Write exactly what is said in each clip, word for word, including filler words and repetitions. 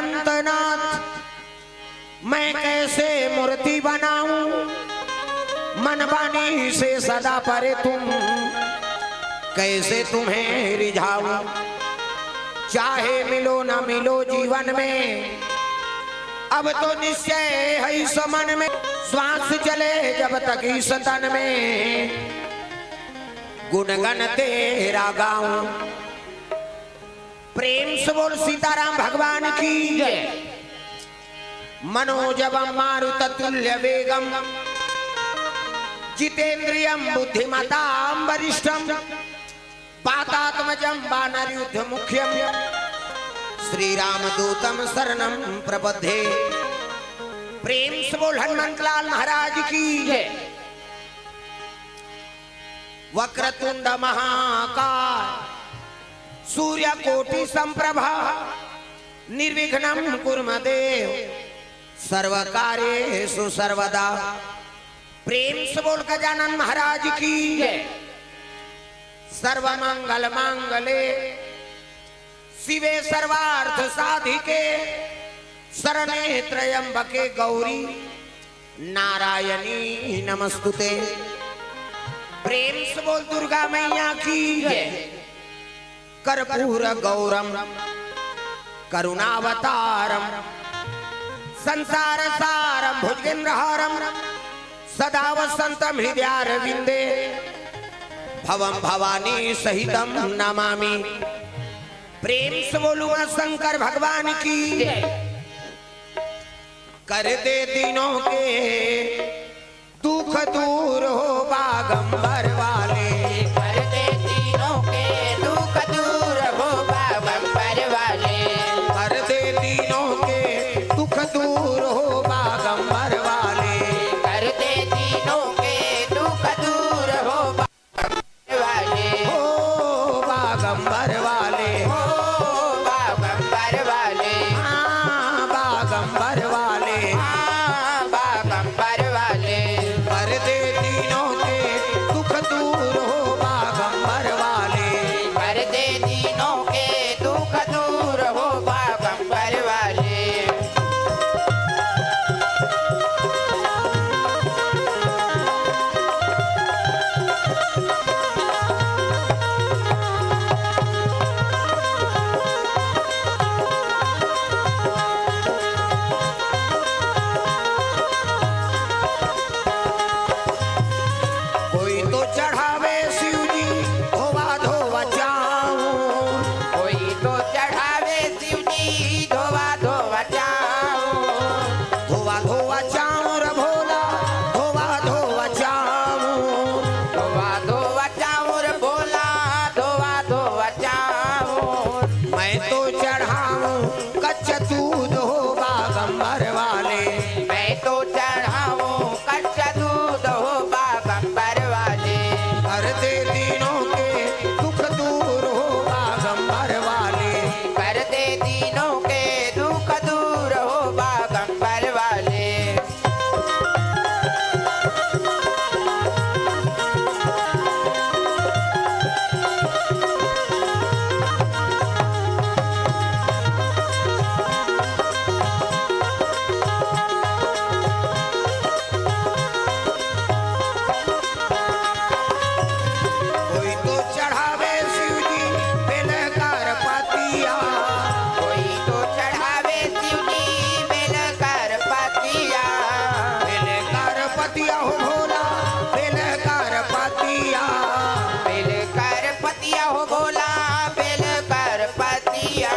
अनंतनाथ, मैं कैसे मूर्ति बनाऊं, मन बानी से सदा परे तुम, कैसे तुम्हें रिझाऊं। चाहे मिलो न मिलो जीवन में, अब तो निश्चय है इस मन में, श्वास चले जब तक इस तन में, गुणगन तेरा गाऊं। प्रेम से बोल सीताराम भगवान की। जय। मनोजवम मारुततुल्य वेगम, जितेंद्रियम बुद्धिमताम वरिष्ठम, वातात्मजम वानरयुद्ध मुख्यम, श्री रामदूतम शरणम प्रपद्ये। प्रेम से बोल हनुमंत लाल महाराज की। जय। वक्रतुंड महाकाय, सूर्यकोटि संप्रभा, निर्विघ्नं कुरु मे देव, सर्व कार्येषु सर्वदा। प्रेम से बोल गजानन महाराज की। जय। सर्व मंगल मांगले, शिवे सर्वार्थ साधिके, शरणे त्र्यंबके गौरी, नारायणी नमस्तुते। प्रेम से बोल दुर्गा मैया की। जय। कर्पूर गौरम करुणावतारम, संसार सारम भुजगेंद्रहारम, सदा वसंतम हृदयारविंदे, भवम भवानी सहितम नमामि। प्रेम से बोलूंगा शंकर भगवान की। जय। कर दे दीनों के दुख दूर हो बागंबर वाले। कर दे दीनों के दुख दूर हो बागंबर वाले। कर दे दीनों के दुख दूर हो बागंबर वाले। कर दे दीनों के दुख दूर हो बागंबर वाले। हो बागंबर वाले। हो बागंबर वाले। हाँ, बागंबर वाले। हाँ, बागंबर वाले। कर दे दीनों के दुख दूर हो बागंबर वाले। कर दे दीनों के दुख दूर हो बागंबर वाले। कोई तो चढ़ावे शिव जी धोवा धोवा चाहूं। कोई तो चढ़ावे शिव जी धोवा धोवा चाहूं। धोवा धोवा चाहूं रे भोला, धोवा धोवा चाहूं। धोवा धोवा चाहूं रे भोला, धोवा धोवा चाहूं। मैं तो चढ़ाऊं कच्चा दूध हो बागंबर वाले। मैं तो चढ़ाऊं कच्चा दूध हो बागंबर वाले। कर दे दीनों के दुख दूर हो बागंबर वाले। कर दे दीनों के दुख दूर हो बागंबर वाले। कोई तो चढ़ावे शिव जी बेल कर पतिया। कोई तो चढ़ावे शिव जी बेल कर पतिया। बेल कर पतिया हो भोला, बेल कर पतिया। बेल कर पतिया हो भोला, बेल कर पतिया।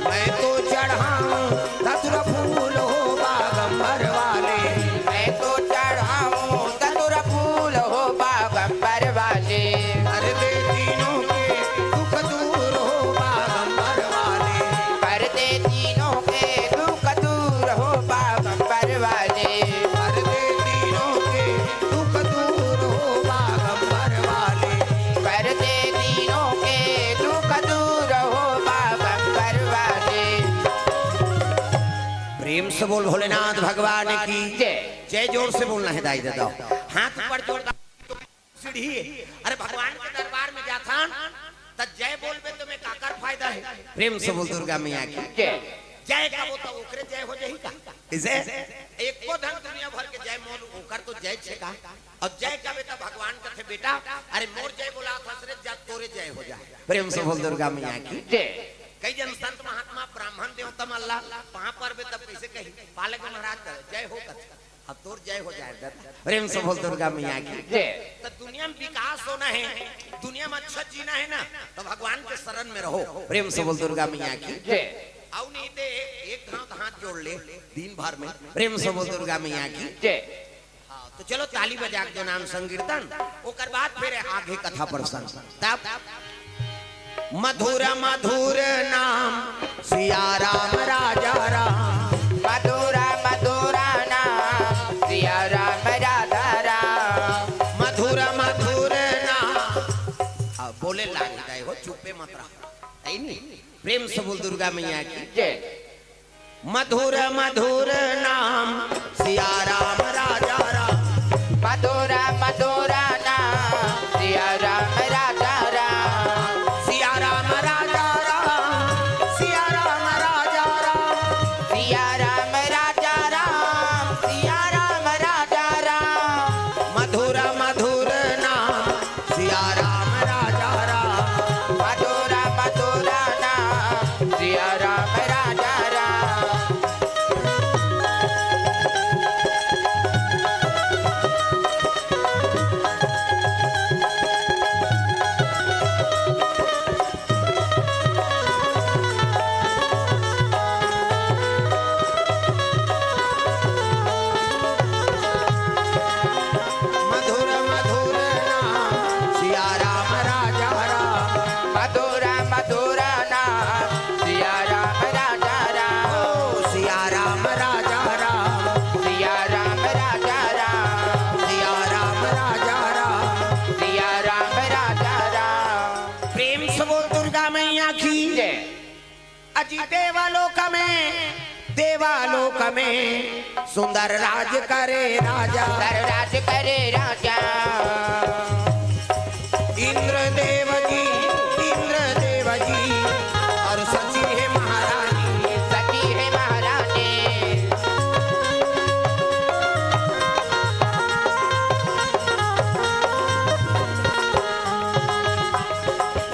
मैं तो चढ़ाऊं धतूरा फूल हो बागंबर वाले। मैं तो चढ़ाऊं धतूरा फूल हो बागंबर वाले। कर दे दीनों के दुख दूर हो बागंबर वाले। कर दे दीनों के दुख दूर हो बागंबर वाले। कर दे दीनों के दुख दूर हो बागंबर वाले। कर दे दीनों के दुख दूर हो बागंबर वाले। प्रेम से बोल भोलेनाथ भगवान की जय। जय। जोर से बोलना है दाई दादा। हाथ ऊपर जोरदार। सीढ़ी। अरे भगवान के दरबार में जाथन त जय बोलबे तो मैं काकर फायदा है। प्रेम से बोल दुर्गा मैया की जय। जय कबो त ओकरे जय हो जाही का? इसे एको धन दुनिया भर के जय मोर ओकर तो जय छे का? अउ जय कबे त भगवान कथे, "बेटा, अरे मोर जय बोलाथस रे, जा तोरे जय हो जाए।" प्रेम से बोल दुर्गा मैया की। जय। कई जन संत महात्मा ब्राह्मण देवता मन ला पाँव परबे तब कइसे कही? पालक महाराज का जय हो कथे। अब तोर जय हो जाए दादा। प्रेम से बोल दुर्गा मैया की। जय। त दुनिया में विकास होना हे, दुनिया में अच्छा जीना हे ना, त भगवान के शरण में रहो। प्रेम से बोल दुर्गा मैया की। जय। अउ नहीं ते एक घांव त हाथ जोड़ ले दिन भर में। प्रेम से बोल दुर्गा मैया की। जय। हाँ, त चलो ताली बजा के दो नाम संकीर्तन, ओकर बाद फिर आगे कथा प्रसंग। तब मधुर मधुर नाम सिया राम राजा राम। मधुर मधुर नाम सिया राम राजा राम। मधुर मधुर नाम। अब बोले लागी जाए हो, चुप्पे मत रहो। है नी? प्रेम से बोल दुर्गा मैया की। जय। मधुर मधुर नाम सिया राम राजा राम। मधुर मधुर नाम सिया राम राजा राम। सिया राम राजा राम, सिया राम राजा राम। सिया राम राजा राम, सिया राम राजा राम। मधुर मधुर नाम सिया राम राजा राम। मधुर मधुर नाम सिया राम राजा राम। मधुर मधुर नाम सिया राम राजा राम। मधुर मधुर नाम सिया राम राजा राम। ओ सिया राम राजा राम। सिया राम राजा राम। सिया राम राजा राम। सिया राम राजा राम। प्रेम से बोल दुर्गा मैया की। जय। अजी देवालोक में, देवालोक में सुंदर राज करे राजा। सुंदर राज करे राजा। इंद्रदेव जी, इंद्रदेव जी और सची है महारानी। सची है महारानी।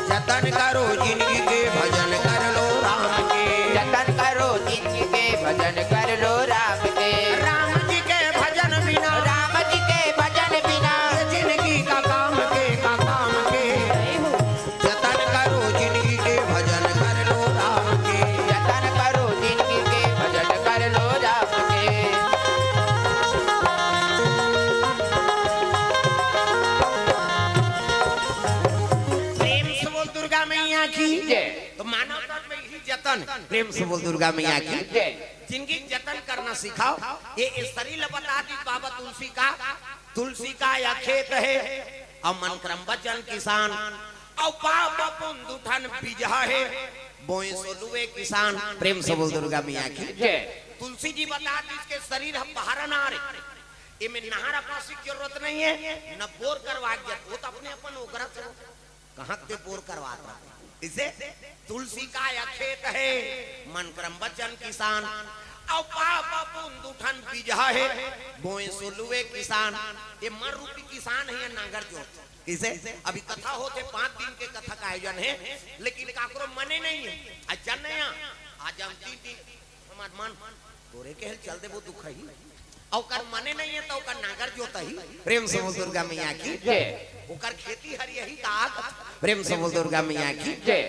जतन करो जिनगी के, भजन कर लो राम के। जतन करो जिनगी के, भजन कर लो राम के। राम जी के भजन बिना, राम जी के भजन बिना ये जिनगी का काम के, का काम के। जतन करो जिनगी के, भजन कर लो राम के। जतन करो जिनगी के, भजन कर लो राम के। प्रेम से बोल दुर्गा मैया की। जय। तो मानव तन में यही जतन। प्रेम से बोल दुर्गा मैया की। जय। जिनगी जतन करना सिखाओ। ये, ये शरीर ला बता दी बाबा तुलसी का, तुलसी का या खेत है, अउ मन क्रम बचन किसान, अउ पाँव पुन दुठन बीजा है, बोए सो लुए किसान। प्रेम से बोल दुर्गा मैया की। जय। तुलसी जी बता दी इसके शरीर हम बाहर ना रे, एमे नहर पासी के जरूरत नहीं है, न बोर करवा के जरूरत, वो तो अपने अपन ओगरत हो। कहाँ ते बोर करवात रहे? इसे तुलसी का या खेत है, मन क्रम बचन किसान, अउ पाँव पुन दुठन बीजा है, बोए सो लुए किसान। ये मन रूपी किसान है या नांगर जोत। इसे अभी कथा होत हे, पाँच दिन के कथा का आयोजन है, लेकिन काकरो मने नहीं है। आज जन नहीं आ, आज हम तीन दिन हमार मन तोरे के हल चल देबो दुख ही। अउ ओकर मने नहीं है तो ओकर नागर जोतही। प्रेम से बोल दुर्गा मैया की। जय। ओकर खेती हरियही का आग। प्रेम से बोल दुर्गा मैया की। जय।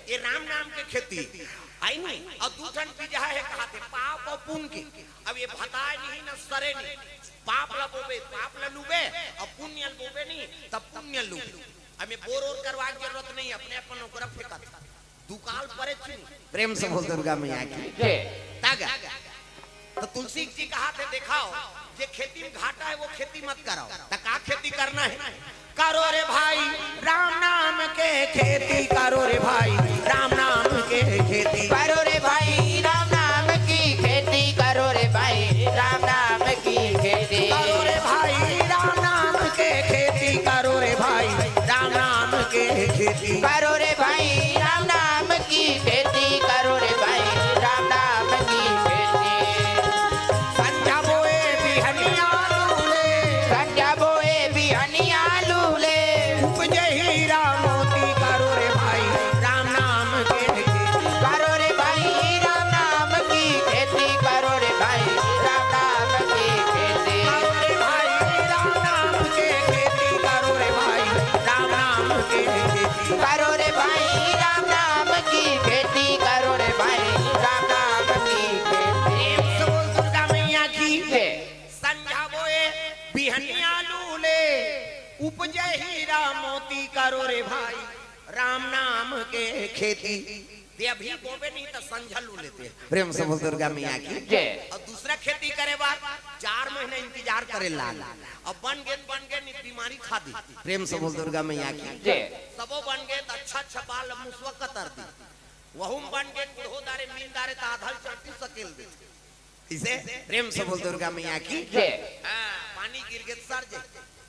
ये राम नाम के खेती। आई नहीं, अउ दू ठन बीजा है कहा थे, पाँव अउ पुन के। अब ये भताय नहीं न सरे नहीं। पाँव ला बोबे, पाँव ला लुबे, अउ पुन ला बोबे नहीं, तब पुन ला लुबे। अब ये बोर ओर करवा के जरूरत नहीं, अपने अपन ओकरा फेंकत। दुकाल परे चुनी। प्रेम से बोल दुर्गा मैया की। जय। तागा। तो तुलसी जी कहा थे, देखाओ, जे खेती में घाटा है, वो खेती मत कराओ। तो का खेती करना है? करो रे भाई राम नाम के खेती, करो रे भाई राम नाम के खेती। करो रे भाई राम नाम की खेती, करो रे भाई राम नाम की खेती। करो रे भाई राम नाम के खेती, करो रे भाई राम नाम के खेती। करो रे भाई राम नाम की खेती, करो रे भाई राम नाम भाई, राम नाम के खेती। ते अभी बोबे नहीं त संझा लू लेते। प्रेम से बोल दुर्गा मैया की। जय। अउ दूसरा खेती करे बर चार महीना इंतजार करे लाग। अब बन गे त बन गे, नहीं बीमारी खा दी। प्रेम से बोल दुर्गा मैया की। जय। सबो बन गे त अच्छा अच्छा बाल मुसवा कतर दी। वहू म बन गे, कुड़हो दारे, मीन दारे त आधा ल चलती सकेल दे। इसे प्रेम से बोल दुर्गा मैया की। जय। हाँ, पानी गिर गे त सर जे,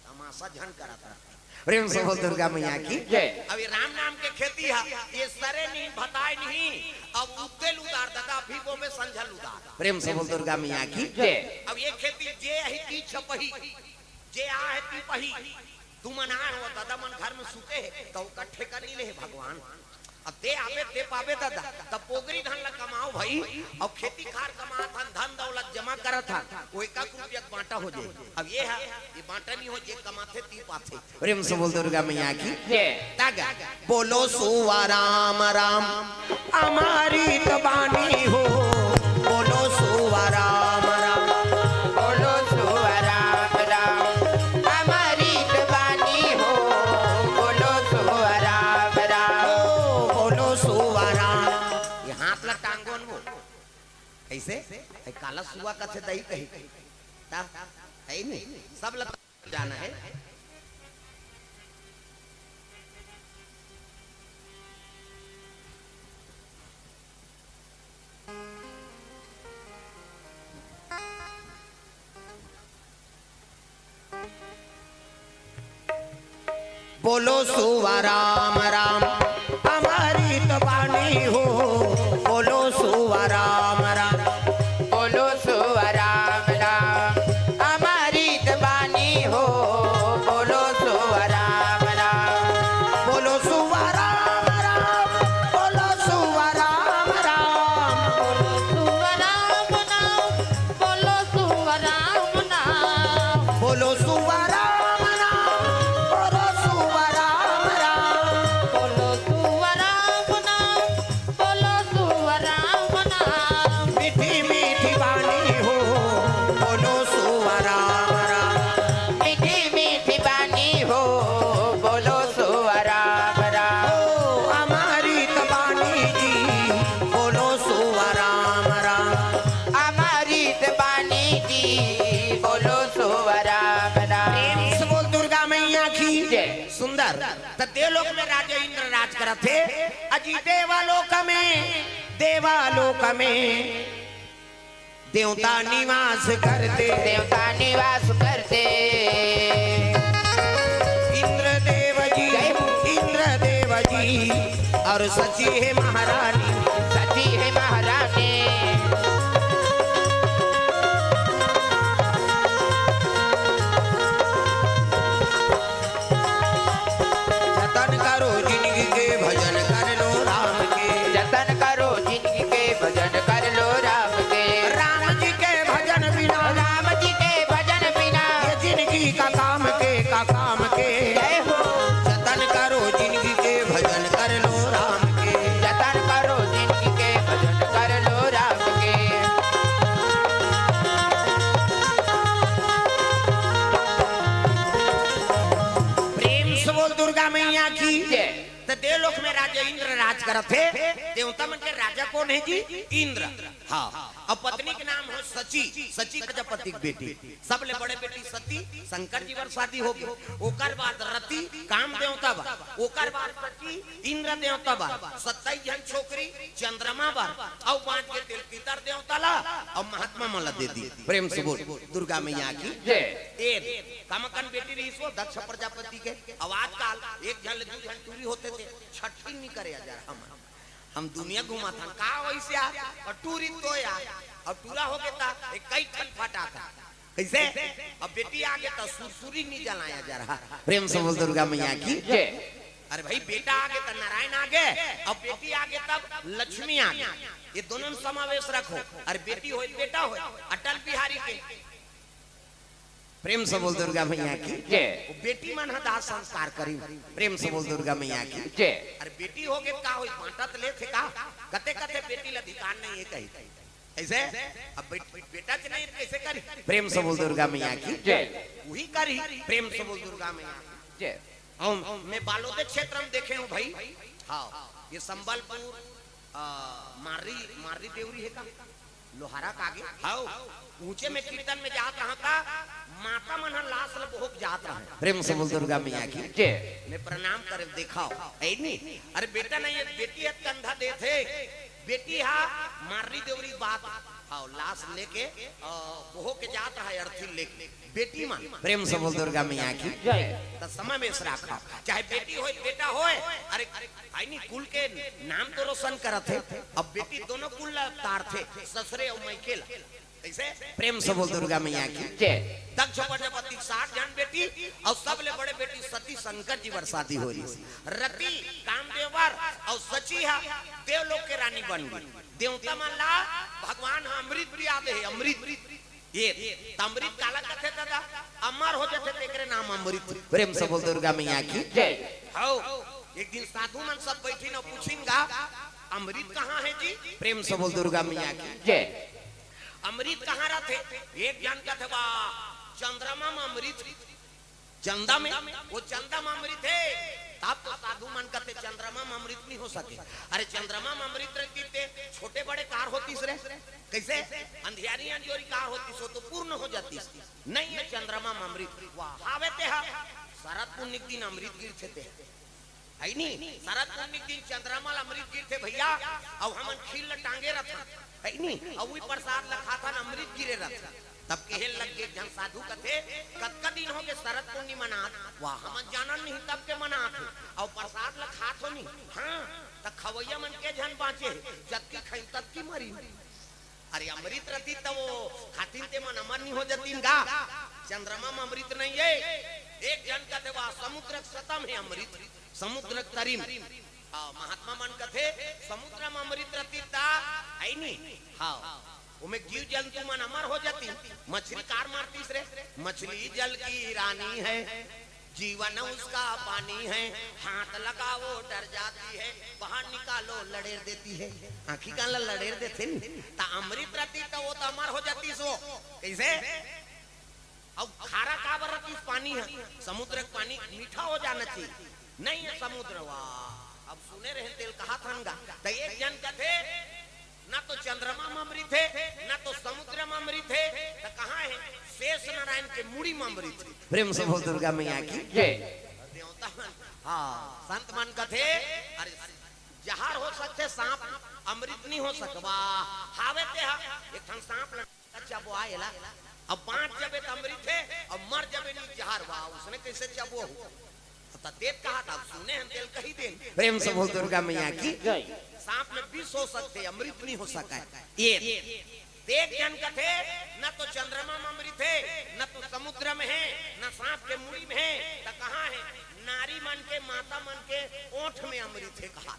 तमाशा झन करत रह। प्रेम से बोल दुर्गा मैया की। जय। अब ये राम नाम के खेती है, ये सरे नहीं, भताय नहीं, अब उद्देल उदार दादा, अभी बोबे संझा ल उदार। प्रेम से बोल दुर्गा मैया की। जय। अब ये खेती जे अही ती छपही, जे आ है ती पही। तुमन आए हो, दादा मन घर में सुते हे, त ओकर ठेका नहीं ले हे भगवान। अब ते आबे, ते पाबे दादा, तब पोगरी धन ला कमाओ भाई, अउ खेती खार कमात हन, धन दौलत जमा करत हन, वो एक एक रुपया के बांटा हो जाए। अब ये है, ये बांटा नहीं हो, जे कमाथे ती पाथे। प्रेम से बोल दुर्गा मैया की। जय। तागा। बोलो सुवा राम राम, अमारित बानी हो। बोलो सुवा राम राम। बोलो सुवा राम राम, अमारित बानी हो। बोलो सुवा राम राम। ओ, बोलो सुवा राम। ये हाथ ला टांगोन वो। कैसे? ए, काला सुवा कथे दही कही। ता, है नहीं? सब ला जाना है। बोलो सुवा राम राम, अमृत बानी हो। बोलो सुवा राम राम। बोलो सुवा राम राम, अमृत बानी हो। बोलो सुवा राम राम। बोलो सुवा राम राम। बोलो सुवा राम राम। बोलो सुवा राम नाम, बोलो सुवा राम नाम। बोलो सुवा राम नाम, बोलो सुवा राम राम। बोलो सुवा राम नाम, बोलो सुवा राम नाम। मीठी मीठी बानी हो, बोलो सुवा राम राम। मीठी मीठी बानी हो, बोलो सुवा राम राम। ओ अमृत बानी जी, बोलो सुवा राम राम। अमृत बानी जी, बोलो सुवा राम राम। प्रेम से बोल दुर्गा मैया की। जय। सुंदर। त देवलोक में राजा इंद्र राज करत हे, अजी देवालोक में, देवालोक में देवता निवास करते। देवता निवास करते। इंद्र देव जी, जय हो। इंद्र देव जी और सची हे महारानी। सची हे महारानी। जतन करो जिनगी के, भजन कर लो राम के। जतन करो जिनगी के, भजन कर लो राम के। राम जी के भजन बिना, राम जी के भजन बिना, ये जिनगी का काम के, का काम के। जय हो। जतन करो जिनगी के, भजन कर लो राम के। जतन करो जिनगी के, भजन कर लो राम के। प्रेम से बोल दुर्गा मैया की। जय। त देवलोक में राजा इंद्र राज करत हे। देवता मन के राजा कोन हे जी? इंद्र। हाँ। अब पत्नी के नाम हो सची, सची प्रजापति के बेटी। सबले बड़े बेटी सती, शंकर जी बर शादी हो गे। ओकर बाद रति, काम देवता बर। ओकर बाद सची, इंद्र देवता बर। सत्ताईस झन छोकरी, चंद्रमा बर। अउ बांच के तेल पितर देवता ला, अउ महात्मा मन ला दे दी। प्रेम से बोल, दुर्गा मैया की। जय। ए, कमकन बेटी रहिस वो दक्ष प्रजापति के। अउ आजकल एक झन ले दू झन टूरी होथे ते, छट्ठी नी करे अजर हमन। हम दुनिया घुमाथन, का वइसे यार? अउ टूरी तो यार, अउ टूरा हो गे त, ए कई ठन फटाका। कैसे? अब बेटी आ गे त सुरसुरी नी जलाया जा रहा। प्रेम से बोल दुर्गा मैया की। जय। अरे भाई, बेटा आ गे त नारायण आ गे, अब बेटी आ गे तब लक्ष्मी आ गे। ये दोनों में समावेश रखो। अरे बेटी होय, बेटा होय, अटल बिहारी के। प्रेम से बोल दुर्गा मैया की। जय। वो बेटी मन ह दाह संस्कार करी। प्रेम से बोल दुर्गा मैया की। जय। अरे बेटी हो गे का होई, बांटत ले थे का? कते कते बेटी ल अधिकार नहीं है कही। ऐसे? अब बेट-, बेटा के नहीं कैसे करी? प्रेम से बोल दुर्गा मैया की। जय। वही करी। प्रेम से बोल दुर्गा मैया की। जय। अउ मैं बालोद क्षेत्र में देखे हूँ भाई। हाँ, ये संबलपुर, आ, मार्री, मार्री देवरी हे का? लोहारा का आगे? हाँ, ऊंचे में कीर्तन में जात रहा था, माता मन ह लाश ल बोहक जात रहा। प्रेम से बोल दुर्गा मैया की। जय। मैं प्रणाम करे देखा हूँ, हे नी? अरे बेटा नहीं, ये बेटी हे, कंधा देथे, बेटी हा मार्री देवरी बात। हाँ, लाश लेके, आ, बोहक जात रहा, अर्थी लेके। बेटी मन। प्रेम से बोल दुर्गा मैया की। जय। त समय में से राखा, चाहे बेटी होय, बेटा होय, अरे, हे नी, कुल के नाम तो रोशन करत हे। अब बेटी दोनों कुल ला तारथे, ससुरे अउ मइके ला। कइसे? प्रेम से बोल दुर्गा मैया की। जय। दक्ष प्रजापति साठ झन बेटी अउ सबले बड़े बेटी सती शंकर जी बर शादी हो रहिस। रति कामदेव बर अउ सची हा देवलोक के रानी बन गे। देवता मन ला भगवान ह अमृत पिया दे हे, अमृत। ये त अमृत काला कथे दादा? अमर हो जाथे तेकरे नाम अमृत। प्रेम से बोल दुर्गा मैया की। जय। हौ, एक दिन साधु मन सब बैठिन अउ पूछिन गा, "अमृत कहाँ हे जी?" प्रेम से बोल दुर्गा मैया की। जय। "अमृत कहाँ रथे?" एक झन कथे, "बा, चंद्रमा में अमृत।" चंदा में, वो चंदा में अमृत हे। तब तो साधु मन कथे, "चंद्रमा में अमृत नहीं हो सके।" अरे चंद्रमा में अमृत रहती ते छोटे बड़े कार होतीस रे। कइसे? अंधियारी अंजोरी कार होतीस, वो तो पूर्ण हो जातीस। नहीं हे चंद्रमा में अमृत। वाह, हावे ते हा। शरद पुन्नी के दिन अमृत गिरथे ते। हे नी? शरद पुन्नी के दिन चंद्रमा ल अमृत गिरथे भैया, अउ हमन खीर ल टांगे रथन, हे नी? अउ उही प्रसाद ल खाथन, अमृत गिरे रथे। तब कहे लग गे एक झन साधु कथे, "कतका दिन हो गे शरद पुन्नी मनात?" "वाह, हमन जानन नहीं तब के मनात हे, अउ प्रसाद ल खात हो नहीं।" "हाँ, त खवैया मन के झन बाँचे हे, जतकी खइन ततकी मरिन।" अरे अमृत रतिस त वो खातिन ते मन अमर नहीं हो जतिन गा? चंद्रमा में अमृत नहीं हे। एक झन कथे, "वाह, समुद्र के सतम हे अमृत।" समुद्र के तरी म। हाँ, महात्मा मन कथे, समुद्र म अमृत रतिस त, हे नी? हाँ, ओमे जीव जंतु मन अमर हो जतिन। मछली कार मारतीस रे, "मछली जल की रानी है, जीवन उसका पानी है, हाथ लगाओ डर जाती है, बाहर निकालो लड़ेर देती है।" आँखी कान ला लड़ेर देथे नी, त अमृत रतिस त वो त अमर हो जतिस वो। कइसे? अउ खारा काबर रतिस पानी ह? समुद्र के पानी मीठा हो जाना चाहिए। नहीं हे समुद्र, वाह। अब सुने रहेन तेला कहत हन गा। त एक झन कथे, "ना तो चंद्रमा में अमृत हे, ना तो समुद्र में अमृत हे, त कहाँ हे?" शेष नारायण के मुड़ी में अमृत हे। प्रेम से बोल दुर्गा मैया की। जय। देवता मन, हाँ, संत मन कथे, "अरे जहर हो सकथे, सांप अमृत नहीं हो सकवा।" हावे ते हा, एक ठन सांप ल चबोआ एला। अब बाँच जबे त अमृत हे, अब मर जबे नी जहर, वाह, उसने कइसे चबोहू? त तें कहा त, अब सुने हन तेला कहि देन। प्रेम से बोल दुर्गा मैया की। जय। सांप में विष हो सकथे, अमृत नहीं हो सकय। ये देख झन कथे, न तो चंद्रमा में अमृत हे, न तो समुद्र में हे, न सांप के मुड़ी में हे, त कहाँ हे? नारी मन के, माता मन के ओठ में अमृत हे कहा।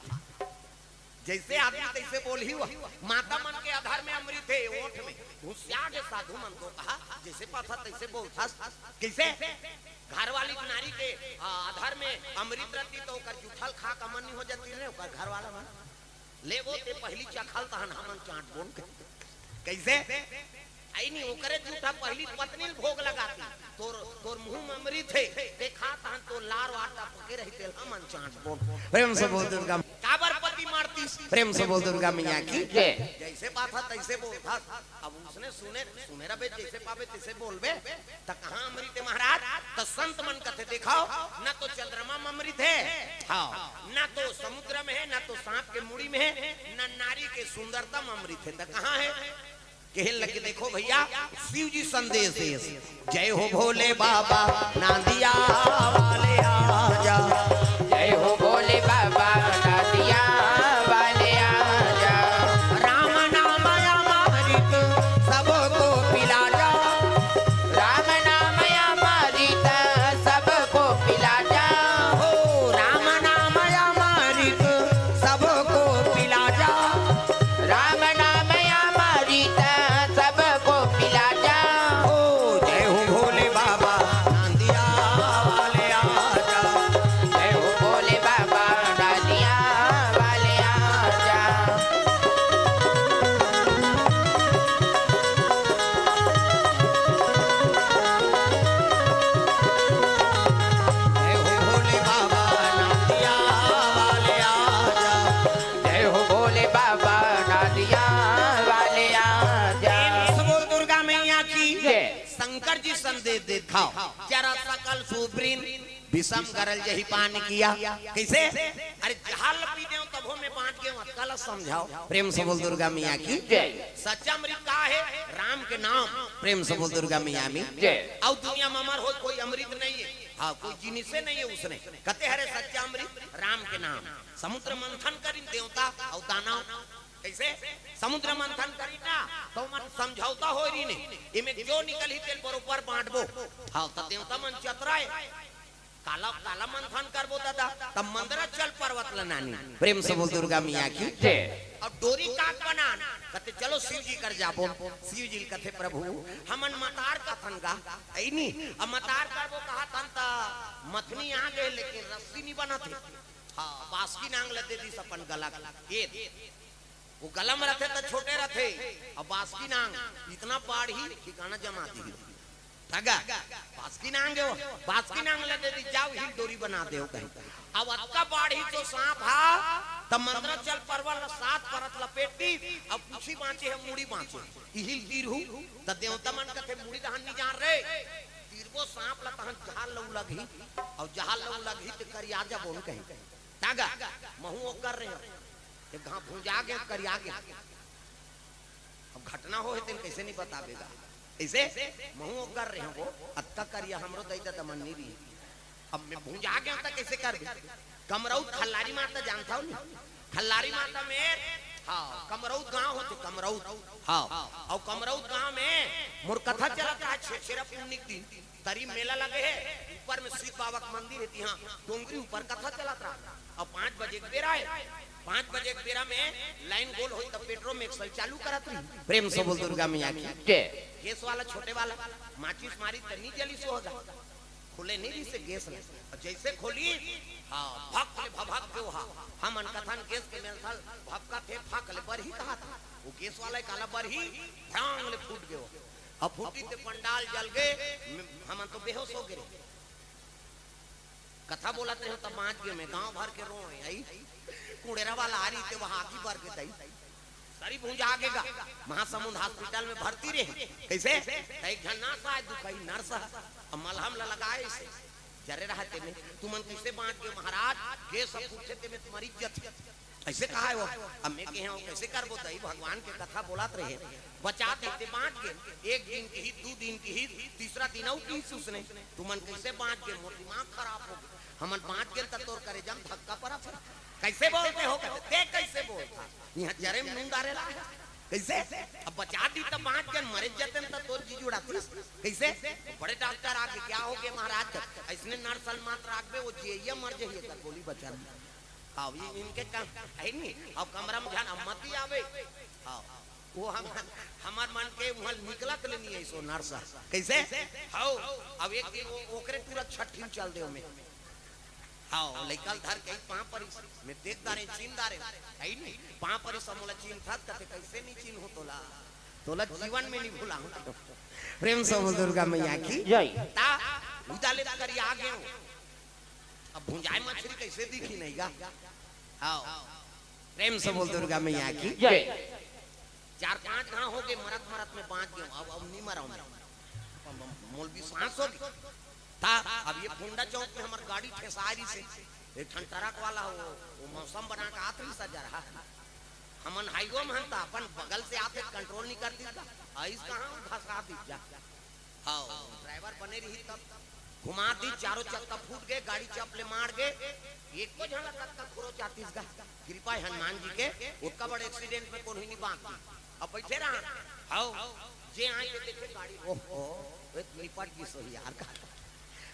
जइसे आदमी तइसे बोलही, वो माता मन के अधर में अमृत हे, ओठ में। हुसियार के साधु मन तो कहा, जइसे पाथस तइसे बोलथस। कइसे? घरवाली नारी के, आ, अधर में अमृत रतिस त ओकर जूठा ल खा के अमर नहीं हो जातिस रे, ओकर घरवाला मन। ले वो तें पहिली चखा ल तहन हमन चाँटबोन। कइसे? अइ नी, ओकरे जूठा पहिली पत्नी ल भोग लगातिस। तोर, तोर मुँह में अमृत हे, तें खा तहन तोर लार वार टपके रही, तेला हमन चाँटबोन। प्रेम से बोल दुर्गा। काबर पति मारतिस? प्रेम से बोल दुर्गा मैया की। जय। जइसे पाथस तइसे बोलथस। अब उसने सुने, सुने रबे, जइसे पाबे तइसे बोलबे। त कहाँ अमृत हे महाराज? त संत मन कथे, देखव, न तो चंद्रमा में अमृत हे, हाँ, न तो समुद्र में हे, न तो सांप के मुड़ी में हे, न नारी के सुंदरता में अमृत हे, त कहाँ हे? कहे लगे, देखो भैया, शिव जी संदेश देस, "जय हो भोले बाबा, नांदिया वाले आजा।" जय हो भोले बाबा, नांदिया वाले आजा। राम नाम अमृत सबको पिला जा। राम नाम अमृत सबको पिला जा। हो राम नाम अमृत सबको पिला जा। राम नाम अमृत सबको पिला जा। हो जय हो भोले बाबा, नांदिया वाले आजा। जय हो खाव। जरा सकल सुवृन, विषम गरल जहि पान किया। कइसे? अरे, जहर ल पी देव, तभो में बाँच गेव, अतका ल समझाव। प्रेम से बोल दुर्गा मैया की जय। सच्चा अमृत का हे? राम के नाम। प्रेम से बोल दुर्गा मैया की जय। अउ दुनिया में अमर हो कोई अमृत नइ हे। हाँ, कोई जिनिसे नइ हे उसने। कथे हरे सच्चा अमृत? राम के नाम। समुद्र मंथन करिन देवता अउ दानव। कइसे? समुद्र मंथन करिन ना, त ओमन समझौता होय रहिन हे, एमे जो निकलही तेला बरोबर बाँटबो। हाँ, त देवता मन चतराय। काला, काला मंथन करबो दादा, त मंदराचल पर्वत ल नानिन। प्रेम से बोल दुर्गा मैया की जय। अउ डोरी काक बनान, कथे चलो शिव जी कर जाबो। शिव जी ल कथे प्रभु, हमन मतार कथन गा, अइ नी, अब मतार करबो कहत हन त मथनी आ गे, लेकिन रस्सी नइ बनत हे। हाँ, बासुकी नांग ल दे दिस अपन गला के। वो गला म रथे त छोटे रथे, अउ बासुकी नांग इतना बाढ़ही, ठिकाना जमा दिही। ठगा, बासुकी नांग हे वो, बासुकी नांग ल दे दिस, जाव इही ल डोरी बना देव कहि। अब अतका बाढ़ही तो साँप हा, त मंदराचल पर्वत ल सात परत लपेट दिस, अउ पूछी बाँचे हे, मुड़ी बाँचे हे, इही ल तीरहू, त देवता मन कथे मुड़ी डहन नइ जान रे, तीरबो साँप ल तहन जहर ल लगही, अउ जहर ल लगही त करिया जाबो न कहि। ठगा, महूँ ओकर रहेंव। एक घांव भुंजा गेंव, करिया गेंव। अब घटना होहे तेन कइसे नइ बताबे गा। कइसे? महूँ ओकर रहेंव वो, अतका करिया हमरो दई ददा मन नइ रहिन। अब मैं भुंजा गेंव त कइसे करबे? कमरौत खल्लारी माता जानथव नी? खल्लारी माता में, हाँ, कमरौत गांव होथे, कमरौत। हाँ, अउ कमरौत गांव में मोर कथा चलत रहा छे-, छेरा पुन्नी के दिन। तरी मेला लगे हे, ऊपर में शिव बाबा के मंदिर हे, तिहां डोंगरी ऊपर कथा चलत रहा। अब पाँच बजे के बेरा हे, पाँच बजे के बेरा में लाइन गोल होई तब पेट्रोल में एक्सल चालू करत रही। प्रेम से बोल दुर्गा मैया की जय। गैस वाला छोटे वाला माचिस मारिस त नइ जलिस होगा, खुले नइ रहिस गैस ल। अउ जइसे खोलिस, हाँ, भक ले भभक गे हा। हमन कथन गैस के मेंथल भभकत हे, फक ले बरही कहत हे। वो गैस वाला काला बरही, भ्रांग ले फूट गे हा। अब फूटी ते पंडाल जल गे, हमन तो बेहोश हो गे रहे। कथा बोलत रहेंव त बाँच गेंव मैं, गांव भर के रोए, अई कुड़ेरा वाला आ रही ते वहां आगी बर गे तई। सरी भुंजा गे गा, महासमुंद हॉस्पिटल में भर्ती रहे। कइसे? त एक झन नर्स आय, दुखई नर्स ह, अब मलहम ल लगाय अइसे जरे रहा तेमे। तुमन कइसे बाँच गेव महाराज? गैस ह फूटथे तेमे त मरिच जथे। अइसे कहाय वो। अब मैं कहेंव कइसे करबो दई, भगवान के कथा बोलत रहे, बचा देते बाँच गेन। एक दिन किहिस, दू दिन किहिस, तीसरा दिन अउ किहिस उसने, तुमन कइसे बाँच गेव? मोर दिमाग खराब हो गे। हमन बाँच गेन त तोर करेजा म धक्का परत हे। कइसे बोलते हो? कथे, ते कइसे बोलथस? इहां जरे म नून डारे ला। कइसे? अब बचा दिस त बाँच गेन, मरे जतेन त तोर जी जुड़ातिस। कइसे? बड़े डॉक्टर आके, क्या हो गे महाराज? कथे, अइसने नर्स ल मत राखबे, वो जियइया मर जही, एकर गोली बचा ले। हाँ, ये इनके काम हे नी। अब कमरा में झन अम्मती आवे। हाँ, वो हम, हमर मन के उहां निकलत ले नइ हे सो नर्स। कइसे? हाँ, अब एक दिन वो ओकरे टूरा छट्ठी म चल देव मैं। हाँ, लइका ल धर के पाँव परिस, मैं देख डारेंव, चिन्ह डारेंव, हे नी? पाँव परिस, मोला चिन्हथस? कथे, कइसे नइ चिन्हों तोला? तोला जीवन में नइ भुलाहूं। प्रेम से बोल दुर्गा मैया की जय। ता उदा ले करिया गेंव। अब भुंजाय मछरी कइसे दिखही नहीं गा? हाँ, प्रेम से बोल दुर्गा मैया की जय। चार पांच घांव हो गे, मरत मरत में बाँच गेंव, अब, अब नइ मरंव मैं। अब, अब मोला विश्वास हो गे। ता अब ये फुंडा चौक में हमर गाड़ी ठेसाय रहिस हे, एक ठन ट्रक वाला हो, वो मौसम बना के आत रहिस हे जरहा। हमन हाईवे में हन त अपन बगल से आथे, कंट्रोल नइ कर दिस गा, अइस कहां धसा दिस जा। हाँ, ड्राइवर बने रहिस तब। घुमा दिस, चारों चक्का फूट गे, गाड़ी चप ले मार गे, एको झन ला तक खुरोच आतिस गा। कृपा हे हनुमान जी के, ओतका बड़ एक्सीडेंट में कोनो नइ बाँच। अब बइठे रहन, हाँ, जे आय ते देखे गाड़ी, ओहो, एक निपट गिस होही यार का।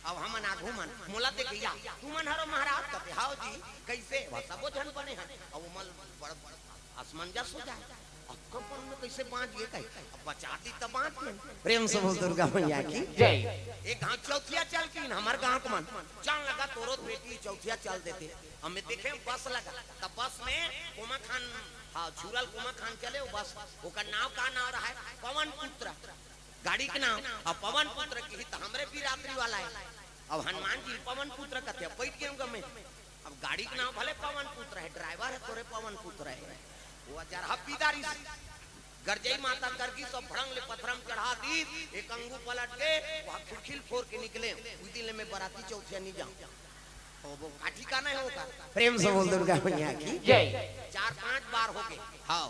अब हमन आघू मन, मोला देखे, या, तुमन हरो महाराज? कथे, हाँ जी, कइसे? वह सबो झन बने हन, अब ओमन बड़, बड़ असमंजस हो जाय। अब कब में कइसे बाँच गे कहि? अब बचा दिस त बाँच गेन। प्रेम से बोल दुर्गा मैया की जय। एक घांव चौथिया चल किन, हमर गांव के मन, चल लगा तोरो बेटी चौथिया चल देते। अब मैं देखेंव बस लगा, त बस में कोमा खान, हाँ, झूरल कोमा खान चले वो बस, ओकर नांव का नांव रहय? पवन पुत्र। गाड़ी के नांव, अब पवन पुत्र किहिस त हमरे बिरादरी वाला हे। अब हनुमान जी पवन पुत्र कथे, अब बइठ गेंव गा मैं। अब गाड़ी के नांव भले पवन पुत्र हे, ड्राइवर हे तोरे पवन पुत्र हे। वो जरहा पीदा रहिस। गरजई माता कर गिस, सब भड़ंग ले पथरा म चढ़ा दिस, एक अंगू पलट के, वहाँ खिड़की ल फोर के निकले। उही दिन ले मैं बराती चौथिया नहीं जाऊँ। ओ, वो का ठिकाना है वो का? प्रेम से बोल दुर्गा मैया की। जय। चार पांच बार हो गए। हाँ।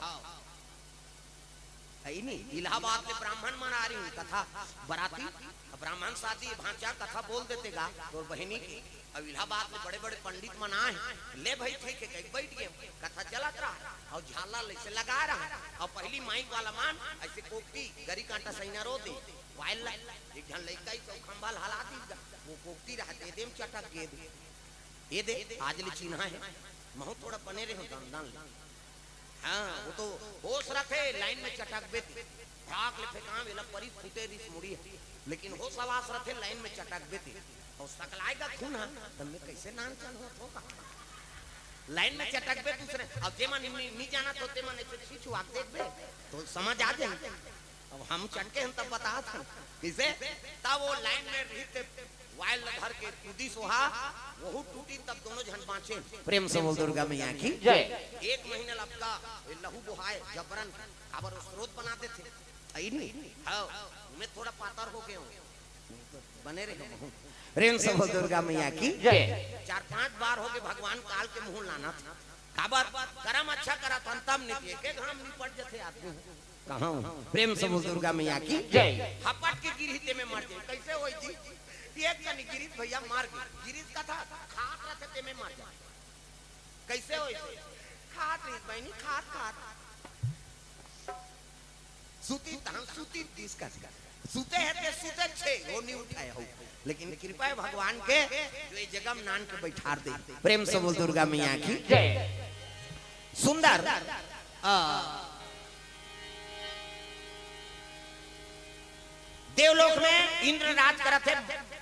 है नी, इलाहाबाद ले ब्राह्मण मन आ रही हूँ, कथा बराती, अब ब्राह्मण शादी भांचा कथा बोल देते गा, तोर बहिनी की। अब इलाहाबाद ले बड़े-बड़े पंडित मन आए हैं, ले भाई ठीक है, कहीं बैठ गए, कथा चलत रहा, और झाला ले से लगा रहा, और पहली माइक वाला मान ऐसे कोकती, गरी कांटा सैना रो दे, वायल ला, एक झन लइका ही तो खंभा ल हला दी, वो कोकती रहा, दे दे म चटक गे दे, ये दे, आज ले चिन्हा है, महू थोड़ा बने रहे हो, दान, दान ले। हाँ, वो तो होश रखे, लाइन में चटकबे ते। भाग ले फेंकाम, एला परिस फूटे रिस मुड़ी है। लेकिन होश हवास रखे, लाइन में चटकबे ते। और सकलाएगा खून, हाँ, तब मैं कैसे नान चल हो, हो कहाँ? लाइन में चटकबे दूसरे, अब जे मन नी, नी जाना तो ते मन ऐसे छीछू आप देखबे, तो समझ आ जाए। अब हम चटके हम तब बता था। किसे? तब वो लाइन में रही ते वायल ल धर के कूदिस ओहा, वहू टूटी तब दोनों झन बाँचे। प्रेम से बोल दुर्गा मैया की। जय। एक महीना लपका, ये लहू बोहाए, जबरन, काबर वो स्रोत बना देथे। आई नहीं? हाँ, मैं थोड़ा पातर हो गया हूँ। बने रहे हम। प्रेम से बोल दुर्गा मैया की। जय। चार पांच बार हो गए भगवान काल के मुंह लाना था। काबर? करम अच्छा करा था, तब नहीं, एक एक घाम निपट जथे आदमी। कहाँ हूँ? प्रेम से बोल दुर्गा मैया की। जय। हपट के गिरही ते में मर जाए, कैसे होई जी? एक जन गिरिस भैया मर गए, गिरिस का था, खात रहते ते में मर जाए, कैसे होई? खात रही बहनी, खात खात सुती तहाँ सुती दिस का, सुते है ते सुते छे, वो नहीं उठाया हो। लेकिन कृपा है भगवान के, जो ये जगह में नान के बैठार दे। प्रेम से बोल दुर्गा मैया की। जय। सुंदर, आ, देवलोक में इंद्र राज करत हे,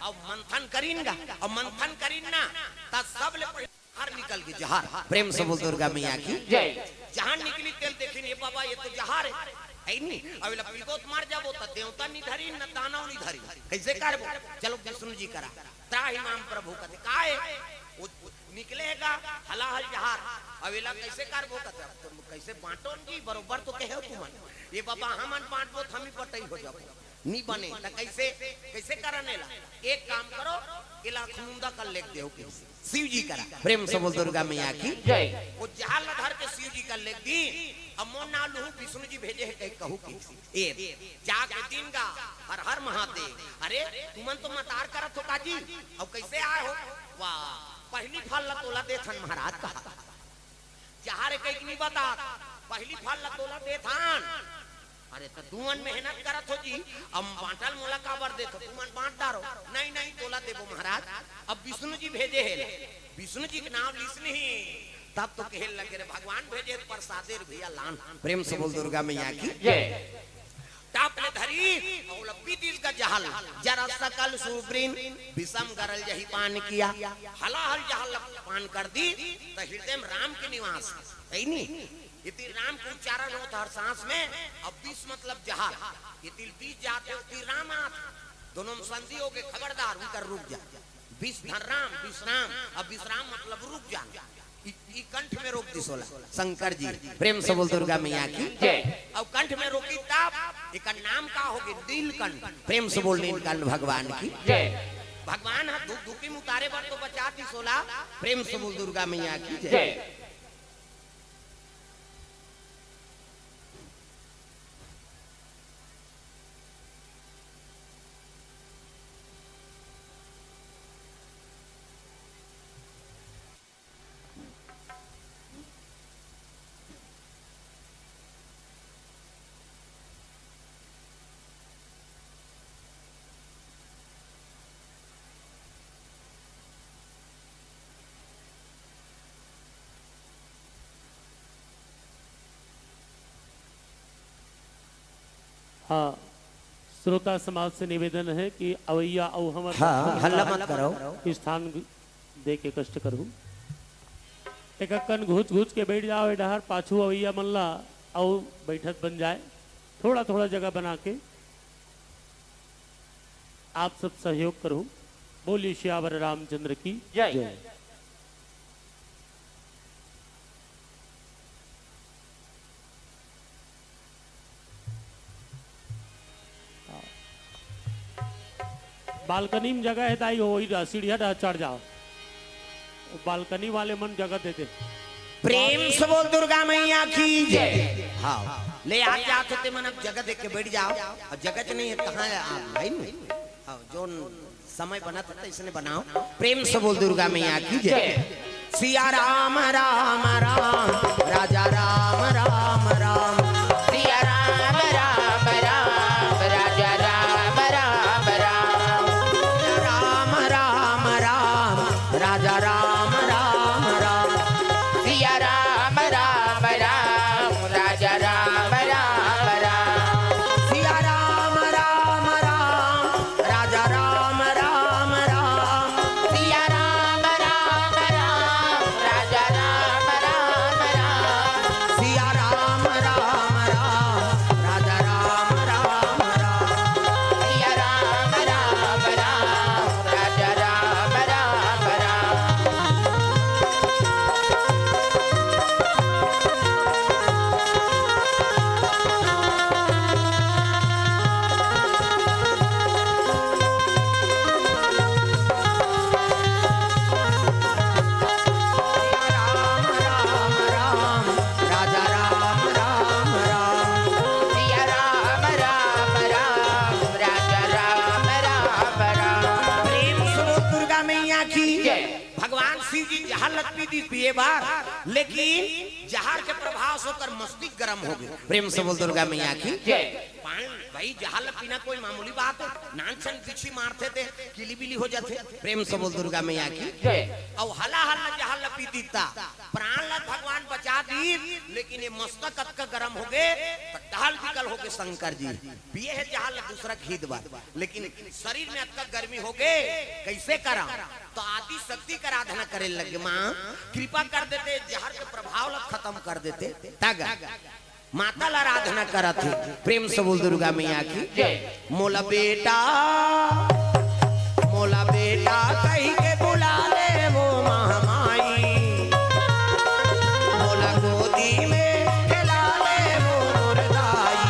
अब मंथन करीन गा, अब मंथन करीन ना, त सब ले पहले जहर निकल के जहर। प्रेम से बोल दुर्गा मैया की। जय। जहर निकली तेल देखिन, ये बाबा, ये तो जहर है, है नी? अब एला पीबो त मर जाबो, त देवता नहीं धरी, न दानव नहीं धरी, कैसे करबो? चलो विष्णु जी करा, त्राहि माम प्रभु कथे, काहे? वो निकलेगा हलाहल जहार। अब एला कैसे करबो कथे, अब तुम कैसे बांटो जी, बरोबर तो कहे हो तुमन। ये बाबा हमन बांटबो त हम ही बटई हो जाबो। नी बने त कैसे, कैसे करन एला? एक काम करो, एला खुमुंदा कर लेग देव के शिव जी करा। प्रेम से बोल दुर्गा मैया की। जय। वो जहार ल धर के शिव जी कर लेग दी, अब मोर नाव लुहू विष्णु जी भेजे है कहीं कहू के। ए, जाके दिन गा, हर हर महादेव। अरे, तुमन तो मतार करत हो का जी? अब कैसे आए हो? वाह, पहली फल ला तोला देथन महाराज कहा। जहार एक एक नहीं बता, पहली फल ला तोला देथन। अरे, तो तुमन मेहनत करत हो जी, अब बांटल मोला काबर देथो? तुमन बांट डारो। नहीं, नहीं, तोला देबो महाराज। अब विष्णु जी भेजे हे ला। विष्णु जी के नाम लिस नहीं, तब तो कहे लगे रे, भगवान भेजे त प्रसादे रे भैया लान। प्रेम से बोल दुर्गा मैया की। जय। टाप ले धरी, अउ लपी दिस का जहर, जरा सकल सुरवरिन, विषम गरल जहि पान किया। हलाहल जहर ल पान कर दी, त हृदय में राम के निवास। है नी? इति राम के उच्चारण होत हर सांस में, अब विष मतलब जहर। इति विष जाते, उति राम आत। दोनों में संधि हो गए, खबरदार, उनकर रुक जा। विष धर राम, विश्राम, अब विश्राम मतलब रुक जाना। इ, इ कंठ में रोक दिस ओला शंकर जी। प्रेम से बोल दुर्गा मैया की। जय। अब कंठ में रोकी तब एकर नाम का होगे? नीलकंठ। प्रेम से बोल नीलकंठ भगवान की। जय। भगवान हा दुख दुखी में उतारे बर तो बचा दिस ओला। प्रेम से बोल दुर्गा मैया की जय। जय। हाँ, श्रोता समाज से निवेदन है कि अवैया अउ हमर हाँ, हल्ला मत करो। स्थान दे के कष्ट करहू। एक अक्कन घुच घुच के बैठ जाओ, ए डहर पाछू अवैया मन ला अउ बैठत बन जाए, थोड़ा थोड़ा जगह बना के आप सब सहयोग करहू। बोलिए सियावर रामचंद्र की जय। जय। बालकनी में जगह हे दाई, वही डा-, सीढ़िया डा चढ़ जाओ। बालकनी वाले मन जगह दे दे। प्रेम से बोल दुर्गा मैया की जय। हाँ, ले आज जात होते मन अब जगह देख के बैठ जाओ। अब जगह च नहीं है, कहाँ है आप भाई? हाँ, जोन समय बनत हे, तइसने बनाओ। प्रेम से बोल दुर्गा मैया की जय। सिया राम राम राम, राजा राम राम राम। सिया राम राम राम, राजा राम राम राम। राम राम राम, राजा राम राम राम। सिया राम राम राम, राजा राम राम राम। सिया राम राम राम, राजा राम राम राम। सिया राम राम राम, राजा राम राम राम। सिया राम राम राम, राजा राम राम राम। सिया राम राम राम, राजा राम राम राम। राम राम राम, राजा राम राम राम। सिया राम राम राम, राजा राम राम राम। प्रेम से बोल दुर्गा मैया की जय। भगवान शिव जी जहर ल पी दिस पिए बर, लेकिन जहर के प्रभाव से ओकर मस्तिष्क गरम हो गे। प्रेम से बोल दुर्गा मैया की जय। पान भाई, जहर ल पीना कोई मामूली बात हे? नान सन बिच्छी मारथे ते किली बिली हो जाथे। प्रेम से बोल दुर्गा मैया की जय। अउ हलाहल जहर ल पी दिस त प्राण ल भगवान बचा दिस, लेकिन ये मस्तक अतका गरम हो गे त ढाल बिकल हो गे शंकर जी। पिए हे जहर ल दूसरा खींच बर, लेकिन शरीर में अतका गर्मी हो गे, कइसे करंव? त आदि शक्ति के आराधना करे लग गे, माँ कृपा कर देते, जहर के प्रभाव ल खतम कर देते। तग माता ल आराधना करत हे। प्रेम से बोल दुर्गा मैया की जय। मोला बेटा, मोला बेटा कहि के बुला ले वो महामाई। मोला गोदी में खेला ले वो मोर दाई।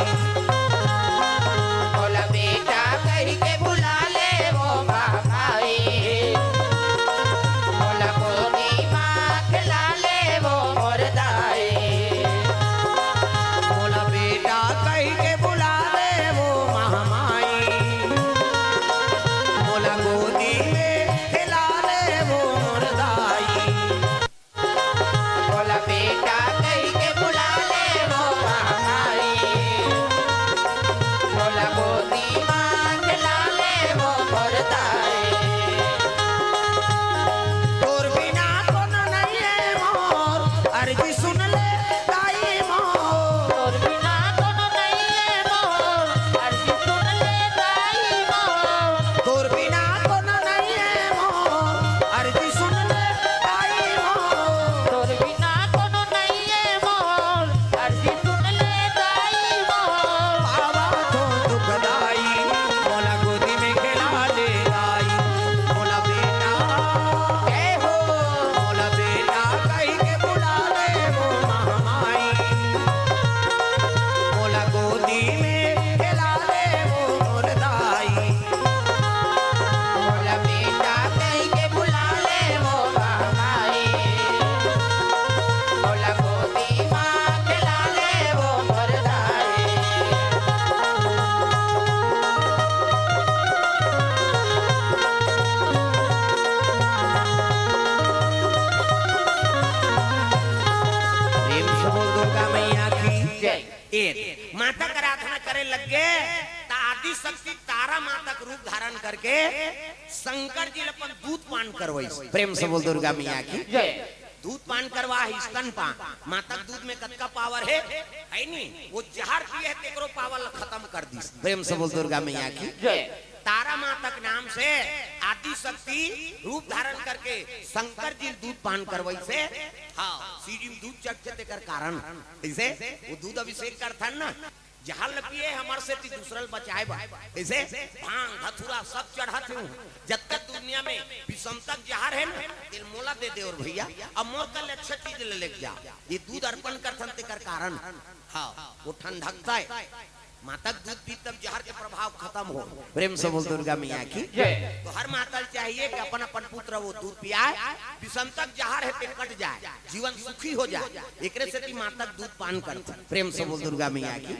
मोला बेटा कहि के बुला ले वो महामाई। मोला गोदी मा खेला ले वो मोर दाई। मोला बेटा कहि के बुला ले वो महामाई। मोला गोदी में खेला ले वो मोर दाई। मोला बेटा कहि के बुला ले वो महामाई। मोला गोदी मा खेला ले वो मोर दाई। तोर बिना कोनो नइ हे मोर, अर्जी सुन ले दाई मोर। तोर बिना कोनो नइ हे मोर, अर्जी सुन ले दाई मोर। तोर बिना कोनो नइ हे मोर, अर्जी सुन ले दाई मोर। तोर बिना कोनो नइ हे मोर, अर्जी सुन ले दाई मोर। पावा तो दुख दाई, मोला गोदी में खेला ले दाई। मोला बेटा, जय हो। मोला बेटा कहि के बुला ले वो महामाई। मोला गोदी में खेला ले वो मोर दाई। मोला बेटा कहि के बुला ले वो महामाई। मोला गोदी मा खेला ले वो मोर दाई। प्रेम से बोल दुर्गा मैया की जय। ए, माता के आराधना करे लग गे, त आदि शक्ति तारा माता के रूप धारण करके शंकर जी ल अपन दूध पान करवाइस। प्रेम से बोल दुर्गा मैया की जय। दूध पान करवा हे, स्तनपान। माता के दूध में कतका पावर हे, हे नी? वो जहर पिए हे, तेकरो पावर ल खतम कर दिस। प्रेम से बोल दुर्गा मैया की जय। तारा माता के नाम से आदि शक्ति रूप धारण करके शंकर जी ल दूध पान करवाइस हे। हाँ, सीढ़ी में दूध चढ़थे तेकर कारण। कइसे? वो दूध अभिषेक करथन ना, जहर ल पिए हमर सेती दूसरा ल बचाए बर। कइसे? भांग, धतूरा सब चढ़त हे। जतका दुनिया में विषम तक जहर हे ना, तेला मोला दे दे अउ भैया, अब मोर कर ले अच्छा चीज ल लेके जा। ये दूध अर्पण करथन तेकर कारण। हाँ, वो ठंडकता हे। माता के दूध पी तब जहर के प्रभाव खत्म हो। प्रेम से बोल दुर्गा मैया की। तो हर माता ल चाहिए कि अपन अपन पुत्र वो दूध पियाए, विषंतक जहर हे ते कट जाए, जीवन सुखी हो जाए। एकरे सेती माता के दूध पान करथे। प्रेम से बोल दुर्गा मैया की।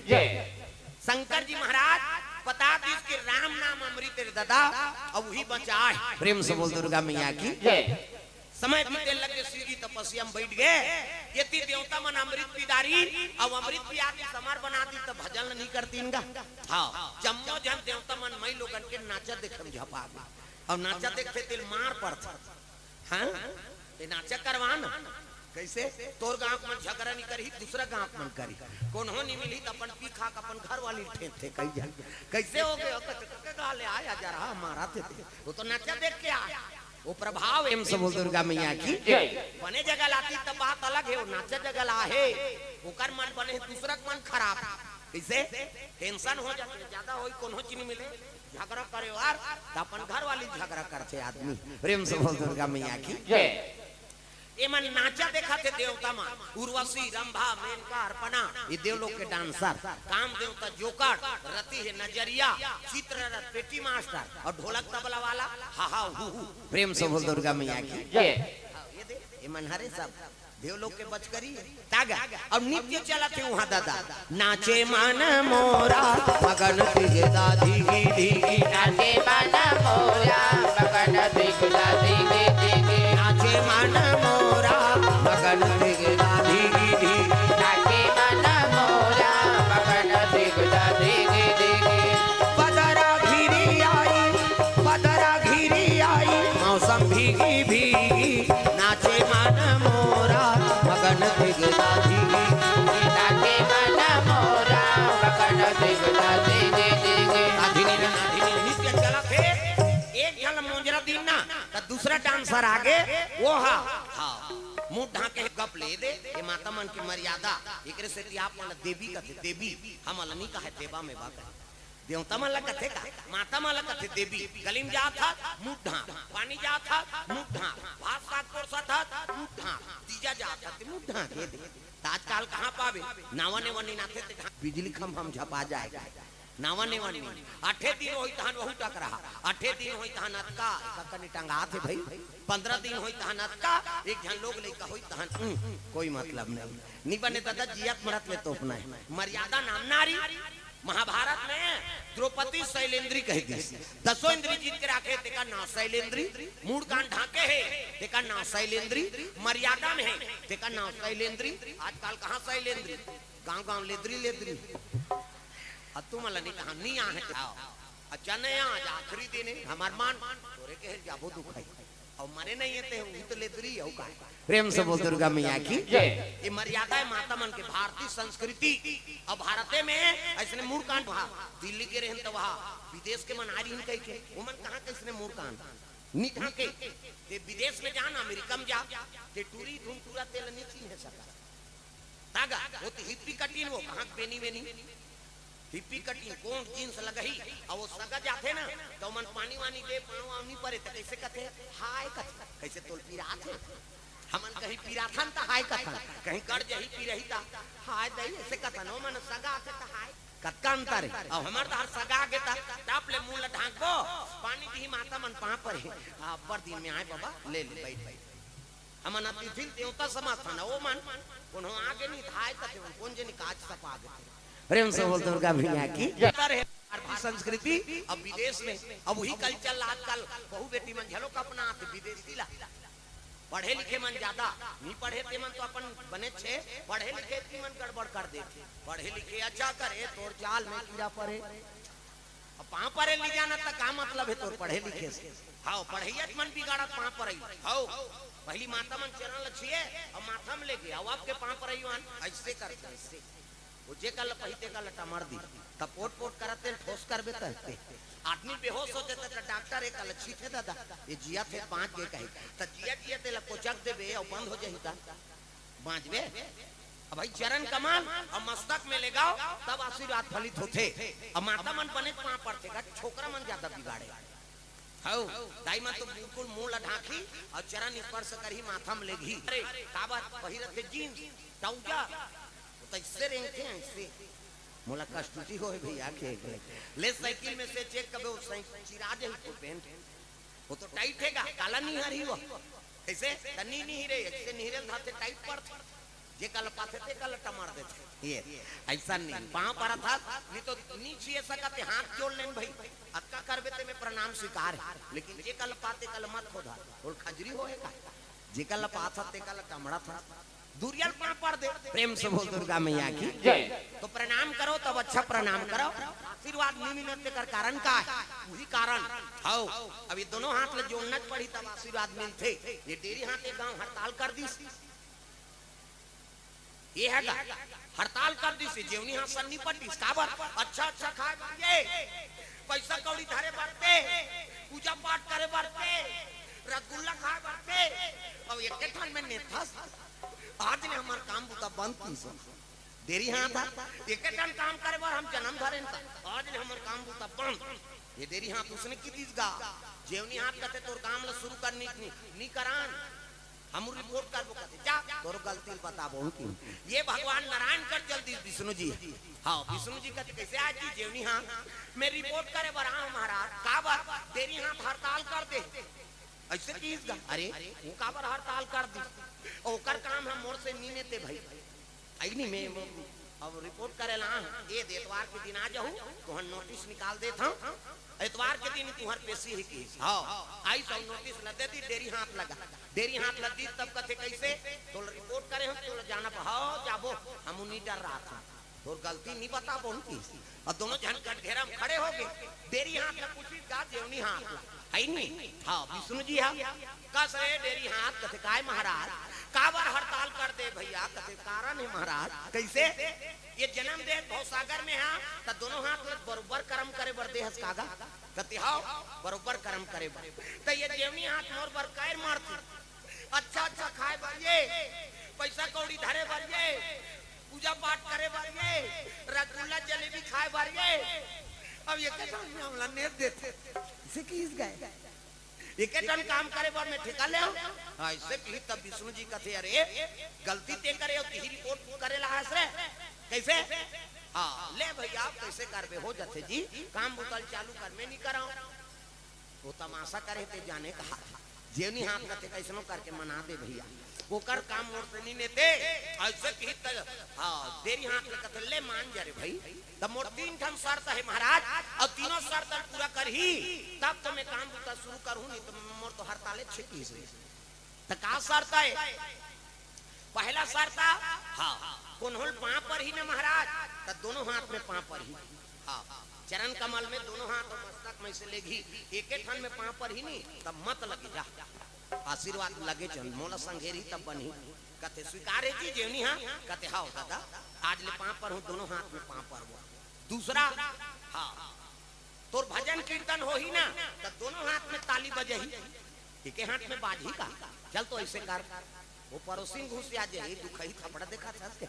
शंकर जी महाराज बता दिस कि राम नाम अमृत रे ददा, अब वही बचाए। प्रेम से बोल दुर्गा मैया की। समय बीते लगे, शिव जी तपस्या में बैठ गए। यदि देवता मन अमृत पी डारिन, अब अमृत पिया के समर बना दी, तब भजन नहीं करतीन गा। हाँ, जम्मो झन देवता मन मई लोगन के नाचा देखे में झपा गए। अब नाचा देखथे तेल मार पड़थे। हाँ, ये नाचा करवा ना। कैसे? तोर गांव के मन झगड़ा नहीं करही, दूसरा गांव के मन करही। कोनो नहीं मिलही त अपन पी खा के अपन घर वाली ठेंकथे कई झन। कैसे हो गए? कत के गाले आया जा रहा मारा थे। वो तो नाचा देख के आया। वो प्रभाव। प्रेम से बोल दुर्गा मैया की। बने जगह लाती तब बात अलग है, वो नाचा जगह ला है, ओकर मन बने, दूसरा के मन खराब। कैसे? टेंशन हो जाथे, ज्यादा होई, कोनो चीज नहीं मिले, झगड़ा करे यार, त अपन घर वाली झगड़ा करथे आदमी। प्रेम से बोल दुर्गा मैया की। एमन नाचा देखाथे देवता मन, उर्वशी, रंभा, मेनका, अर्पणा, ये देवलोक के डांसर, काम देवता जोकर, रति हे नजरिया, चित्ररथ पेटी मास्टर और ढोलक तबला वाला हा हा हू हू। प्रेम से बोल दुर्गा मैया की। हाँ, ये दे, ये मन हरे सब देवलोक के बचकरी। तागा, अब नृत्य चलत हे वहाँ दादा। नाचे मन मोरा मगन दिगदा धिगी धिगी। नाचे मन मोरा मगन दिगदा धिगी धिगी। नाचे मन मोरा मगन दिगदा धिगी धिगी। नाचे मन मोरा मगन दिगदा धिगी धिगी। बदरा घिरी आई, बदरा घिरी आई, मौसम भीगी भीगी। नाचे मन मोरा मगन दिगदा धिगी। नाचे मन मोरा मगन दिगदा धिगी धिगी। अधीनी अधीनी नृत्य चलत हे। एक झन मोजरा दिन ना, त दूसरा डांसर आगे, वो हा, हाँ, मुंह ढांके गप ले दे, ये माता मन की मर्यादा। एकरे सेती आप मन देवी कथे, देवी, हमन ला नहीं कहे देवा में बा कहे। देवता मन ला कथे का, माता मन ला कथे देवी। गली में जात हा, मुंह ढांक, पानी जात हा, मुंह ढांक, भात साग परोसत हा, मुंह ढांक, तीजा जात हा, ते मुंह ढांक, ये दे। त आजकल कहाँ पाबे? नावा नेवा नी नाथे ते ढांक, बिजली खंभा में झपा जाएगा। नावा नेवा नी। आठे दिन होई तहन वहू टकराहा, आठे दिन होई तहन अतका, एक कनी टंगात हे भाई। पंद्रह दिन होई तहन अतका, एक झन लोग लइका होई तहन, उम, कोई मतलब नहीं। नी बने दादा, जियत मरत में तोपना है। मर्यादा नाम नारी। महाभारत में द्रौपदी शैलेंद्री कह दिस। दसों इंद्री जीत के राखे, तेका नाव शैलेंद्री। मूड़ कान ढांके हे, तेका नाव शैलेंद्री। मर्यादा में हे, तेका नाव शैलेंद्री। आजकल कहाँ शैलेंद्री? गांव गांव लेदरी लेदरी। अब तुम ला नहीं कहा, नहीं आ है, आओ। अच्छा नहीं, आज आखिरी दिन है, हमार मान, तोरे के जाबो दुखाई। अउ मरे नहीं हे ते, उही तो लेदरी अउ का। प्रेम से बोल दुर्गा मैया की। ये मर्यादा है माता मन के, भारतीय संस्कृति। अब भारते में ऐसने मूड़ कान भा, दिल्ली के रहन त वहा, विदेश के मन आ रही कह के, वो मन कहाँ कैसने मूड़ कान? नी ढांके। ते विदेश में जा ना, अमेरिका में जा, ते टूरी धुन टूरा तेल नी चिन्हे सका। तागा, वो तो हिप्पी कटिन, वो कहाँ के बेनी वेनी? हिप्पी कटिन, कोट जींस लगही, अउ वो सगा जाथे ना, त ओमन पानी वानी दे, पाँव वाँव नी परे, त कैसे कथे? हाय कथे, कैसे तोल पिरात हे? हमन कहीं पिराथन त हाय कथन, कहीं गड़ जही पिरही त हाय दई, ऐसे कथन, ओमन सगा आथे त हाय। कतका अंतर हे? अउ हमर त हर सगा आगे त, टाप ले मुंह ल ढांकबो, पानी दिही माता मन पाँव परे, अब्बड़ दिन में आए बाबा, ले ले, बैठ, बैठ। हमन अतिथि ल देवता समझथन, ओ मन, कोनो आगे नहीं धाय कथे, कोन जनी काज सपा आगे। प्रेम से बोल दुर्गा मैया की। अंतर हे भारतीय संस्कृति अब विदेश में, अब वही कल्चर ला आजकल बहू बेटी मन झलोक अपनात हे विदेशी ला। पढ़े लिखे मन ज्यादा, नहीं पढ़े ते मन तो अपन बने छे, पढ़े लिखे ती मन गड़बड़ कर देथे। पढ़े लिखे अच्छा करे, तोर जाल में कीड़ा परे। अब पाँव परे ली जाना त का मतलब हे तोर पढ़े लिखे से? हाव, पढ़इया मन बिगाड़त पाँव परई। हाव, पहली माता मन चरण ल छुए, अब माथा में लेगे, अब आपके पाँव परई वान, ऐसे करते, ऐसे। वो जे कल पहिते कल टमर दी, तब पोट पोट करत तेल ठोस करबे तहते। आदमी बेहोश हो जाता त डॉक्टर एक कल छीटे दादा, ये जिया थे बाँच गे कही, त जिया जिया तेला कोचक देबे, अउ बंद हो जाही त। बाँचबे। अब भाई चरण कमल अउ मस्तक में लेगाव, तब आशीर्वाद फलित होथे। अब माता मन बने पाँव परथे गा, छोकरा मन ज्यादा बिगाड़े। हव, दाई मन तो बिल्कुल मुंह ला ढांकही अउ चरण स्पर्श करही, माथा में लेगही। अरे, काबर पहिरत हे जींस, ट्राउजर, वो तो इससे रेंगथे, इससे। मोला कस्तूरी होय भैया के। ले साइकिल में से चेक कबे वो साइकिल चिरा जाही तो पेंट। वो तो टाइट हे गा, काला निहरही वो। कइसे? त नी निहरे, अइसे निहरे ल धरथे टाइट पड़थे। जेकर ल पाथे तेकर ल टमर देथे। ये, अइसन नहीं, पाँव परत हस, नहीं तो नी छुए सकत हे, हाथ जोड़ लेन भई। अतका करबे ते में प्रणाम स्वीकार हे। लेकिन जेकर ल पाथे तेकर ल मत खोधा। बोल खजरी होय का? जेकर ल पाथस तेकर ल टमरत हस। दूरिहा ल पाँव पर दे। प्रेम से बोल दुर्गा मैया की। जय। तो प्रणाम करो तब अच्छा प्रणाम करो। आशीर्वाद नी मिलत तेकर कारण का हे? उही कारण। हव। अब ये दोनों हाथ ल जोड़ना पड़ही तब आशीर्वाद मिलथे। ये डेरी हाथ एक गांव हड़ताल कर दिस। ये हे गा, हड़ताल कर दिस, जेवनी हाथ सन नी पटिस। काबर? अच्छा अच्छा खाय बर ये, पइसा कौड़ी धरे बर ते, पूजा पाठ करे बर ते, रसगुल्ला खाय बर ते। अब एके ठन में नेथस, आज ले हमर काम बुता बंद किहिस। डेरी हाथ हा, एके ठन काम करे बर हम जनम धरेन त, आज ले हमर काम बुता बंद। ये डेरी हाथ उसने कहि दिस गा, जेवनी हाथ कथे तोर काम ल शुरू कर नी, नी, नी करान। हम रिपोर्ट करबो कथे, जा, तोर गलती ल बताबो हम कि। ये भगवान नारायण कर जल्दी विष्णु जी। हाँ, विष्णु जी कथे, कइसे आय जी जेवनी हाथ? मैं रिपोर्ट करे बर आंव महाराज। काबर? डेरी हाथ हड़ताल कर दे। अइसे किहिस गा। अरे, वो काबर हड़ताल कर दिस? ओकर काम ह मोर से नी नेते भई। अइ नी, मैं अब रिपोर्ट करे ला आंव, ए दे एतवार के दिन आ जाहू, तुहर नोटिस निकाल देत हंव। एतवार के दिन तुहर पेशी हे किहिस। हाँ, आइस अउ नोटिस ल दे दिस, डेरी हाथ ल गा। डेरी हाथ ल दिस तब कथे कइसे? तोला रिपोर्ट करे हंव, तोला जाना प-, हाँ, जाबो, हमू नी डर्राथन। तोर गलती नी बताबोन किहिस। अउ दोनों झन कटघेरा म खड़े होगे। डेरी हाथ ल पूछिस गा जेवनी हाथ ल। हे नी? हाँ, विष्णु जी हा। कस रे डेरी हाथ, कथे, "काय महाराज, काबर हड़ताल कर दे भैया?" कथे, "कारण हे महाराज।" कइसे? ये जनम दे भवसागर में हा, त दोनों हाथ ल बरोबर करम करे बर दे हस का गा? कथे, "हव, बरोबर करम करे बर।" त ये जेवनी हाथ मोर बर कइर मारथे। अच्छा अच्छा खाय बर ये, पइसा कौड़ी धरे बर ये, पूजा पाठ करे बर ये, रसगुल्ला जलेबी खाय बर ये। अब एके ठन में हमला नेत देथे। अइसे किहिस गा। एके ठन काम करे बर मैं ठेका ले हंव। हाँ, अइसे किहिस तब विष्णु जी कथे, "अरे, गलती ते करे अउ तिही रिपोर्ट करे ला आस रे।" कइसे? हाँ, ले भैया, अब कइसे करबे? हो जथे जी, काम बुता ल चालू कर, मैं नी करंव। वो तमाशा करे ते जाने कहा। जेवनी हाथ कथे कइसनो करके मना दे भैया, ओकर काम मोर से नी नेते। अइसे किहिस त, हाँ, डेरी हाथ ल कथे, "ले मान जा रे भई, त मोर तीन ठन शर्त हे महाराज, अउ तीनों शर्त ल पूरा करही, तब तो मैं काम बुता शुरू करहूं, नी तो मोर तो हड़ताले छेकिस रे।" त का शर्त हे? पहला शर्त, हाँ, कोन्हो ल पांव परही न महाराज, त दोनों हाथ में पांव परही। हाँ, चरण कमल में दोनों हाथ अउ मस्तक में से लेगही, एके ठन में पांव परही नी, तब मत लगे जा। आशीर्वाद लगे झन, मोला संघेरही तब बनही। कथे, "स्वीकार हे जी जेवनी हाथ?" कथे, "हव दादा, आज ले पांव परहूं, दोनों हाथ में पांव परबो।" दूसरा, हाँ, तोर भजन कीर्तन होही ना, त दोनों हाथ में ताली बजही, एके हाथ में बाजही का? चल तो अइसे कर, वो पड़ोसी घुसिया जाही, दुखही थपड़ा देखाथस,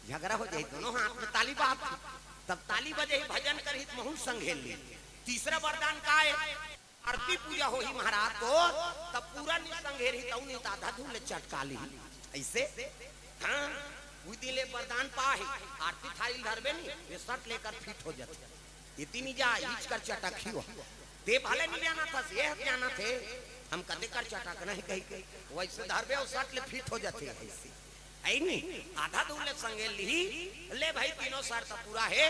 झगरा हो जाही, दोनों हाथ में ताली बाज, तब ताली बजही, भजन करही त महूं ल संघेर लिही। तीसरा वरदान का हे? आरती पूजा होही महाराज तोर, तब पूरा नी संघेरही, तउ नी त आधा दूर ले चटका लिही। अइसे? हाँ, उही दिन ले वरदान पाहे, आरती थारी ल धरबे नी, ये सट लेकर फिट हो जथे। एती नी जा, इच कर चटकही हो। ते भले नी जानथस, ये ह जानथे, हम कते कर चटकना हे कहिके। वइसे धरबे, वो सट ले फिट हो जथे, अइसे। हे नी? आधा दूर ले संघेर लिही, ले भई, तीनों शर्त पूरा हे,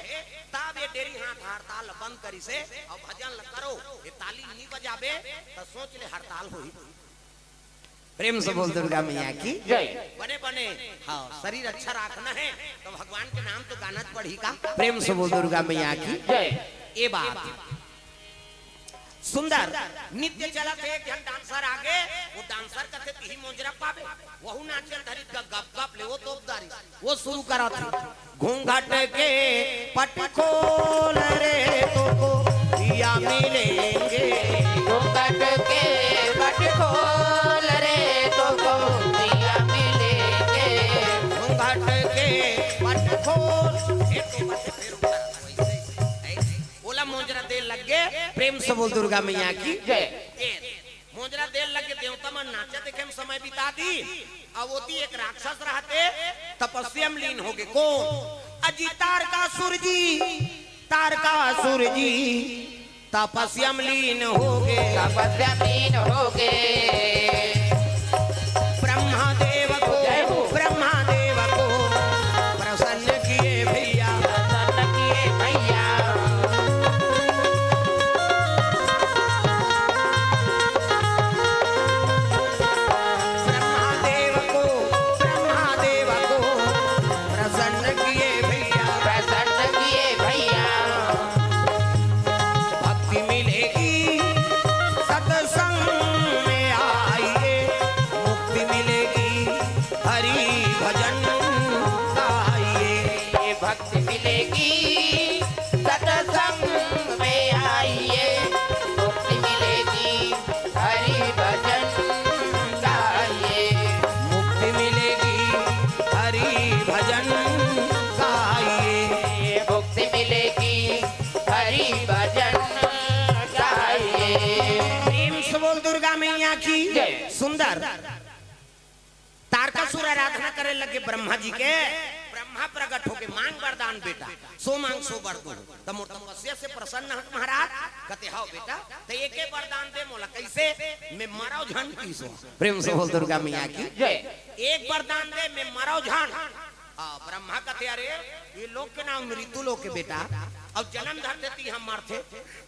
तब ये डेरी हाथ हड़ताल बंद करिसे, अउ भजन ल करो, ये ताली नी बजाबे, त सोच ले हड़ताल होही। प्रेम से बोल दुर्गा मैया की। जय। बने बने, हाँ, शरीर अच्छा राखना हे, त भगवान के नाम तो गाना पड़ही का। प्रेम से बोल दुर्गा मैया की। जय। ए बात सुंदर, नृत्य चलत हे, एक झन डांसर आगे, वो डांसर कथे, "तिही मोंजरा पाबे।" वहू नाचे ल धरिस, गप गप ले वो तोप डारिस। वो शुरू करत हे, घूंघट के पट खोल रे, तोको पिया मिलेंगे। घूंघट के पट खोल रे, तोको पिया मिलेंगे। घूंघट के पट खोल, ये तो बस फिर ऊपर वैसे ही। ओला मोंजरा दे लग गे। प्रेम से बोल दुर्गा मैया की। जय। ए, मोंजरा दे लग गे, देवता मन नाचा देखे म समय बिता दिस। अउ ओती एक राक्षस रहथे, तपस्या म लीन होगे। कोन? अजी तारकासुर जी, तारकासुर जी तपस्या में लीन होगे। तपस्या में लीन होगे। ब्रह्मा देव को, जय हो। ब्रह्मा देव को प्रसन्न किए भैया। प्रसन्न किए भैया। ब्रह्मा देव को, ब्रह्मा देव को प्रसन्न किए भैया। प्रसन्न किए भैया। भक्ति मिलेगी सत्संग में आइए, मुक्ति मिलेगी हरि भजन गाइए। ये भक्ति मिलेगी सत्संग में आइए, मुक्ति मिलेगी हरि भजन गाइए। मुक्ति मिलेगी हरि भजन गाइए। मुक्ति मिलेगी हरि भजन गाइए। प्रेम से बोल दुर्गा मैया की जय। सुंदर। तारकासुर आराधना करे लगे ब्रह्मा जी के। ब्रह्मा प्रकट होके, "मांग वरदान बेटा, सो मांग सो वर दूं।" त मोर तपस्या से प्रसन्न हक महाराज? कथे, "हव बेटा।" "त एके वरदान दे मोला।" "कइसे?" "मैं मरव झन।" प्रेम से बोल दुर्गा मैया की जय। "एक वरदान दे, मैं मरव झन।" हाँ, ब्रह्मा कथे, "अरे, ये लोक के नाम मृत्यु लोक हे बेटा, अउ जनम धरथे तिहां मरथे,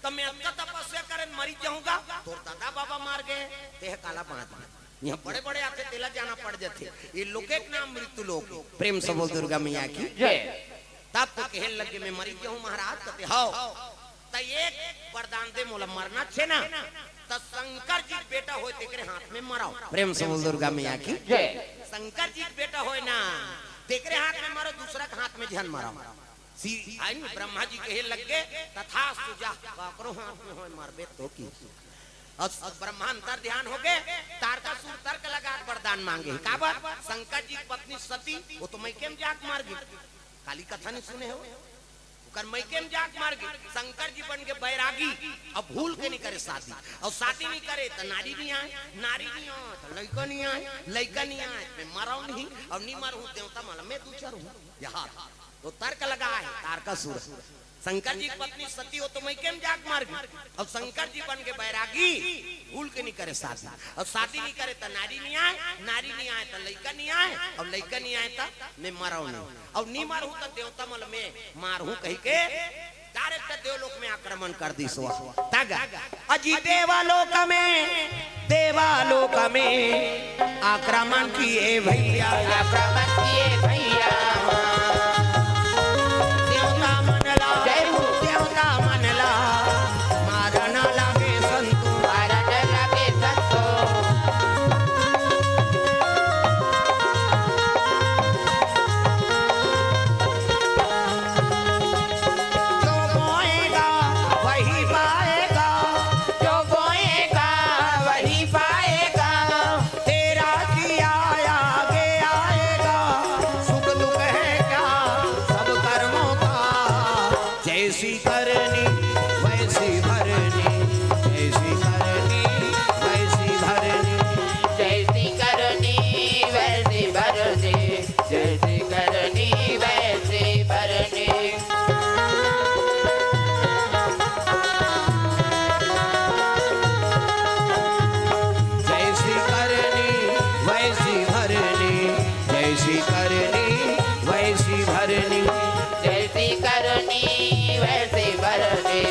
त मैं अतका तपस्या करेन मरी जाहूं गा, तोर दादा बाबा मर गे, तेह काला बांच गे।" इहां बड़े-बड़े आथे, तेला जाना पड़ जाथे। ये लोके के नाम मृत्यु लोक हे। प्रेम से बोल दुर्गा मैया की जय। तब तो कहे लगे, "मैं मरी जाहूं महाराज?" कथे, "हव।" "त एक वरदान दे मोला, मरना छे ना, त शंकर जी के बेटा होय तेकरे हाथ में मरव।" प्रेम से बोल दुर्गा मैया की जय। "शंकर जी के बेटा होय ना, तेकरे हाथ में मरव, दूसरा के हाथ में झन मरव।" सी-, आइन ब्रह्मा जी कहे लग गे, "तथास्तु, जा, काकरो हाथ में होय मरबे तो की।" अउ ब्रह्मा अंतर ध्यान होगे, तारकासुर तर्क लगा के वरदान मांगे। काबर? शंकर जी के पत्नी सती, वो तो मइके में जाके मर गे। काली कथा नइ सुने हो? ओकर मइके में जाके मर गे। शंकर जी बन गे बैरागी, अब भूल के नइ करे शादी, अउ शादी नइ करे त नारी नइ आय, नारी नइ आय त लइका नइ आय, लइका नइ आय त मैं मरव नहीं, अउ नइ मरहूं देवता मन ल मैं दूसर हूं। यहां तो तर्क लगा हे तारकासुर। शंकर जी के पत्नी सती हो तो मइके में जाके मर गे। अब शंकर जी बन गे बैरागी, भूल के नइ करे शादी। अब शादी नइ करे त नारी नइ आय, नारी नइ आय त लइका नइ आय, अब लइका नइ आय त मैं मरव नहीं। अब नइ मरहूं त देवता मन ल मैं मारहूं कहिके direct देवलोक में आक्रमण कर दिस। तग अजी देवालोक में, देवालोक में आक्रमण किए भैया। आक्रमण किए भैया। देवता मन ला, जय हो। देवता मन ला मारन लागे संतो। मारन लागे संतो। जो बोएगा वही पाएगा। जो बोएगा वही पाएगा। तेरा किया आगे आएगा। सुख दुख है क्या सब कर्मों का। जैसी करनी वैसी भरनी। जैसी करनी वैसी भरनी। जैसी करनी वैसी भरनी। जैसी करनी वैसी भरनी। जैसी करनी वैसी भरनी। जैसी करनी वैसी भरनी। जैसी करनी वैसी भरनी।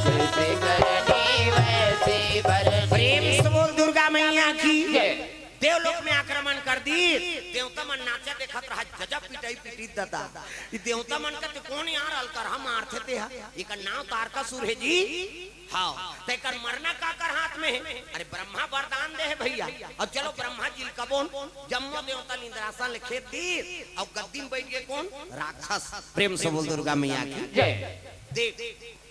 जैसी करनी वैसी भरनी। प्रेम से बोल दुर्गा मैया की। जय। देवलोक में आक्रमण कर दिस, देवता मन नाचा देखत रहा, गजब पिटाई पिटिस दादा। ये देवता मन कथे, "कोन यार अलकरहा मारथे तेहा? एकर नाव तारकासुर हे जी।" हव, त एकर मरना काकर हाथ में हे? अरे ब्रह्मा वरदान दे हे भैया। अब चलो ब्रह्मा जी ल कबोन, जम्मो देवता ल इंद्रासन ले खेद दिस, अउ गद्दी में बइठ गे कोन? राक्षस। प्रेम से बोल दुर्गा मैया की जय। देख,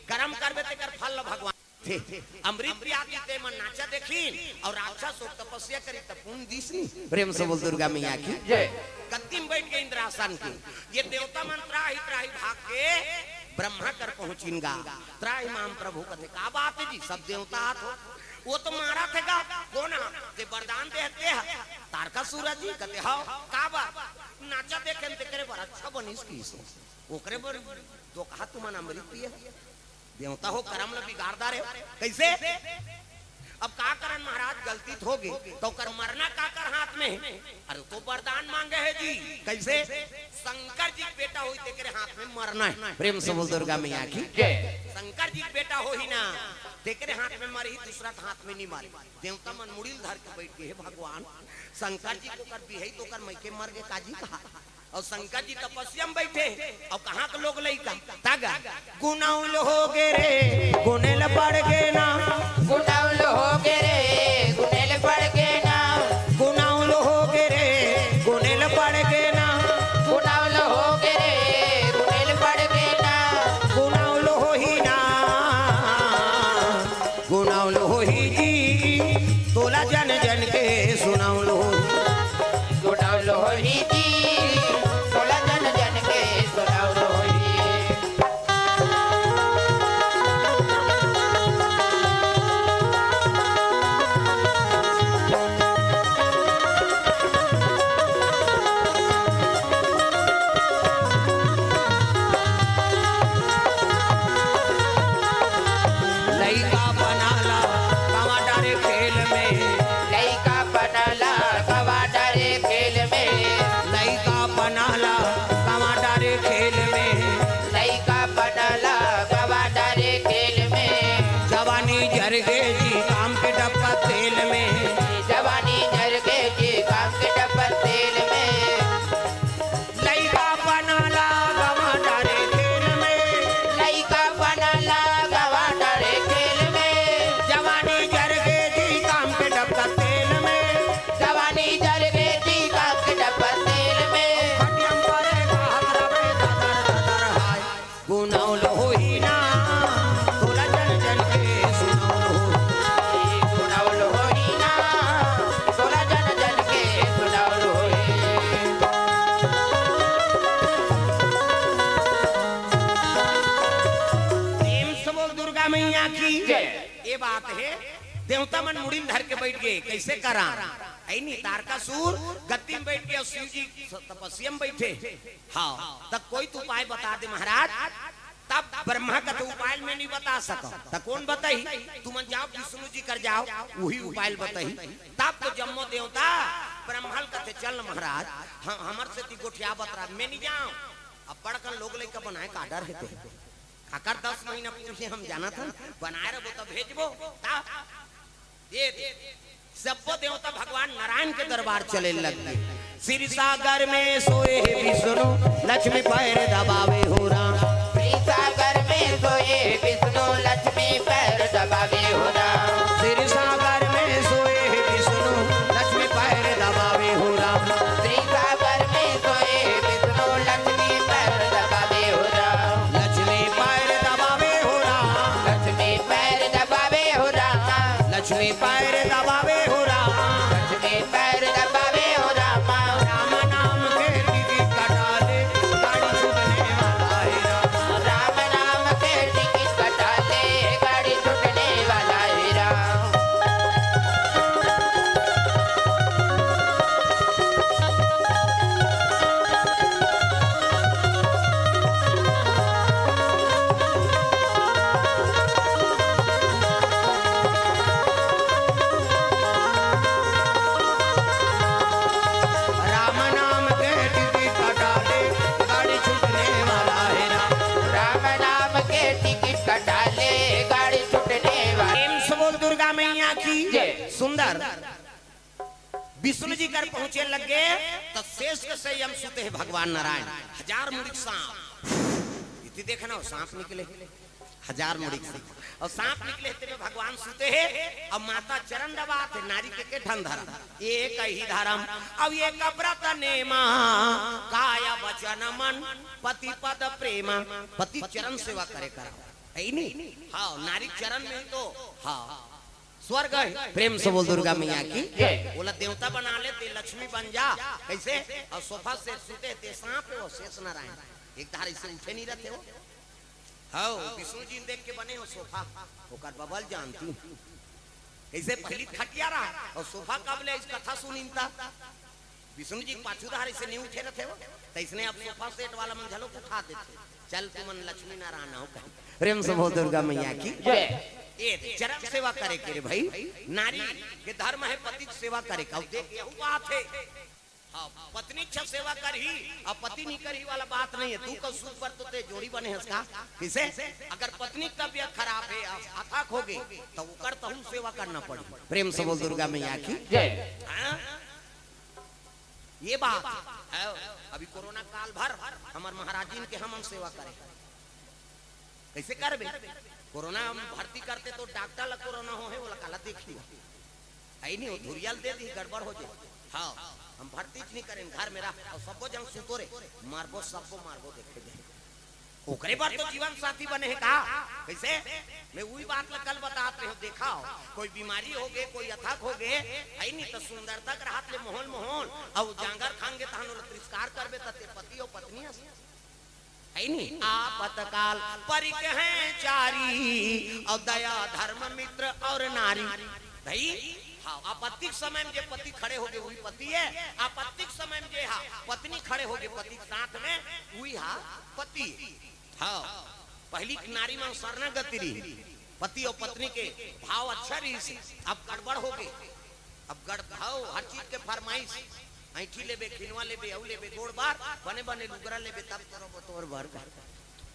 करम करबे तेकर फल ल भगवान थे। अमृत पिया के ते मन नाचा देखिन, अउ राक्षस हो तपस्या करिस त पुन दिस नी। प्रेम से बोल दुर्गा मैया की जय। गद्दी में बइठ गे इंद्रासन के। ये देवता मन त्राहि त्राहि भाग के ब्रह्मा कर पहुंचिन गा। त्राहि माम प्रभु कथे, "का बात हे जी, सब देवता आत हो?" वो तो मारथे गा, कोन हा? ते वरदान दे हे तेहा। तारकासुर जी कथे, "हव, का बात?" नाचा देखे तेकरे बर अच्छा बनिस किस। ओकरे बर तो कहा तुमन अमृत पिए हो? देवता हो करम ल बिगाड़ डारे हो। कइसे? अब का करन महाराज, गलती तो होगे, त ओकर मरना काकर हाथ में हे? अरे तो वरदान मांगे हे जी। कइसे? शंकर जी के बेटा होही तेकरे हाथ में मरना हे। प्रेम से बोल दुर्गा मैया की। जय। शंकर जी के बेटा होही ना, तेकरे हाथ में मरही, दूसरा के हाथ में नहीं मरही। देवता मन मुड़ी ल धर के बइठ गे, हे भगवान, शंकर जी के ओकर बिहई त ओकर मइके मर गे का जी कहा। अउ शंकर जी तपस्या म बइठे, अउ कहाँ के लोग लइका? तग गुनउल होगे रे, गुनेल पड़ गे ना। गुनउल होगे रे, गुनेल पड़ गे ना। गुनउल होगे रे, गुनेल पड़ गे ना। गुनउल होगे रे, गुनेल पड़ गे ना। गुनउल होही ना। गुनउल होही जी, तोला जन जन के सुनउल होही। गुनउल होही जी, तोला जन जन के सुनउल होही। लइका पना ला गवा डारे खेल में। लइका पना ला गवा डारे खेल में। लइका पना ला गवा डारे खेल में। लइका पना ला गवा डारे खेल में। जवानी जर गे जी काम के डब्बा तेल में। जवानी जर गे जी काम के डब्बा तेल में। लइका पना ला गवा डारे खेल में। लइका पना ला गवा डारे खेल में। जवानी जर गे जी काम के डब्बा तेल में। जवानी जर गे जी काम के डब्बा तेल में। खटियम परे गाहक रवे ददर ददर हाय। गुनउल होही ना, तोला जन जन के सुनउल होही। गुनउल होही ना, तोला जन जन के सुनउल होही। प्रेम से बोल दुर्गा मैया की जय। ये बात हे, देवता मन मुड़ी ल धर के बइठ गे, कइसे करा? अइ नी, तारकासुर गद्दी म बइठ गे, शिव जी तपस्या म बइठे। हाँ, त कोई तो उपाय बता दे महाराज। तब ब्रह्मा कथे उपाय ल मैं नहीं बता सकँव, त कोन बताही? तुमन जाव विष्णु जी कर जाव, उही उपाय ल बताही। तब तो जम्मो देवता ब्रह्मा ल कथे, चल न महाराज, हम, हमर सेती गोठियावत रह, मैं नहीं जाँव। अब बड़कन लोग लइका बनाए का डर हे ते। काकर दस महीना पूरी हम जानत हन, बनाए रहिबो त भेजबो। त ये सब्बो देवता भगवान नारायण के दरबार चले लग गे। क्षीर सागर में सोए हे विष्णु, लक्ष्मी पैर दबावे हो राम। क्षीर सागर में सोए हे विष्णु, लक्ष्मी पैर दबावे हो राम। क्षीर सागर में सोए हे विष्णु, लक्ष्मी पैर दबावे हो राम। क्षीर सागर में सोए हे विष्णु, लक्ष्मी पैर दबावे हो राम। लक्ष्मी पैर दबावे हो राम। लक्ष्मी पैर दबावे हो राम। लक्ष्मी पैर दबावे हो राम। लक्ष्मी पैर दबावे हो राम। राम नाम के टिकट कटा ले, गाड़ी छूटने वाला हे राम। राम नाम के टिकट कटा ले, गाड़ी छूटने वाला हे राम। राम नाम के टिकट कटा ले, गाड़ी छूटने वाला हे राम। राम नाम के टिकट कटा ले, गाड़ी छूटने वाला। प्रेम से बोल दुर्गा मैया की जय। सुंदर। विष्णु जी कर पहुंचे लग गे, त शेष के शय्या म सुते हे भगवान नारायण। हजार मुड़ी के सांप। इति देखना हो, सांप निकले। हजार मुड़ी के सांप। अउ सांप निकले हे, तेमे भगवान सुते हे। अउ माता चरण दबात हे, नारी के के ठन धरम। एक ही धरम, अउ एक व्रत नेमा। काय वचन मन, पति पद प्रेमा। पति चरण सेवा करे करा। हे नी? हाँ, नारी चरण में ही तो। हाँ। स्वर्ग हे। प्रेम से बोल दुर्गा मैया की। जय। ओला देवता बना ले, ते लक्ष्मी बन जा। कइसे? अउ सोफा सेट सुते, ते सांप हे, वो शेष नारायण। एक धार अइसे उठे नहीं रहते हो। हाँ, विष्णु जी देख के बने हो सोफा। ओकर बबल जानती। कइसे पहली खटिया रहा अउ सोफा कब ले इस कथा सुनिन ता। विष्णु जी के पाछू डहर अइसे नइ उठे रथे वो, त अइसने अब सोफा सेट वाला मन घलो उठा देथे। चल तुमन लक्ष्मी नारायण हो कहे। प्रेम से बोल दुर्गा मैया की। जय। ए चरम सेवा करे के रे भाई, नारी के धर्म हे पति के सेवा करे के। अउ देख यहू बात हे, हाँ, पत्नी के सेवा करही अउ पति नइ करही वाला बात नइ हे। तू का सुख बर तो तैं जोड़ी बने हस का? कइसे? अगर पत्नी के तबियत खराब हे, अथक होगे, त ओकर तहू सेवा करना पड़ही। प्रेम से बोल दुर्गा मैया की। जय। हाँ? ये बात हे। अभी कोरोना काल भर हमर महाराजिन के हमन सेवा करे। कइसे करबे? कोरोना म भर्ती करते त डॉक्टर ला कोरोना होहे, ओला काला देखही? हे नहीं, वो धुरिया ल दे दिही, गड़बड़ हो जाही। हाँ, हम भर्ती च नइ करेन, घर में रह, अउ सब्बो झन सुतो रे, मारबो, सब्बो मारबो, देखे जाही। ओकरे बर तो जीवन साथी बने हे का? कइसे? मैं उही बात ला कल बतात रहेंव, देखव, कोई बीमारी होगे, कोई अथक होगे, हे नहीं, त सुंदरता के राहत ले मोहन मोहन, अउ जांगर खांगे तहन ओला तिरस्कार करबे, त तैं पति अउ पत्नी हस। हे नहीं? आपतकाल परिक हे चारी, अउ दया धर्म मित्र अउ नारी। भाई, हाँ, आपत्ति के समय में जे पति खड़े होगे, उही पति हे। आपत्ति के समय में जे हा पत्नी खड़े होगे पति के साथ में, उही हा पति हे। हाँ, पहिली के नारी मन शरणागति रही, पति अउ पत्नी के भाव अच्छा रहिस, अब गड़बड़ होगे। अब गड़-, भाव हर चीज के फरमाइश, अंइठी लेबे, खिनवा लेबे, अउ लेबे, गोड़ बार, बने बने लुगरा लेबे, तब तोर, तोर बर कर।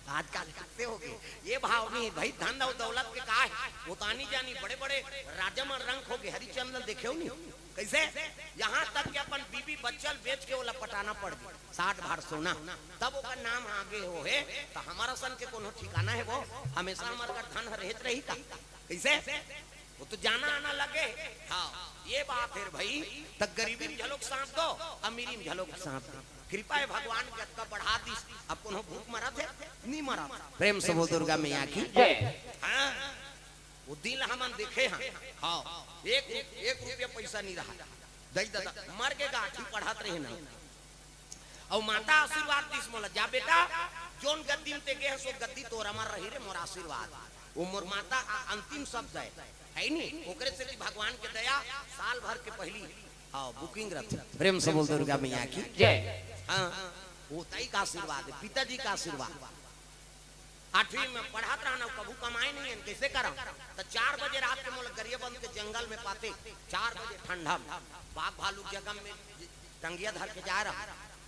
आजकल कइसे होगे? ये भाव नइ हे भाई, धन अउ दौलत के का हे? वो तो आनी जानी बड़े बड़े राजा मन रंक होगे, हरिचंद ल देखेव नहीं? कइसे? यहाँ तक कि अपन बीबी बच्चा ल बेच के ओला पटाना पड़ गे, साठ भार सोना, तब ओकर नाम आगे होहे। त हमर असन के कोनो ठिकाना हे वो? हमेशा हमर कर धन ह रहेच रही का? कइसे? वो तो जाना आना लगे। हाँ, ये बात हे भाई, त गरीबी म घलोक साथ दो, अमीरी म घलोक साथ दो। कृपा हे भगवान के, अतका बढ़ा दिस, अब कोनो भूख मरत हे? नइ मरत। प्रेम से बोल दुर्गा मैया की। जय। हाँ, वो दिन हमन देखे हन। हाँ, एक, एक रुपया पइसा नइ रहा। दई ददा, मर के गांठी पढ़त रहे ना। अउ माता आशीर्वाद दिस मोला, "जा बेटा, जोन गद्दी म तैं गे हस, वो गद्दी तोर अमर रही रे, मोर आशीर्वाद।" वो मोर माता आ अंतिम शब्द हे, हे नहीं? ओकरे सेती भगवान के दया, साल भर के पहिली, हाँ, booking रथे। प्रेम से बोल दुर्गा मैया की। जय। हाँ, वो तई का आशीर्वाद हे, पिताजी का आशीर्वाद। आठवीं में पढ़त रहन, कभू कमाए नइ हे, कइसे करंव? त चार बजे रात के मोला गरियाबंद के जंगल में पाते, चार बजे ठंडा में, बाघ भालू जगह में टंगिया धर के जाए रहंव।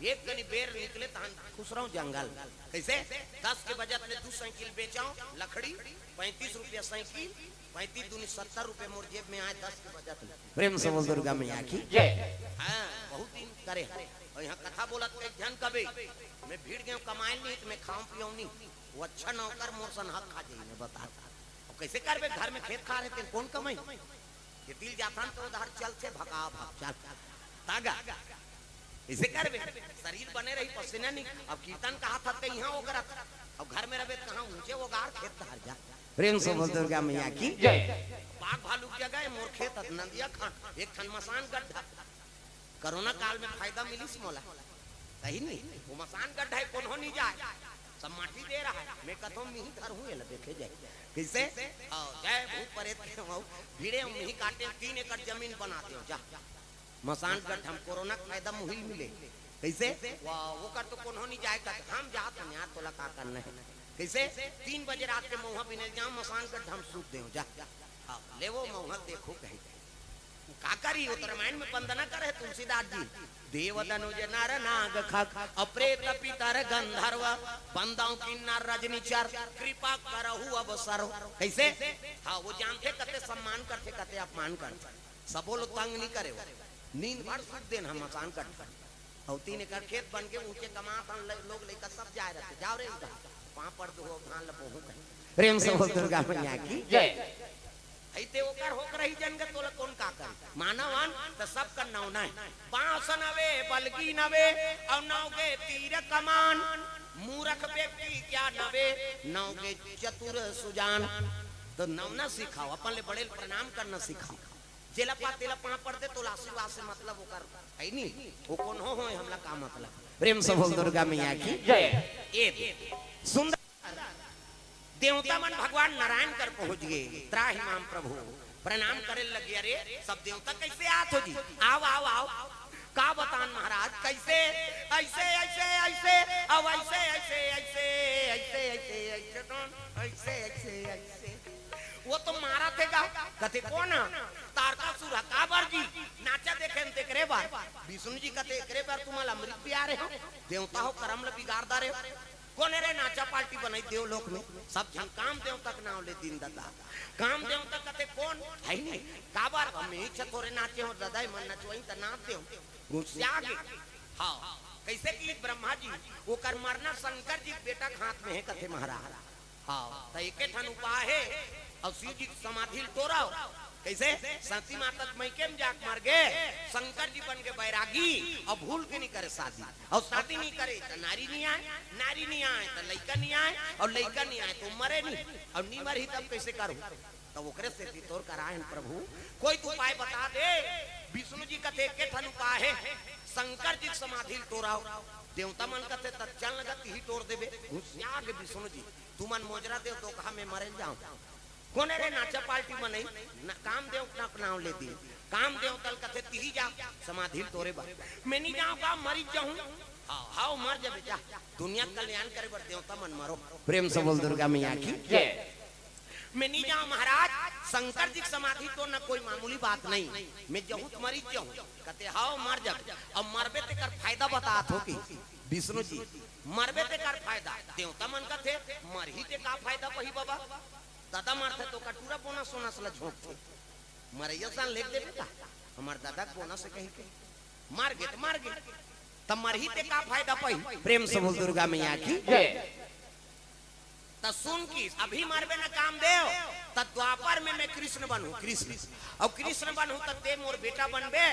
एक कनी बेर निकले तहन खुसरंव जंगल। कइसे? दस के बजट ले दू साइकिल बेचंव, लकड़ी, पैंतीस रुपया साइकिल, पैंतीस दूनी सत्तर रुपया मोर जेब में आए, दस के बजट ले। प्रेम से बोल दुर्गा मैया की। जय। हाँ, बहुत दिन करे। अउ यहाँ कथा बोलत एक झन कबे, "मैं भिड़ गेंव, कमाए नइ हे, त मैं खांव पियंव नहीं।" वो अच्छा नौकर मोर सन हक खा जाही, मैं बता। अउ कइसे करबे, घर में खेत खार हे, तेन कोन कमाही? खेती ल जाथन त ओ डहर चलथे, भका भक चल। तागा। कइसे करबे? शरीर बने रही, पसीना नइ। अब कीर्तन कहाथस त इहाँ ओगरत। अब घर में रहबे त कहाँ, ऊंचे ओगार खेत डहर जा। प्रेम से बोल दुर्गा मैया की। जय। बाघ भालू के जगह हे मोर खेत, नंदिया खान, एक ठन मसान गड्ढा। कोरोना काल में फायदा मिलिस मोला। कहीं नहीं, वो मसान गड्ढा हे, कोनो नइ जाए, सब माटी दे रहा हे। मैं कथंव, मिही धरहूँ, एला देखे जाए। कइसे? आओ, जय भूत प्रेत के हम, भिड़े हम, मिही काटे, तीन एकड़ जमीन बना देंव, जा। मसान गड्ढा म कोरोना के फायदा मुहिल मिले। कइसे? वाह, ओकर तो कोनो नइ जाए, कथे, "हम जात हन यार, तोला का करना हे?" कइसे? तीन बजे रात के मउहा बिने ल जांव, मसान गड्ढा म सूत देंव, जा। हाँ, लेवो मउहा देखो कहीं। वो का करी, वो तो रामायण में वंदना करे हे तुलसीदास जी। "देव दनुज नर नाग खग, अउ प्रेत पितर गंधर्व, बंदव किन्नर रजनीचर, कृपा करहु अब सर्व।" कइसे? हाँ, वो जानथे कते सम्मान करथे, कते अपमान करथे। सबो लो तंग नइ करे वो। नींद भर सूत देन हम मसान गड्ढा। अउ तीन एकड़ खेत बन के ऊंचे कमात हन, ल-, लोग लइका सब जाए रहथे, "जाव रे उधर, पांव पड़ दो, धान ल बोहूं कहीं।" प्रेम से बोल दुर्गा मैया की। जय। अइते ओकर होक रही जन ग, तोला कोन का करे? मानव अन त सबकर नवना हे। बांस नवे, बलगी नवे, अउ नव गे तीर कमान। मूरख व्यक्ति क्या नवे, नव गे चतुर सुजान। त नवना सिखाव, अपन ले बड़े ल प्रणाम करना सिखाव। जेला पा तेला पांव पड़ दे, तोला आशीर्वाद से मतलब ओकर हे नहीं, वो कोनो होय, हमला का मतलब? प्रेम से बोल दुर्गा मैया की। जय। ए दे। सुंदर देवता मन भगवान नारायण कर पहुंच गे। "त्राहि माम प्रभु।" प्रणाम करे लगे, "अरे, सब देवता कइसे आत हो जी? आव, आव, आव।" का बतान महाराज, कैसे? ऐसे, ऐसे, ऐसे, अब ऐसे, ऐसे, ऐसे, ऐसे, ऐसे, ऐसे, तो ऐसे, ऐसे, ऐसे। वो तो मारा थे गा, कथे कोन? तारकासुर ह। काबर जी? नाचा देखे न तेकरे बर। विष्णु जी कथे, एकरे बर तुम्हारा अमृत पिया रहे हो, देवता हो, करम ल बिगाड़ डारे हो। कोन रे नाचा पार्टी बनाई देवलोक में? सब झन काम देवता के नाव ले दिन दादा। काम देवता कथे कोन? है ही नहीं। काबर? हम इच्छा थोरे नाचे हो दादा, मन नचवाई त नाच देव। गुस्सा गे। हाँ, कैसे कि ब्रह्मा जी, ओकर मरना शंकर जी के बेटा के हाथ में है, कथे महाराज। हाँ, त एके ठन उपाय है, अउ शिव जी के समाधि ल टोरव। कैसे? सती माता के मइके में जाके मर गे, शंकर जी बन गे बैरागी, अउ भूल के नहीं करे शादी, अउ शादी नहीं करे त नारी नहीं आए, नारी नहीं आए त लइका नहीं आए, अउ लइका नहीं आए त मरे नहीं, अउ नहीं मरही तब कैसे करू? तब ओकरे सेती तोर करा हे न प्रभु, कोई तो उपाय बता दे। विष्णु जी कथे एके ठन उपाय हे, शंकर जी के समाधि ल टोरव। देवता मन कथे त चल न गा, तिही टोर देबे। गुस्सा गे विष्णु जी, तुमन मोजरा देव तो कहा मैं मरे जाऊं। कोन रे नाचा पार्टी बनई? न, काम देव ना नाव ले दी। काम देव तल कथे तिही जा, समाधि ल टोरे बर। मैं नहीं जाऊं का, मरी जाऊं। हाँ, हाँ, मर जा बेटा, दुनिया के कल्याण करे बर देवता मन मरो। प्रेम से बोल दुर्गा मैया की जय। मैं नहीं जाऊं महाराज, शंकर जी के समाधि टोरना कोई मामूली बात नहीं। मैं जहूं त मरी जाऊं। कथे हाव मर जा। अब मरबे तेकर फायदा बतात हो कि विष्णु जी, मरबे तेकर फायदा। देवता मन कथे मरही ते का फायदा पही बाबा? दादा मरथे तो कटूरा बोनस सोनस ल झोंकथे। मरैया सान लेख देबे का? हमर दादा के बोनस हे कही के। मर गे त मर गे, त मरही ते का फायदा पही? प्रेम से बोल दुर्गा मैया की जय। त सुन कि अभी मरबे न कामदेव, त द्वापर में मैं कृष्ण बनहूं, कृष्ण। अउ कृष्ण बनहूं त ते मोर बेटा बनबे,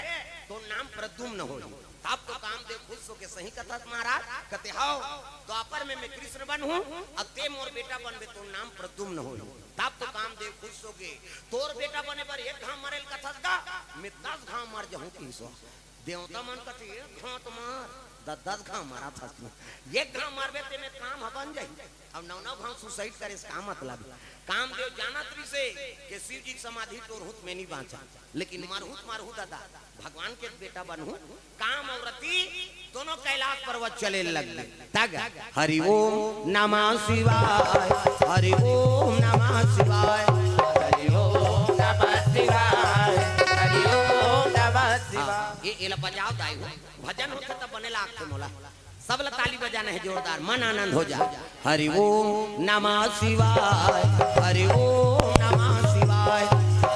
तोर नाम प्रद्युम्न होही। तब तो कामदेव खुश होके सही कथस महाराज, कथे हाव, द्वापर में मैं कृष्ण बनहूं, अउ ते मोर बेटा बनबे, तोर नाम प्रद्युम्न होही। तब तो कामदेव खुश होके, तोर बेटा बने बर एक घांव मरे ल कथस गा, मैं दस घांव मर जहूं किहिस। देवता मन कथे एक घांव त मर, दस दस घांव मरत हस। एक घांव मरबे ते में काम ह बन जाही। अब नौ नौ घांव suicide करे से का मतलब? कामदेव जानत रिहिसे कि शिव जी के समाधि टोरहूं त मैं नहीं बांचंव, लेकिन मरहूं त मरहूं दादा, भगवान के बेटा बनहूं। काम अउ रति दोनों कैलाश पर्वत चले लग गे। तग हरि ओम नमः शिवाय, हरि ओम नमः शिवाय, हरि ओम नमः शिवाय, हरि ओम नमः शिवाय। हाँ, ये एला बजाव दाई हो, भजन होथे त बने लागथे मोला। सब ला ताली बजाना हे जोरदार, मन आनंद हो जाए। हरि ओम नमः शिवाय, हरि ओम नमः शिवाय,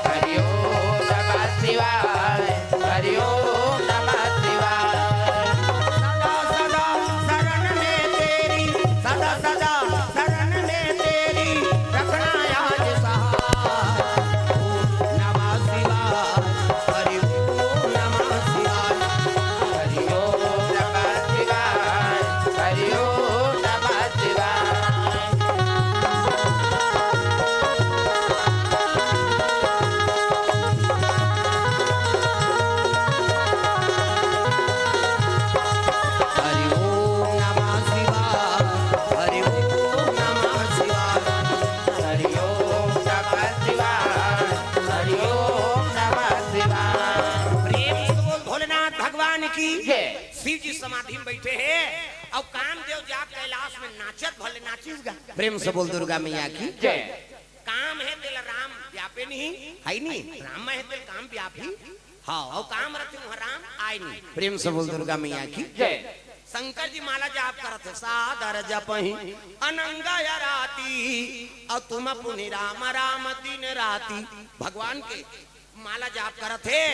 हरि ओम नमः शिवाय, हरि ओम नमः शिवाय। सदा सदा शरण में तेरी, सदा सदा शरण में तेरी, रखना याद सहाय। ओम नमः शिवाय, हरि ओम नमः शिवाय, हरि ओम नमः शिवाय, हरि ओम नमः शिवाय। हरि ओम नमः शिवाय, हरि ओम नमः शिवाय, हरि ओम नमः शिवाय, हरि ओम नमः शिवाय। प्रेम से बोल भोलेनाथ भगवान की जय। शिव जी समाधि में बैठे हे अउ कामदेव जा कैलाश में नाचत भले नाचिस गा। प्रेम से बोल दुर्गा मैया की जय। काम हे तेला राम व्यापे नहीं, है नहीं? राम हे तेला काम व्यापी। हाँ, अउ काम रथे उहाँ राम आय नहीं। प्रेम से बोल दुर्गा मैया की जय। शंकर जी माला जाप करत हे, सादर जपहि अनंग अराती, अउ तुम पुनि राम राम दिन राती। भगवान के माला जाप करत हे।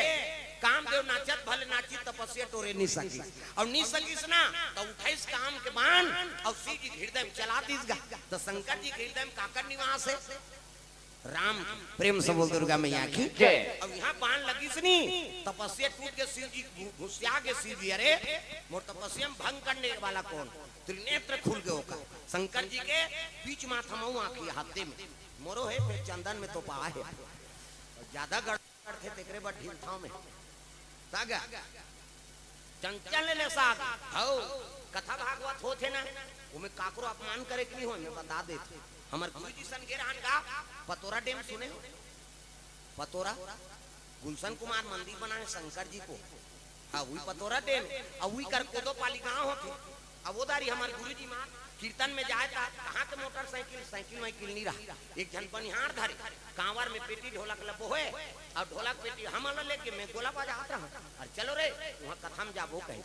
कामदेव नाचत भले नाचिस, तपस्या टोरे नी सकिस। अउ नी सकिस ना, त उठाइस काम के बाण, अउ शिव जी के हृदय में चला दिस गा। त शंकर जी के हृदय में काकर निवास हे? राम। प्रेम से बोल दुर्गा मैया की जय। अउ इहाँ बाण लगिस नी, तपस्या टूट गे, शिव जी घु-, घुसिया गे शिव जी। अरे, मोर तपस्या में भंग करने वाला कोन? त्रिनेत्र खुल गे ओकर। शंकर जी के बीच माथा मऊ आँखी हाथे में। मोरो हे, फेर चंदन में तोपाय हे। अउ ज्यादा गड़ करथे तेकरे बर ढील थामे। साग। चंचल ले साग। हौ, कथा भागवत होथे ना, ओमे काकरो अपमान करे के नहीं होय, मैं बता देत हूँ। हमर गुरु जी सन गे रहन गा, पतोरा डैम सुने हो? पतोरा? गुलशन कुमार मंदिर बनाए शंकर जी को। अउ उही पतोरा डेम, अउ उही कर कोदो पाली गांव होथे। अब ओ दारी हमर गुरुजी मार कीर्तन में जाय ता कहाँ के मोटरसाइकिल, साइकिल वाइकिल नी रहा। एक झन बनिहार धरे, कांवर में पेटी ढोलक ल बोहे, अउ ढोलक पेटी हमन ल लेके में गोला बजात रहा। अउ चलो रे, उहाँ कथा म जाबो कहे।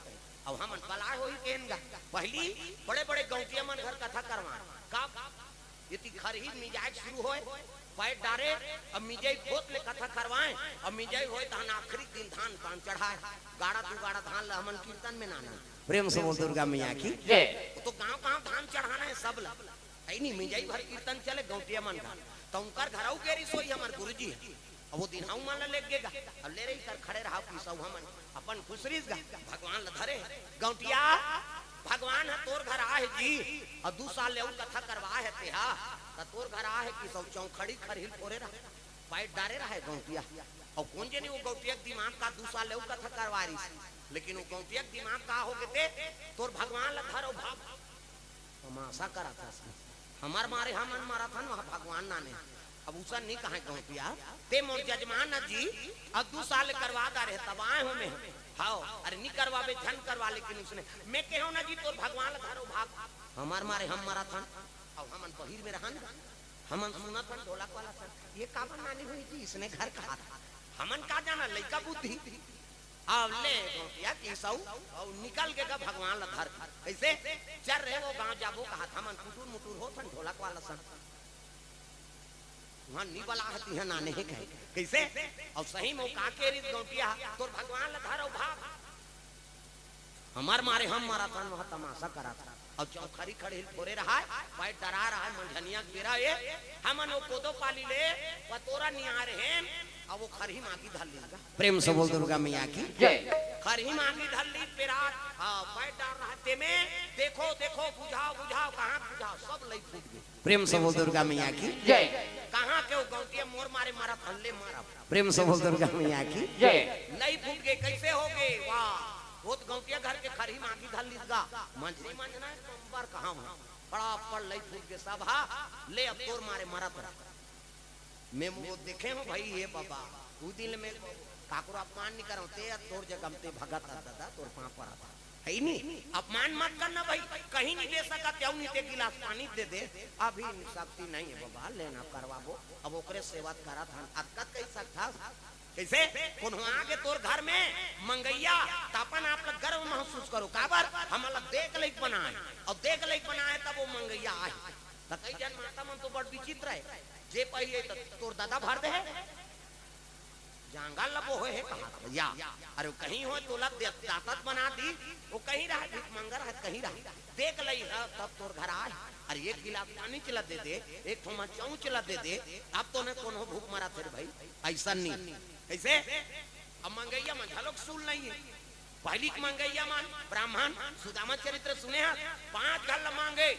अउ हमन बलाय होही केन गा। पहिली बड़े-बड़े गौंटिया मन घर कथा करवाय। का एती खरही मिंजाय शुरू होय, पैर डारे, अब मिंजई होत ले कथा करवाय, अब मिंजई होय तहन आखिरी दिन धान पान चढ़ाय, गाड़ा दू गाड़ा धान ल हमन कीर्तन में नानन। प्रेम से बोल दुर्गा मैया की। जय। वो तो गांव-गांव धान चढ़ाना हे सब ल। अइ नी, मिंजई भर कीर्तन चले गौंटिया मन घर। त उनकर घर अउ गेरिस होही हमर गुरुजी ह। अब वो दिन हमन ल लेग गे गा। अब ले रही कर खड़े रहा कि सौ हमन अपन खुसरिस गा। भगवान ल धरे। गौंटिया, भगवान ह तोर घर आहे जी। अउ दू साल ले अउ कथा करवाय हे तेहा। त तोर घर आहे कि सौ चौखड़ी खरही ल फोरे रहा। पैर डारे रहा हे गौंटिया। अउ कोन जनी वो गौंटिया के दिमाग का दू साल ले अउ कथा करवाय रिहिस। लेकिन वो गौंटिया के दिमाग का हो गे ते, तोर भगवान ल धर अउ भाग। तमाशा करत हस। हमर मारे हमन मरत हन, वहाँ भगवान नाने। अब उसन नी कहे गौंटिया, ते मोर जजमान न जी, अब दू साल करवा डारे हे, तब आय हों में। हव, अरे नी करवाबे, झन करवा, लेकिन उसने, में कहेंव न जी, तोर भगवान ल धर अउ भाग। हमर मारे हम मरत हन, अउ हमन बहिर में रहन, हमन सुनत हन ढोलक वाला सन, ये काबर नाने होही जी, इसने घर कहा था। हमन का जाना, लइका बुद्धि। अब ले गौंटिया की सौ, अउ निकल गे गा भगवान ल धर। कइसे? चल रे वो गांव जाबो कहा था, हमन कुटुर मुटुर होत हन ढोलक वाला सन। उहाँ नी बलाहत इहाँ नाने हे कहे। कइसे? अउ सही में वो का केरिस गौंटिया, तोर भगवान ल धर अउ भाग। हमर मारे हम मरत हन, वहाँ तमाशा करत हन। अउ चौखड़ी खरही ल फोरे रहा हे, पैर डरा रहा हे, मंझनिया के बेरा ए, हमन वो कोदो पाली ले, पतोरा नियार हेन, अउ वो खरही मागी धर लीस गा। प्रेम से बोल दुर्गा मैया की। जय। खरही मागी धर लीस पेरात, हाँ, पैर डार रहा हे तेमे, देखो, देखो, बुझाव, बुझाव, कहाँ बुझाव, सब लई फूट गे। प्रेम से बोल दुर्गा मैया की। जय। कहाँ के वो गौंटिया मोर मारे मरत हन, ले मरब। प्रेम से बोल दुर्गा मैया की। जय। लई फूट गे, कइसे हो गे? वाह, वो तो गौंटिया घर के खरही मागी धर लीस गा। मंझरी मंझना हे, कंबर कहाँ हो? बड़ा अब्बड़ लई फूट गे सब हा, ले अब तोर मारे मरत रहा। में वो देखे हों भई, हे बाबा, उ दिन में काकरो अपमान नी करों, ते तोर जगह में ते भगत हस दादा, तोर पाँव परत हन। हे नी, अपमान मत करना भई, कहीं नी दे सकत, अउ नी ते गिलास पानी दे दे, अभी शक्ति नहीं हे बाबा, लेना करवाबो, अब ओकरे सेवा करत हन, अतका कहि सकत हस। कइसे? कोनो आगे तोर घर में मंगइया, त अपन आप ल गर्व महसूस करो, काबर? हमन ल देख लइक बनाय, अउ देख लइक बनाय तब वो मंगइया आय। त कई झन माता मन तो बड़ विचित्र हे, जे पहिए त तोर ददा भर दे हे, जांगर ल बोहे हे कहा भैया। अरे कहीं होय तोला दे-, दातत बना दी, वो कहीं रहा भिखमंगा रहा, कहीं रहा, देख लई ह तब तोर घर आय। अरे एक गिलास पानी च ल दे दे, एक ठो मचौच ल दे दे, अब तो न कोनो भूख मरत हे रे भई, अइसन नी। कइसे? अब मंगइया मन घलोक सूल नइ हे। पहिली के मंगइया मन, ब्राह्मण, सुदामा चरित्र सुने हस, पांच घर ल मांगे,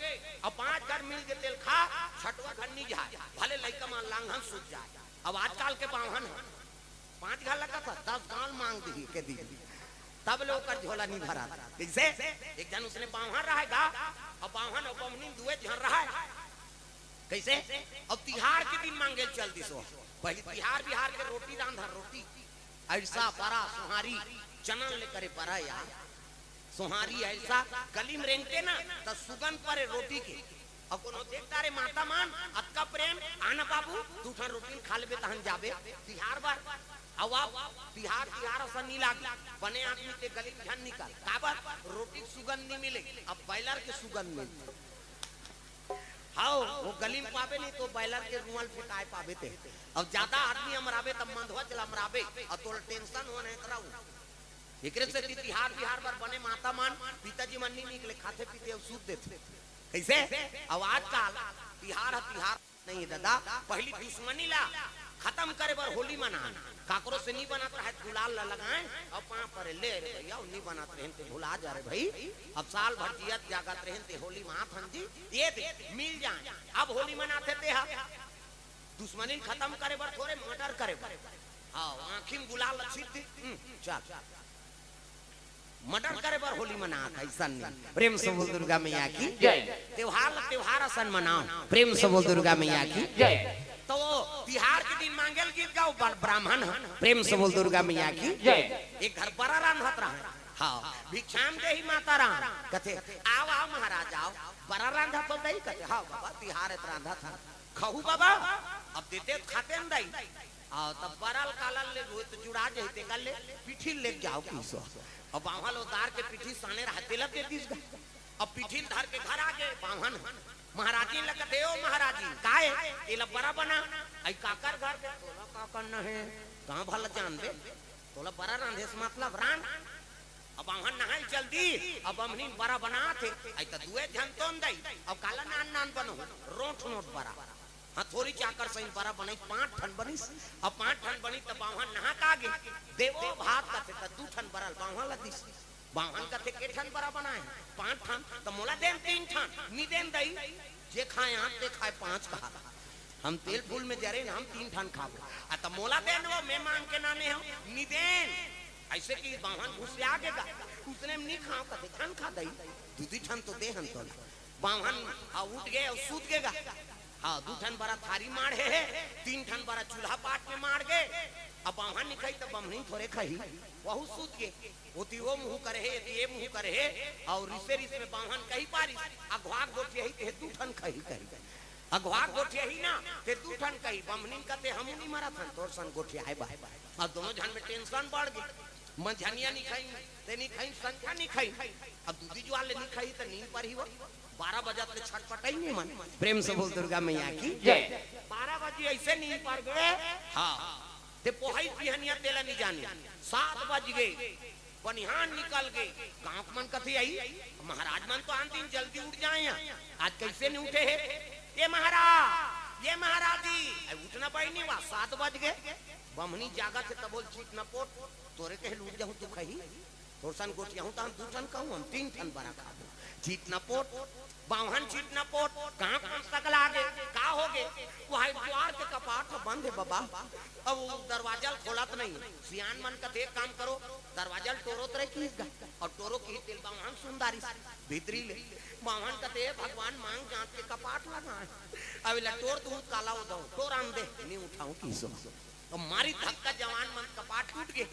अउ पांच घर मिल गे तेल खा, छठवा घर नी जाय, भले लइका मन लांघन सूत जाय। अब आजकल के बाम्हन ह, पांच घर ल कथा, दस गांव ल मांग दिही के दिन, तब ले ओकर झोला नी भरत। कइसे? एक झन उसने बाम्हन रहय गा, अउ बाम्हन अउ बम्हनी दुए झन रहय। कइसे? अब तिहार के दिन मांगे ल चल दिस ओ। पहिली तिहार बिहार के रोटी रांधय, रोटी। अइसा परा, सोहारी, चना ले करे परा यार। सोहारी अइसा गली में रेंगते ना, त सुगंध परे रोटी के। अउ कोनो देख डारे माता मन, अतका प्रेम, आना बाबू, दू ठन रोटी ल खा लेबे तहन जाबे तिहार बर। अउ अब तिहार, तिहार असन नी लागे। बने आदमी ते गली में झन निकल। काबर? रोटी के सुगंध नी मिले, अब बॉयलर के सुगंध मिलथे। हव, वो गली में पाबे नहीं तो बॉयलर के रुआं ल फेंकाय पाबे ते। अब ज्यादा आदमी अमराबे तब मंधवा चला अमराबे, अउ तोला टेंशन होना हे तोला। एकरे सेती तिहार बिहार बर बने माता मन, पिताजी मन नी निकले, खाथे पीथे अउ सूत देथे। कइसे? अब आजकल तिहार ह तिहार नहीं हे ददा, पहिली दुश्मनी ला खतम करे बर होली मनान। काकरो से नी बनत रहय त गुलाल ला लगाय, अउ पांव परे, ले रे भैया, नी बनत रहेन ते भुला जा रे भई। अब साल भर जियत जागत रहेन ते होली म आथन जी, ये दे, मिल जाय। अब होली मनाथे ते ह दुश्मनी ल खतम करे बर थोरे, मर्डर करे बर। हव, आंखी म गुलाल ल छीट दे, हम्म, चल। मर्डर करे बर होली मनात हे, अइसन नहीं। प्रेम से बोल दुर्गा मैया की। जय। त्योहार ल त्योहार असन मनाव। प्रेम से बोल दुर्गा मैया की। जय। त वो तिहार के दिन मांगेल गीत गाओ, बर-, ब्राह्मण ह। प्रेम से बोल दुर्गा मैया की जय। एक घर बरा रांधत रहा। हाँ, भिक्षाम देही माता राम। कथे, "आओ, आओ महाराज, आओ, बरा रांधा तो दई।" कथे, "हाँ बाबा, तिहार हे त रांधा था।" "खहू बाबा।" "अब देते त खाते न दई।" "आओ, तब बरा ल काला ले, वो तो जुड़ा जही, तेकर ले, पीठी ल लेके जाओ किसो।" अब बाम्हन ल उतार के पीठी साने रहा, तेला दे दिस गा। अब पीठी ल धर के घर आ गे बाम्हन। महाराजिन ल कथे, "ओ महाराजिन, काय? एला बरा बना।" "अई काकर घर के?" "तोला का करना हे? कहाँ भला जानबे? तोला बरा रांधे से मतलब रांध।" अब बाम्हन नहाय ल चल दिस, अब बम्हनीन बरा बनात हे, अई त दुए झन तोन दई, अब काला नान नान बनहू, रोंठ नोट बरा। हाँ, थोरी चाकर सही बरा बनई, पांच ठन बनिस। अब पांच ठन बनिस त बाम्हन नहा के आ गे, "देवो भात।" कथे, त दू ठन बरा ल बाम्हन ल दिस। बाम्हन कथे, "के ठन बरा बनाय हस?" "पांच ठन।" "त मोला देन तीन ठन।" "नी देन दई, जे खाय आठ, ते खाय पांच," कहा। "हम तेल फूल में जरेन, हम तीन ठन खाबो।" "आ त मोला देन वो, मैं मांग के लाने हंव।" "नी देन।" अइसे कि बाम्हन घुसिया गे गा, "उसने म नी खांव।" कथे, "झन खा दई, दू दू ठन तो दे हन तोला।" बाम्हन ह उठ गे अउ सूत गे गा। हाँ, दू ठन बरा थारी माढ़े हे, तीन ठन बरा चूल्हा पाट में माढ़ गे। अब बाम्हन नी खाही त बम्हनीन थोरे खाही, वहू सूत गे। ओती वो मुंह करे हे, एती ये मुंह करे हे, अउ रिसे रिस में बाम्हन कहि पारिस, "अघवाक गोठियाही, तेह दू ठन खाही," कही। "अघवाक गोठियाही ना, तेह दू ठन खाही।" बम्हनीन कथे, "हमू नी मरत हन तोर सन गोठियाय बर।" अब दोनों झन में tension बढ़ गे। मंझनिया नी खाइन, ते नी खाइन, संझा नी खाइन। अब दूधी जुआर ले नी खाही त नींद परही वो। बारह बजत ले छटपटाइन मन। प्रेम से बोल दुर्गा मैया की जय। बारह बजे अइसे नींद पर गे। हाँ। ते पोहई बिहनिया तेला नी जाने। सात बज गे। बनिहान निकल गे। गांव के मन कथे, "अई, महाराज मन तो आन दिन जल्दी उठ जाय, आज कइसे नी उठे हे?" "ये महाराज, ये महाराजी।" अई उठना बहिनी वा, सात बज गे। बम्हनी जागत हे तभो ले चित न पोट, तोरे कहे ले उठ जाहूं तू खाही। तोर सन गोठियाहूं त हम दू ठन खाहूं, हम तीन ठन बरा खाबो। चित न पोट, बाम्हन चित न पोट, गांव के मन सकला गे, "का होगे?" "वो हा दुआर के कपाट ह बंद हे बबा, अब वो दरवाजा ल खोलत नहीं।" सियान मन कथे, "एक काम करो, दरवाजा ल टोरो तरे," किहिस गा, अउ टोरो किहिस तेला बाम्हन सुन डारिस भीतरी ले। बाम्हन कथे, "भगवान, मांग जांच के कपाट लगाय, अब एला टोर दूं त काला हो जाहूं, टोरन दे, नी उठाहूं किसो।" अउ मारिस धक्का, जवान मन कपाट टूट गे।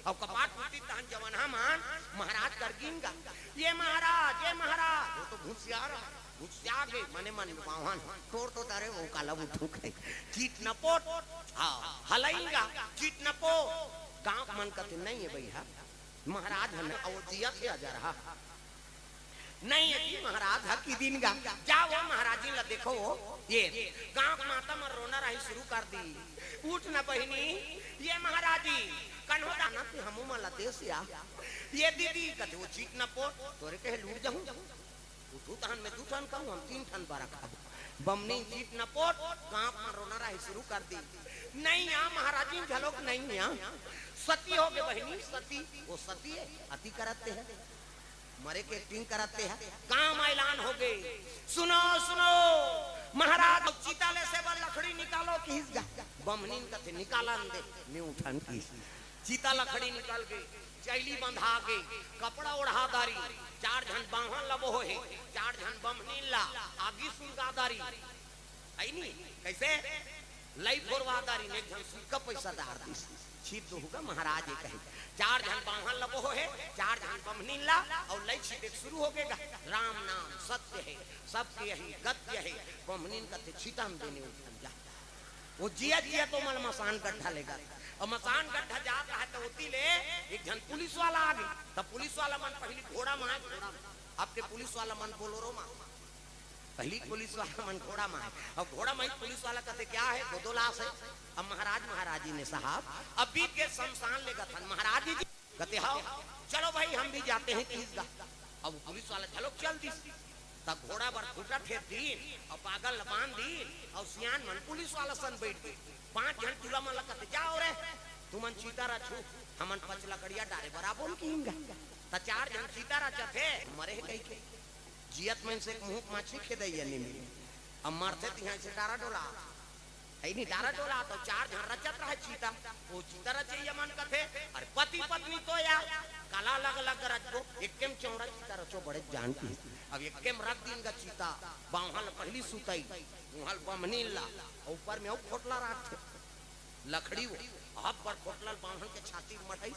अउ कपाट टूटिस तहन जवनहा मन महाराज कर गिन गा, "ये महाराज, ये महाराज।" वो तो घुसियाय रहा, घुसिया गे, मने मन बाम्हन टोर तो डारे, वो काला उठहूं कहे। चित न पोट, हाँ, हलाइन गा, चित न पोट। गांव के मन कथे, "नहीं हे भइया, महाराज हन, अउ जियत हे अजरहा।" "नहीं हे जी, महाराज ह किहिस गा।" "जाव वो महाराजिन ल देखव वो।" ये गांव के माता मन रोना राही शुरू कर दिस, "उठ न बहिनी, ये महाराजी, कन्हो दाना ते हमू मन ल देस या।" "ये दीदी," कथे, "वो चित न पोट, तोरे कहे ले उठ जाहूं, उठहूं तहन मैं दू ठन खाहूं, हम तीन ठन बरा खाबो।" बम्हनीन चित न पोट, गांव के मन रोना राही शुरू कर दिस, "नहीं या महाराजिन घलोक नहीं या, सती होगे बहिनी, सती।" "वो सती हे, अति करत हे, मरे के acting करत हे।" गांव म ऐलान होगे, "सुनो, सुनो, महाराज चिता लेसे बर लकड़ी निकालो," किहिस गा। बम्हनीन कथे, "निकालन दे, नी उठन," किहिस। चिता लकड़ी निकल गे, चैली बंधा गे, कपड़ा ओढ़ा डारिस, चार झन बाम्हन ल बोहे, चार झन बम्हनीन ल आगी सुलगा डारिस। अई नी, कइसे? लई फोरवा डारिन, एक झन सुक्खा पइसा डार दिस। छित दोहू गा महाराज ए कहे। चार झन बाम्हन ल बोहे, चार झन बम्हनीन ल, अउ लई छितेक शुरू होगे गा। "राम नाम सत्य है, सबके यही गत्य है।" बम्हनीन कथे, "छितन दे, नी उठन जा।" वो जियत जियत ओमन ल मसान गड्ढा लेगत। अउ मसान गड्ढा जात रहा त ओती ले एक झन पुलिस वाला आगे। त पुलिस वाला मन पहिली घोड़ा म आय, घोड़ा म। अब के पुलिस वाला मन बोलेरो म। पहिली पुलिस वाला मन घोड़ा म आय। अब घोड़ा म आय, पुलिस वाला कथे, "क्या है?" "दो दो लाश है।" अब महाराज महाराजी ने, "साहब, अब बीत गे शमशान लेगत हन।" "महाराजी जी," कथे, "हव, चलो भाई, हम भी जाते हैं," किहिस गा। अब पुलिस वाला घलोक चल दिस। त घोड़ा बर खूंटा ठेर दिन, अउ पागल ल बांध दिन, अउ सियान मन पुलिस वाला सन बइठ गे। पांच झन टूरा मन ल कथे, "जाव रे, तुमन चिता रचहू, हमन पच लकड़िया डारे बर आबोन," किहिन गा। त चार झन चिता रचत हे, मरे हे कहिके। जियत मइनसे के मुंह के माछी खेदइया नी मिले। अब मरथे तिहां से डारा डोला। अई नी, डारा डोला त चार झन रचत रहय चिता। ओ चिता रचइया मन कथे, "अरे पति पत्नी तो या काला अलग अलग रचबो, एके म चौड़ा चिता रचो बड़े जान की।" अब एके म रख दिन गा चिता, बाम्हन ल पहिली सुतई, उहाँ ल बम्हनीन ला, अउ ऊपर में अउ खोटला राखथे, लकड़ी वो, अब्बड़ खोटला ल बाम्हन के छाती म मढ़ाइस।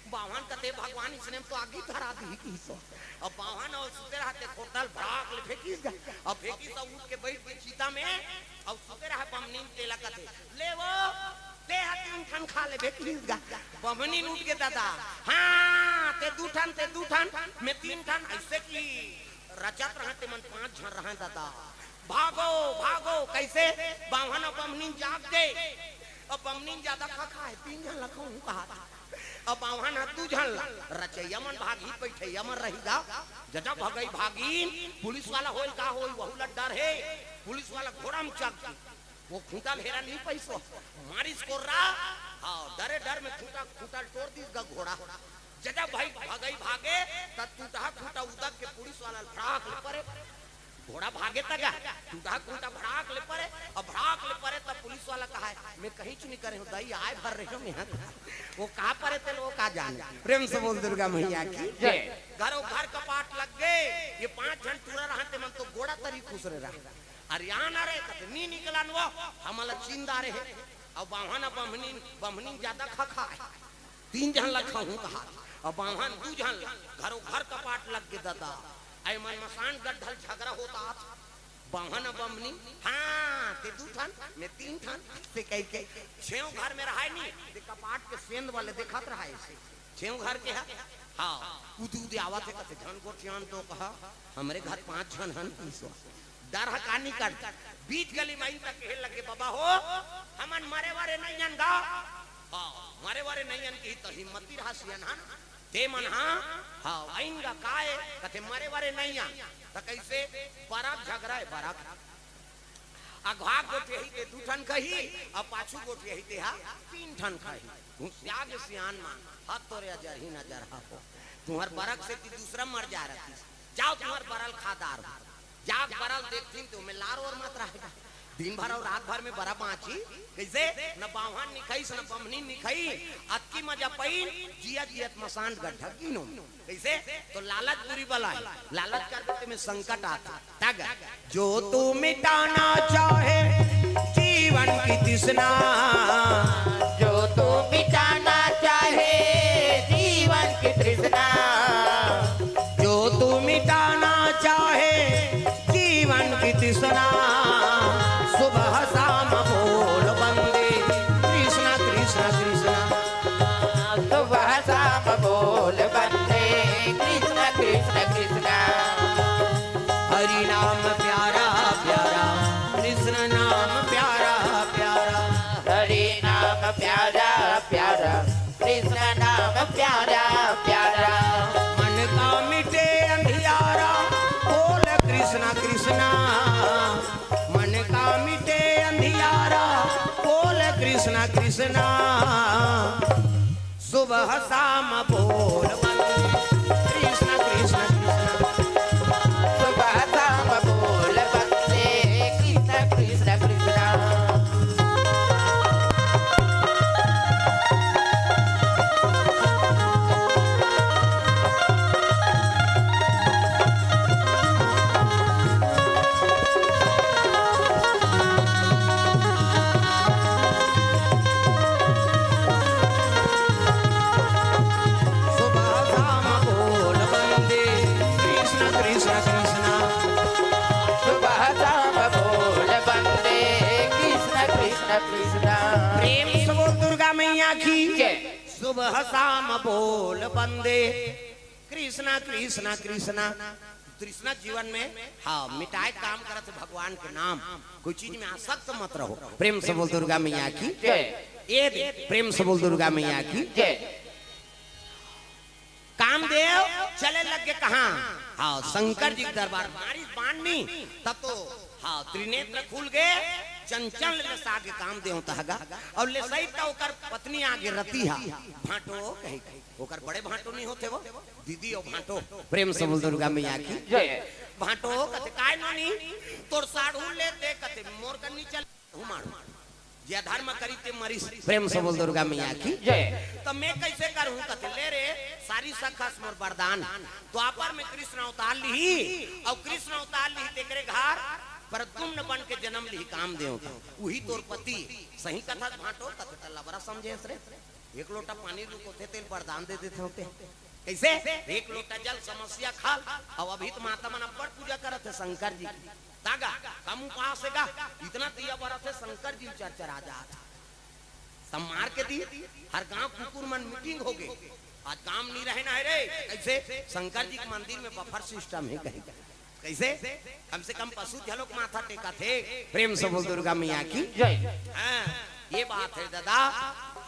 बाम्हन कथे, "भगवान इसने म तो आगी धरा दिही," किहिस। अब बाम्हन अउ सुते रहते, खोटला ल भड़ाक ले फेंकिस गा। अब फेंकिस अउ उठ के बइठ गे चिता में, अउ सुते रहे बम्हनीन तेला कथे, "ले वो, तेहा तीन ठन खा लेबे," किहिस गा। बम्हनीन उठ गे, "ददा, हाँ, तें दू ठन, तें दू ठन, में तीन ठन," अइसे कि रचत रहन, तेमन पांच झन रहन ददा। "भागो, भागो," कइसे? बाम्हन अउ बम्हनीन जाग गे। अब बम्हनीन जादा खखाय, "तीन झन ल खवाहूं," कहा। अब बाम्हन ह दू झन ला, रचइया मन भागही, बइठइया मन रही गा। जब भगई भागिन, पुलिस वाला होय ल का होय, वहू ला डर हे। पुलिस वाला घोड़ा म चघ गे। वो खूंटा ल हेरा नइ पाइस वो, मारिस कोर्रा, हाँ, डरे डर में खूंटा, खूंटा ल टोर दिस गा घोड़ा। जब भई भगई भागे, त टूटहा खूंटा उदक के पुलिस वाला ल भड़ाक ले परे। घोड़ा भागे त गा, टूटहा खूंटा भड़ाक ले परे, अब भड़ाक ले परे त पुलिस वाला कहाय, "में कहींच नइ करे हंव दई, आय भर रहे हंव में हा।" वो कहा परे तेला वो का जाने। प्रेम से बोल दुर्गा मैया की। जय। घरो घर कपाट लग गे, ये पांच झन टूरा रहन तेमन तो गोड़ा तरी खुसरे रहा। अरे आना रे, कथे, "नी निकलन वो, हमन ला चिंदा रहे।" अउ बाम्हन अउ बम्हनीन, बम्हनीन जादा खखाय, "तीन झन ला खवाहूं," कहा। अउ बाम्हन दू झन ला, घरो घर कपाट लग गे ददा। अउ मन मसान गड्ढा ल झगरा होत आत। बाम्हन अउ बम्हनीन, "हाँ, तें दू ठन, में तीन ठन," अइसे कहिके छेंव घर में रहय नी, ते कपाट के सेंध वाले देखत रहय अइसे। छेंव घर के ह? हाँ, उदी उदी आवत हे, कथे, "झन गोठियान तो कहा, हमरे घर पांच झन हन," किहिस वो। डर ह का निकल, बीच गली म आइन त कहे लगे, "बबा हो, हमन मरे वरे नइ अन गा।" हाँ, मरे वरे नइ अन किही त हिम्मती रहा सियान हन। तेमन हा, हाँ, आइन गा काय, कथे, "मरे वरे नइ अन।" त कइसे? बरा झगरा हे, बरा। अघा गोठियाही ते दू ठन खही, अउ पाछू गोठियाही ते हा तीन ठन खही। घुसिया गे सियान मन, "हत तोरे अजरही नजर हा हो। तुंहर बरा के सेती दूसरा मर जाय रहतिस। जाव तुंहर बरा ल खा डारहूं।" जाके बरा ल देखतिन ते ओमे लार ओर मत रहय गा। दिन भर अउ रात भर में बरा बांचही। कइसे? न बाम्हन निकहिस, न बम्हनीन निकही। अतकी मजा पइन, जियत जियत मसान गड्ढा गिनों। कइसे? तो लालच बुरी बला हे। लालच कर देते में संकट आता। तग, जो तू मिटाना चाहे जीवन की तृष्णा, जो तू मिटाना चाहे जीवन की तृष्णा, जो तू मिटाना चाहे जीवन की तृष्णा, सुबह शाम बोल बंदे कृष्णा कृष्णा कृष्णा। सुबह शाम बोल बंदे कृष्णा कृष्णा कृष्णा। हरि नाम प्यारा प्यारा, कृष्ण नाम प्यारा प्यारा। हरि नाम प्यारा प्यारा, कृष्ण नाम प्यारा प्यारा। मन का मिटे अंधियारा, बोल कृष्णा कृष्णा। मन का मिटे अंधियारा, बोल कृष्णा कृष्णा। सुबह शाम बोल बंदे कृष्णा कृष्णा कृष्णा। सुबह शाम बोल बंदे कृष्णा कृष्णा कृष्णा। सुबह शाम बोल बंदे कृष्णा कृष्णा कृष्णा। सुबह शाम बोल बंदे कृष्णा कृष्णा कृष्णा। प्रेम से बोल दुर्गा मैया की। जय। सुबह शाम बोल बंदे कृष्णा कृष्णा कृष्णा। तृष्णा जीवन में, हाँ, मिटाय काम करत हे भगवान के नाम। कोई चीज में आसक्त मत रहो। प्रेम से बोल दुर्गा मैया की। जय। ए दे, प्रेम से बोल दुर्गा मैया की। जय। कामदेव चले लग गे कहाँ? हाँ, शंकर जी के दरबार। मारिस बाण नी, तब तो, हाँ, त्रिनेत्र खुल गे, चंचल लेसा गे कामदेव तहगा। अउ लेसइस त ओकर पत्नी आगे रतिहा, भांटो कहे, कहे। ओकर बड़े भांटो नहीं होते वो, दीदी अउ भांटो। प्रेम से बोल दुर्गा मैया की। जय। भांटो कथे, "काय नोनी, तोर साढ़ू ले दे," कथे, "मोर कन्नी चल, हूँ मारू।" जे अधर्म करी ते मरिस। प्रेम से बोल दुर्गा मैया की। जय। त मैं कइसे करहूं कथे, ले रे, सारी सखस मोर वरदान। द्वापर में कृष्ण अवतार लिही, अउ कृष्ण अवतार लिही तेकरे घर प्रद्युम्न बन के जन्म लिही काम देवता। उही तोर पति। सही कथा भांटो, कथे त लबरा समझे रे। एक लोटा पानी रुकोथे तेला वरदान दे देथे होते। कइसे? एक लोटा जल समस्या खाल। अउ अभी त माता मन अब्बड़ पूजा करत हे शंकर जी के। तागा, कम उपास हे गा, इतना दिया बरत हे शंकर जी चरचरा जात। सब मार के दी, हर गांव कुकुर मन मीटिंग होगे। आज काम नी रहे ना हे रे, कइसे? शंकर जी के मंदिर में बफर सिस्टम हे कहीं। कइसे? कम से कम पशु घलोक माथा टेकत हे। प्रेम से बोल दुर्गा मैया की। जय। हां, ये बात हे दादा।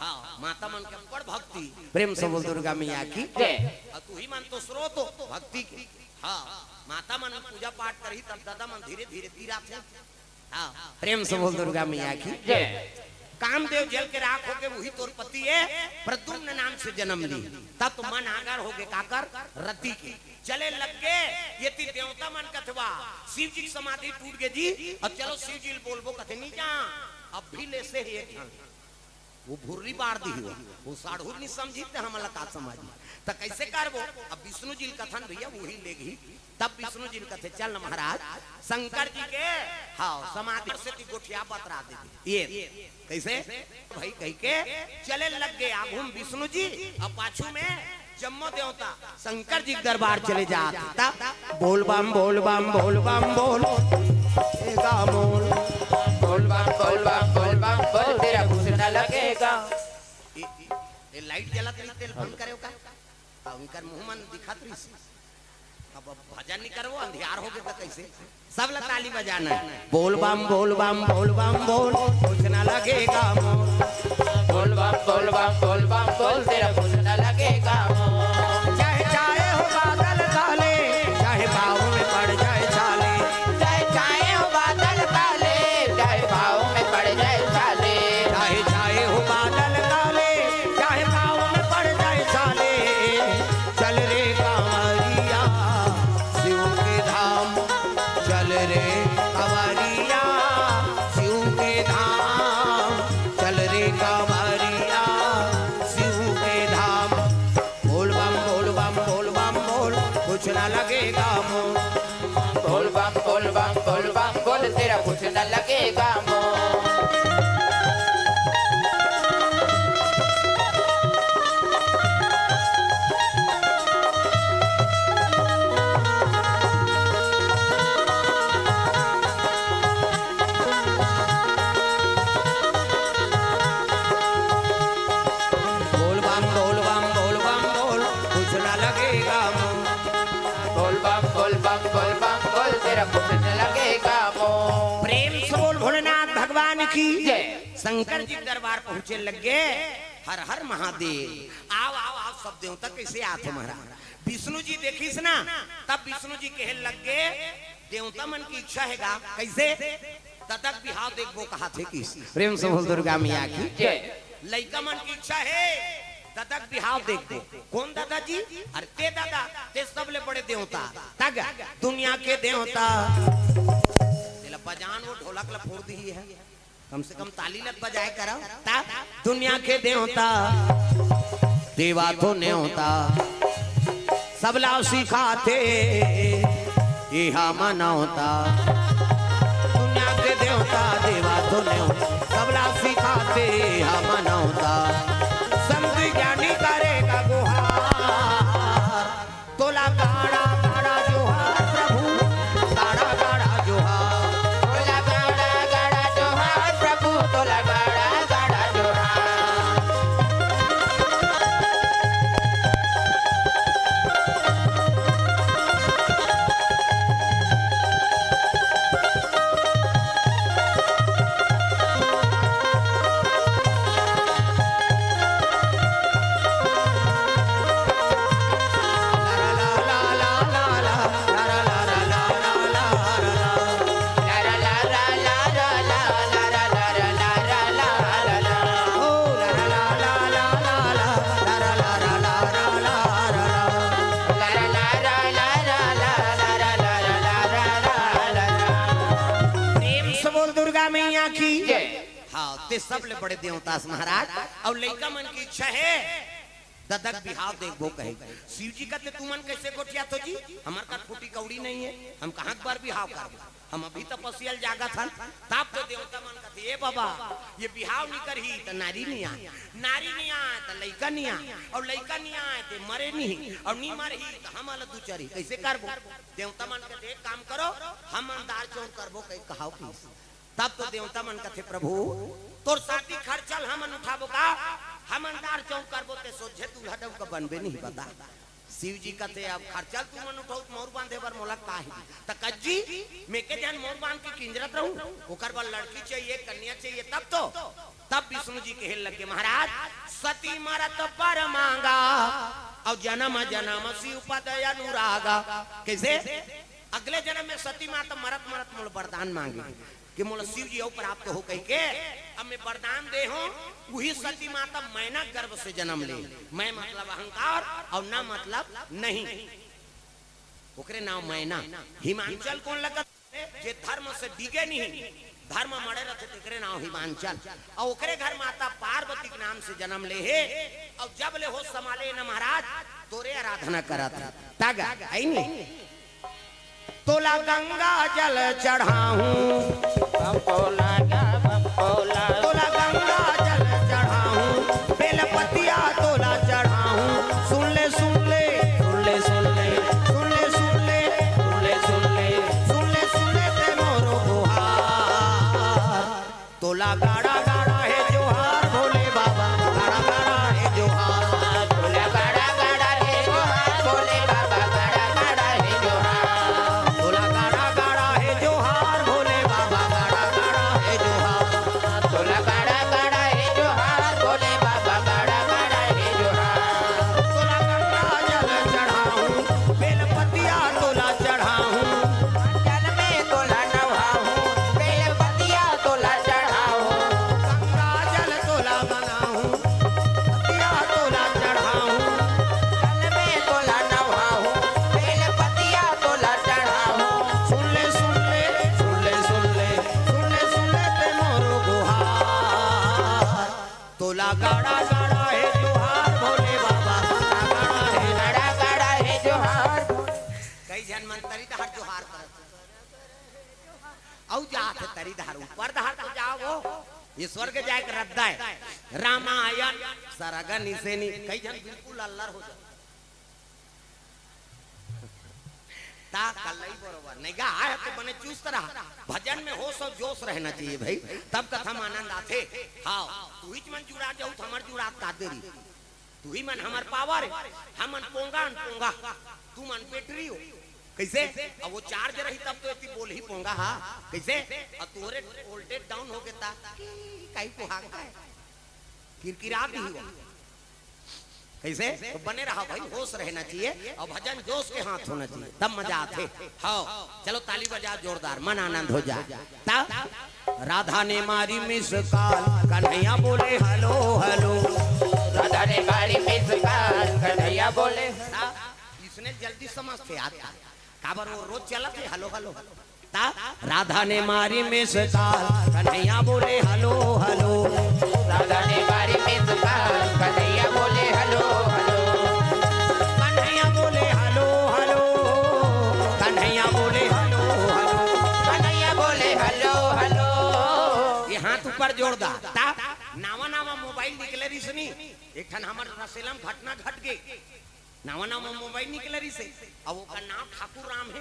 हां, माता मन के अब्बड़ भक्ति। प्रेम से बोल दुर्गा मैया की। जय। अउ तुही मन तो स्रोत हो भक्ति के। हां, माता मन पूजा पाठ करही तब दादा मन धीरे धीरे तीराथे। हां, प्रेम से बोल दुर्गा मैया की। जय। कामदेव जल के राख होके उही तोर पति ए प्रद्युम्न नाम से जन्म ली। तब तो मन आगर होगे काकर रति के। चले लग गे, ये ती देवता मन कथे वा, शिव जी के समाधि टूट गे जी, अब चलो शिव जी ल बोलबो कथे नी जा, अब भी ले से ही एक झन। वो भुर्री बार दी हुआ, वो साढ़ुर नी समझी ते हमला का समझी। त कइसे करबो? अब विष्णु जी ल कथन भैया, वही लेगही। तब विष्णु जी ल कथे, चल न महाराज, शंकर जी के, हां, समाधि से ती गोठिया बतरा दे। ये कइसे? भाई कहि के चले लग गे आगू म विष्णु जी, अउ पाछू में जम्मो देवता शंकर जी के दरबार चले जात। तब बोल बम, बोल बम, बोल बम, बोल। ए गा मोल। बोल बम, बोल बम, बोल बम, बोल, तेरा कुछ न लगेगा। ए, ए, ए लाइट जलत नहीं, तेल बंद करे का? अब इनकर मुंह मन दिखत रहिस। अब, अब भजन नहीं करबो, अंधियार होगे त कइसे? सब ला ताली बजाना हे। बोल बम, बोल बम, बोल बम, बोल, कुछ ना लगेगा मोल। बोल बम, बोल बम, बोल बम, बोल, तेरा कुछ ना लगेगा मोल। चाहे छाए हो बादल काले, चाहे पाँव में पड़ जाए छाले। चाहे छाए हो बादल काले, चाहे पाँव में पड़ जाए छाले। चाहे छाए हो बादल काले, चाहे पाँव में पड़ जाए छाले। चल रे कांवरिया शिव के धाम, चल रे कांवरिया शिव के धाम, चल रे कांवरिया शिव के धाम। बोल बम, बोल बम, बोल बम, बोल, कुछ ना लगेगा मोल। बोल बम, बोल बम, बोल बम, बोल, तेरा कुछ ना लगेगा मोल। बोल बम, बोल बम, बोल बम, बोल, कुछ ना लगेगा मोल। बोल बम, बोल बम, बोल बम, बोल, तेरा कुछ ना लगेगा मोल। प्रेम से बोल भोलेनाथ भगवान की जय। शंकर जी के दरबार पहुंचे लग गे। हर हर महादेव। आव, आव, आव, सब देवता कइसे आत हो महाराज? विष्णु जी देखिस ना, तब विष्णु जी कहे लग गे, देवता मन के इच्छा हे गा, कइसे? ददा के बिहाव देखबो कहाथे किस। प्रेम से बोल दुर्गा मैया की जय। लइका मन के इच्छा हे, ददा के बिहाव देखबो। कोन ददा जी? अरे ते ददा, ते सबले बड़े देवता। तग दुनिया के देवता। तेला बजान वो ढोलक ला फोड़ दिही हे। कम से कम ताली लग बजाए करव। ता दुनिया के देवता, देवा तो नेवता, सबला सिखाथे इहा मनौता। दुनिया के देवता, देवा तो नेवता, सबला सिखाथे इहा मनौता। संत ज्ञानी करेगा गुहार। तोला गाड़ा गाड़ा जोहार प्रभु, गाड़ा गाड़ा जोहार। तोला गाड़ा गाड़ा जोहार प्रभु, तोला गाड़ा गाड़ा जोहार। ते सबले बड़े देवता अस महाराज। अउ लइका मन के इच्छा हे, ददा के बिहाव देखबो कहे। शिव जी कथे, "तुमन कइसे गोठियाथो जी? हमर करा फूटी कौड़ी नइ हे, हम कहाँ के बर बिहाव करबो? हम अभी तपस्या ल जागत हन।" तब तो देवता मन कथे, "ए बाबा, ये बिहाव नइ करही त नारी नइ आय, नारी नइ आय त लइका नइ आय, अउ लइका नइ आय त मरे नइ, अउ नइ मरही त हमन ला दू चरही, कइसे करबो?" देवता मन कथे, "एक काम करो, हमन दार चौंक करबो," कहि कहाव कहिस। तब तो देवता मन कथे, "प्रभु, तोर शादी खर्चा ल हमन उठाबो का? हमन दार चौंक करबो, ते सोझे दूल्हा डउका बनबे नहीं बता।" शिव जी कथे, "अब खर्चा ल तुमन उठाहू त मउर बांधे बर मोला का हे?" त कज्जी, मैं के झन मउर बांध के किंजरत रहूं, ओकर बर लड़की चाहिए, कन्या चाहिए, तब तो। तब विष्णु जी कहे लगे, "महाराज, सती मरत बर मांगा, अउ जनम जनम शिव पद अनुरागा।" कइसे? अगले जनम में सती माता मरत मरत मोला वरदान मांगे कि मोला शिव जी अउ प्राप्त हो कहिके। अब मैं वरदान दे हूं, उही सती माता मैना गर्भ से जनम ले। मैं मतलब अहंकार अउ ना मतलब नहीं, ओकरे नाव मैना। हिमांचल कोन लगत? जे धर्म से डिगे नहीं, धर्म मड़े रथे, तेकरे नाव हिमांचल। अउ ओकरे घर माता पार्वती के नाम से जनम ले हे। अउ जब ले होश संभाले न महाराज, तोरे आराधना करत हे। तग, है नी? तोला गंगा जल चढ़ाहूं, बम भोला, बम भोला। तोला गंगा जल चढ़ाहूं, बेलपतिया तोला चढ़ाहूं। सुन ले, सुन ले, सुन ले, सुन ले, सुन ले, सुन ले, सुन ले, सुन ले, सुन ले, सुन ले ते मोरो गुहार। तोला गाड़ा गाड़ा हे जोहार भोले बाबा, गाड़ा गाड़ा हे जोहार। तोला गाड़ा गाड़ा हे जोहार भोले बाबा, गाड़ा गाड़ा हे जोहार। तोला गाड़ा गाड़ा हे जोहार भोले बाबा, गाड़ा गाड़ा हे जोहार। तोला गाड़ा गाड़ा हे जोहार भोले बाबा, गाड़ा गाड़ा हे जोहार। तोला गंगा जल चढ़ाहूं, बेलपतिया तोला चढ़ाहूं। जल में तोला नहाहूं, बेलपतिया तोला चढ़ाहूं। गंगा जल तोला बनाहूं, पतिया तोला चढ़ाहूं। जल में तोला नहाहूं, बेलपतिया तोला चढ़ाहूं। सुन ले, सुन ले, सुन ले, सुन ले, सुन ले, सुन ले ते मोरो गुहार। तोला गाड़ा गाड़ा हे जोहार भोले बाबा, गाड़ा गाड़ा हे, गाड़ा गाड़ा हे जोहार। कई झन मन तरी डहर जोहार करत हे। अउ जात हे तरी डहर, ऊपर डहर तो जाव वो। ये स्वर्ग जाए के रद्दा हे। रामायण सरग निसेनी। कई झन बिल्कुल अल्लर हो जात। ता कल्लई बरोबर नहीं गा, आय तो बने चुस्त रहा। भजन में होश अउ जोश रहना चाहिए भाई, तब कथा में आनंद आथे। हाँ, तुहीच मन जुड़ा जाहू त हमर जुड़ात का देरी। तुही मन हमर पावर हे, हमन पोंगा हन पोंगा, तुमन बैटरी हो। कइसे? अब वो चार्ज रही तब तो एती बोलही पोंगा, हाँ। कइसे? अब तोरे वोल्टेज डाउन हो गे ता, काई को हांका हे? किरकिरा दिही वो। कइसे? तो बने रहा भाई, होश रहना चाहिए अउ भजन जोश के हाथ होना चाहिए, तब मजा आथे। हाँ, चलो ताली बजा जोरदार, मन आनंद हो जाए। तब राधा ने मारी मिस कॉल, कन्हैया बोले हेलो हेलो। राधा ने मारी मिस कॉल, कन्हैया बोले। हाँ, इसने जल्दी समझथे यार। काबर वो रोज चलत हे हेलो हेलो। ता राधा ने मारी मिस कॉल, कन्हैया बोले हेलो हेलो। राधा ने मारी मिस कॉल, कन्हैया बोले हेलो हेलो। कन्हैया बोले हेलो हेलो, कन्हैया बोले हेलो हेलो। कन्हैया बोले हेलो हेलो। ये हाथ ऊपर जोरदार। ता नावा नावा मोबाइल निकले रिहिस नी, एक ठन हमर रसेला म घटना घट गे। नावा नावा मोबाइल निकले रिहिस हे, अउ ओकर नाम ठाकुर राम हे,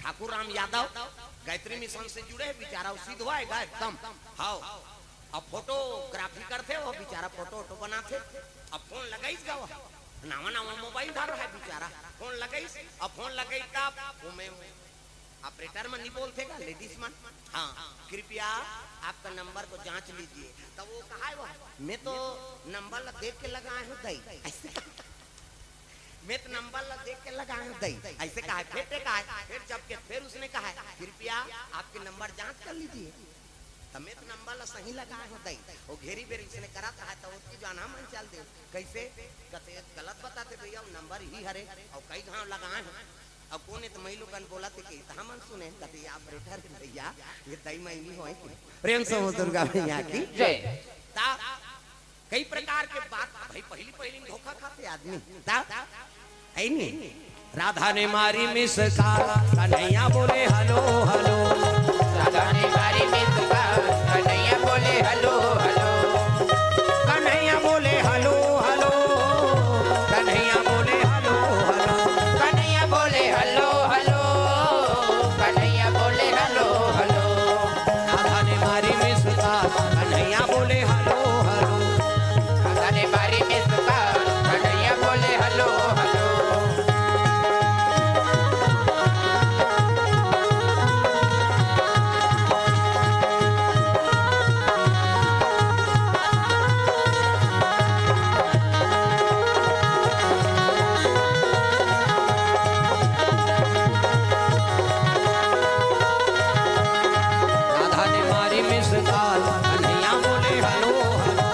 ठाकुर राम यादव, गायत्री मिशन से जुड़े हे बिचारा, अउ सिधवा हे गा एकदम। हाँ, अब फोटोग्राफी करथे वो बिचारा, फोटो वोटो बनाथे। अब फोन लगाइस गा वो, नावा नावा मोबाइल धर रहा हे बिचारा, फोन लगाइस, अब फोन लगाइस तब वो मैं ऑपरेटर मन नहीं बोलथे गा, लेडीज मन, हाँ, कृपया आपका नंबर को जांच लीजिए। तब वो कहा हे वो, मैं तो नंबर ला देख के लगाए हूँ दई, ऐसे। मैं तो नंबर ला देख के लगाए हूँ दई, ऐसे कहा हे। फिर ते कहा हे, फिर जब के फिर उसने कहा हे, कृपया आपके नंबर जांच कर लीजिए। त मैं तो नंबर ला सही लगाए हूँ दई, वो घेरी बेरी उसने करत हे, त ओतकी जाना मन चल दे। कइसे? कथे, गलत बताथे भैया, वो नंबर ही हरे, अउ कई घांव लगाए हूँ। अब कोन ए त मई लोगन बोलथे कि त हमन सुने, कथे, "ये operator हे भैया, ये दई मई नइ होय।" प्रेम से बोल दुर्गा मैया की जय। ता कई प्रकार के बात, भाई, पहिली, पहिली में धोखा खाथे आदमी। ता, है नी? राधा ने मारी miss call, कन्हैया बोले, "Hello, hello।" राधा ने मारी miss call, कन्हैया बोले, "Hello, hello।" कन्हैया बोले, "Hello, hello।" कन्हैया बोले, "Hello, hello।" कन्हैया बोले, "Hello, hello।" कन्हैया बोले, "Hello, hello।" राधा ने मारी miss call, कन्हैया बोले, "Hello, hello।" राधा ने मारी miss call, कन्हैया बोले, "Hello, hello।" राधा ने मारी miss call, कन्हैया बोले, "Hello, hello।"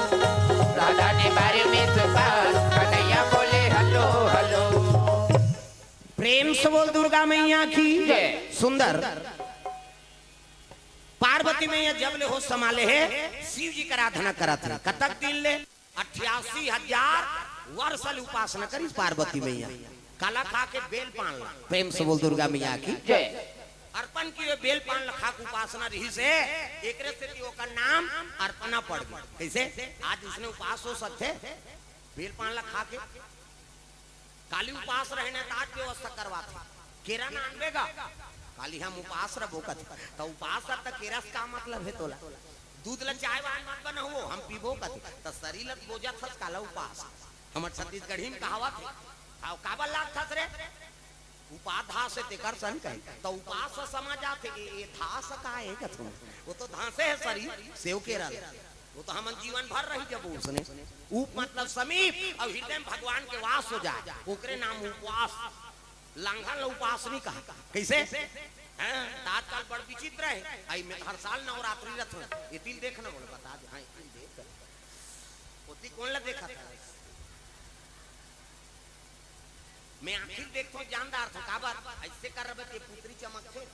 राधा ने मारी miss call, कन्हैया बोले, "Hello, hello।" प्रेम से बोल दुर्गा मैया की जय। सुंदर। पार्वती मैया जब ले होश संभाले हे, शिव जी के आराधना करत हे। कतक दिन ले? अट्ठासी हजार वर्ष ले उपासना करिस पार्वती मैया। काला खा के? बेल पान ला। प्रेम से बोल दुर्गा मैया की जय। अर्पण किए बेल पान ला खा के उपासना रहिस हे, एकरे सेती ओकर नाम अर्पणा पड़ गे। कइसे? आज उसने उपास हो सकथे बेल पान ला खा के? काली उपास रहे न, त आज व्यवस्था करवाथे। केरा न आनबे गा, काली हम उपास रबो कथे। त उपास रह त केरा से का मतलब हे तोला? दूध ल चाय वान मत बनाओ, हम पीबो कथे। त सरीर ल बोजत हस काला उपास। हमर छत्तीसगढ़ी में कहावत हे। हाव, काबर लागथस रे? उपाधास हे तेकर सन कहे। त उपास ह समा जाथे, ए, ए धास का हे कथों? वो तो धांसे हे सरीर, सेव केरा ल। वो तो हमन जीवन भर रहि जबो उसने। उप मतलब समीप, अउ हृदय में भगवान के वास हो जाए, ओकरे नाम उपवास। लांघन ल उपास नइ कहा। कइसे? हाँ, त आजकल बड़ विचित्र हे। अई में हर साल नवरात्रि रथ में। एती ल देख न, बोले, बता दे। हाँ, एती ल देख। ओती कोन ल देखत हे? में आँखी ल देखथों, जान डारथों, काबर? अइसे करबे ते पुतरी चमकथे,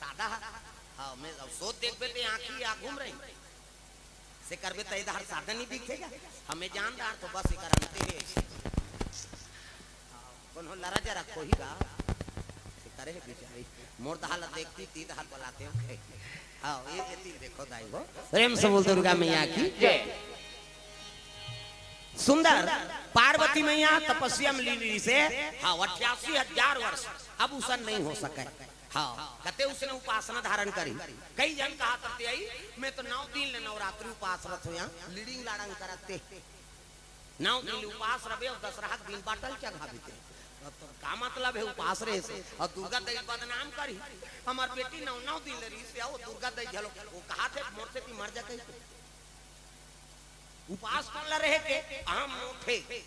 सादा ह। हाँ, में अब सोच देखबे ते आँखी आगू म रही। से करबे त ए डहर सादा नइ दिखथे गा। हमें जान डारथों बस एकर अंते हे। कोनो लरा जरा कोही गा। से करे हे बिचारी। मोर डहर ल देखती, ती डहर बलाते हो। हाँ, ए, एती ल देखो दाई हो। प्रेम से बोल दुर्गा मैया की जय। सुंदर, पार्वती मैया तपस्या में लीन रहिस हे, हाँ, अट्ठासी हजार वर्ष, अब उसन नइ हो सके। हाँ, कते उसने उपासना धारण करी। कई झन कहत रथे, "अई, में तो नौ दिन ले नवरात्रि उपास रथों, यहाँ लीड़िंग लाड़ंग करत हे। नौ दिन ले उपास रबे अउ दसरहा के दिन बाटल चघाबे ते। अब तो का मतलब हे उपास रहे से? अउ दुर्गा दई बदनाम करही। हमर बेटी नौ, नौ दिन ले रहिस हे, अउ दुर्गा दई घलो।" वो कहत हे, "मोर सेती मर जा," कहिके। उपास कोन ल रहे के? अहम मोठे,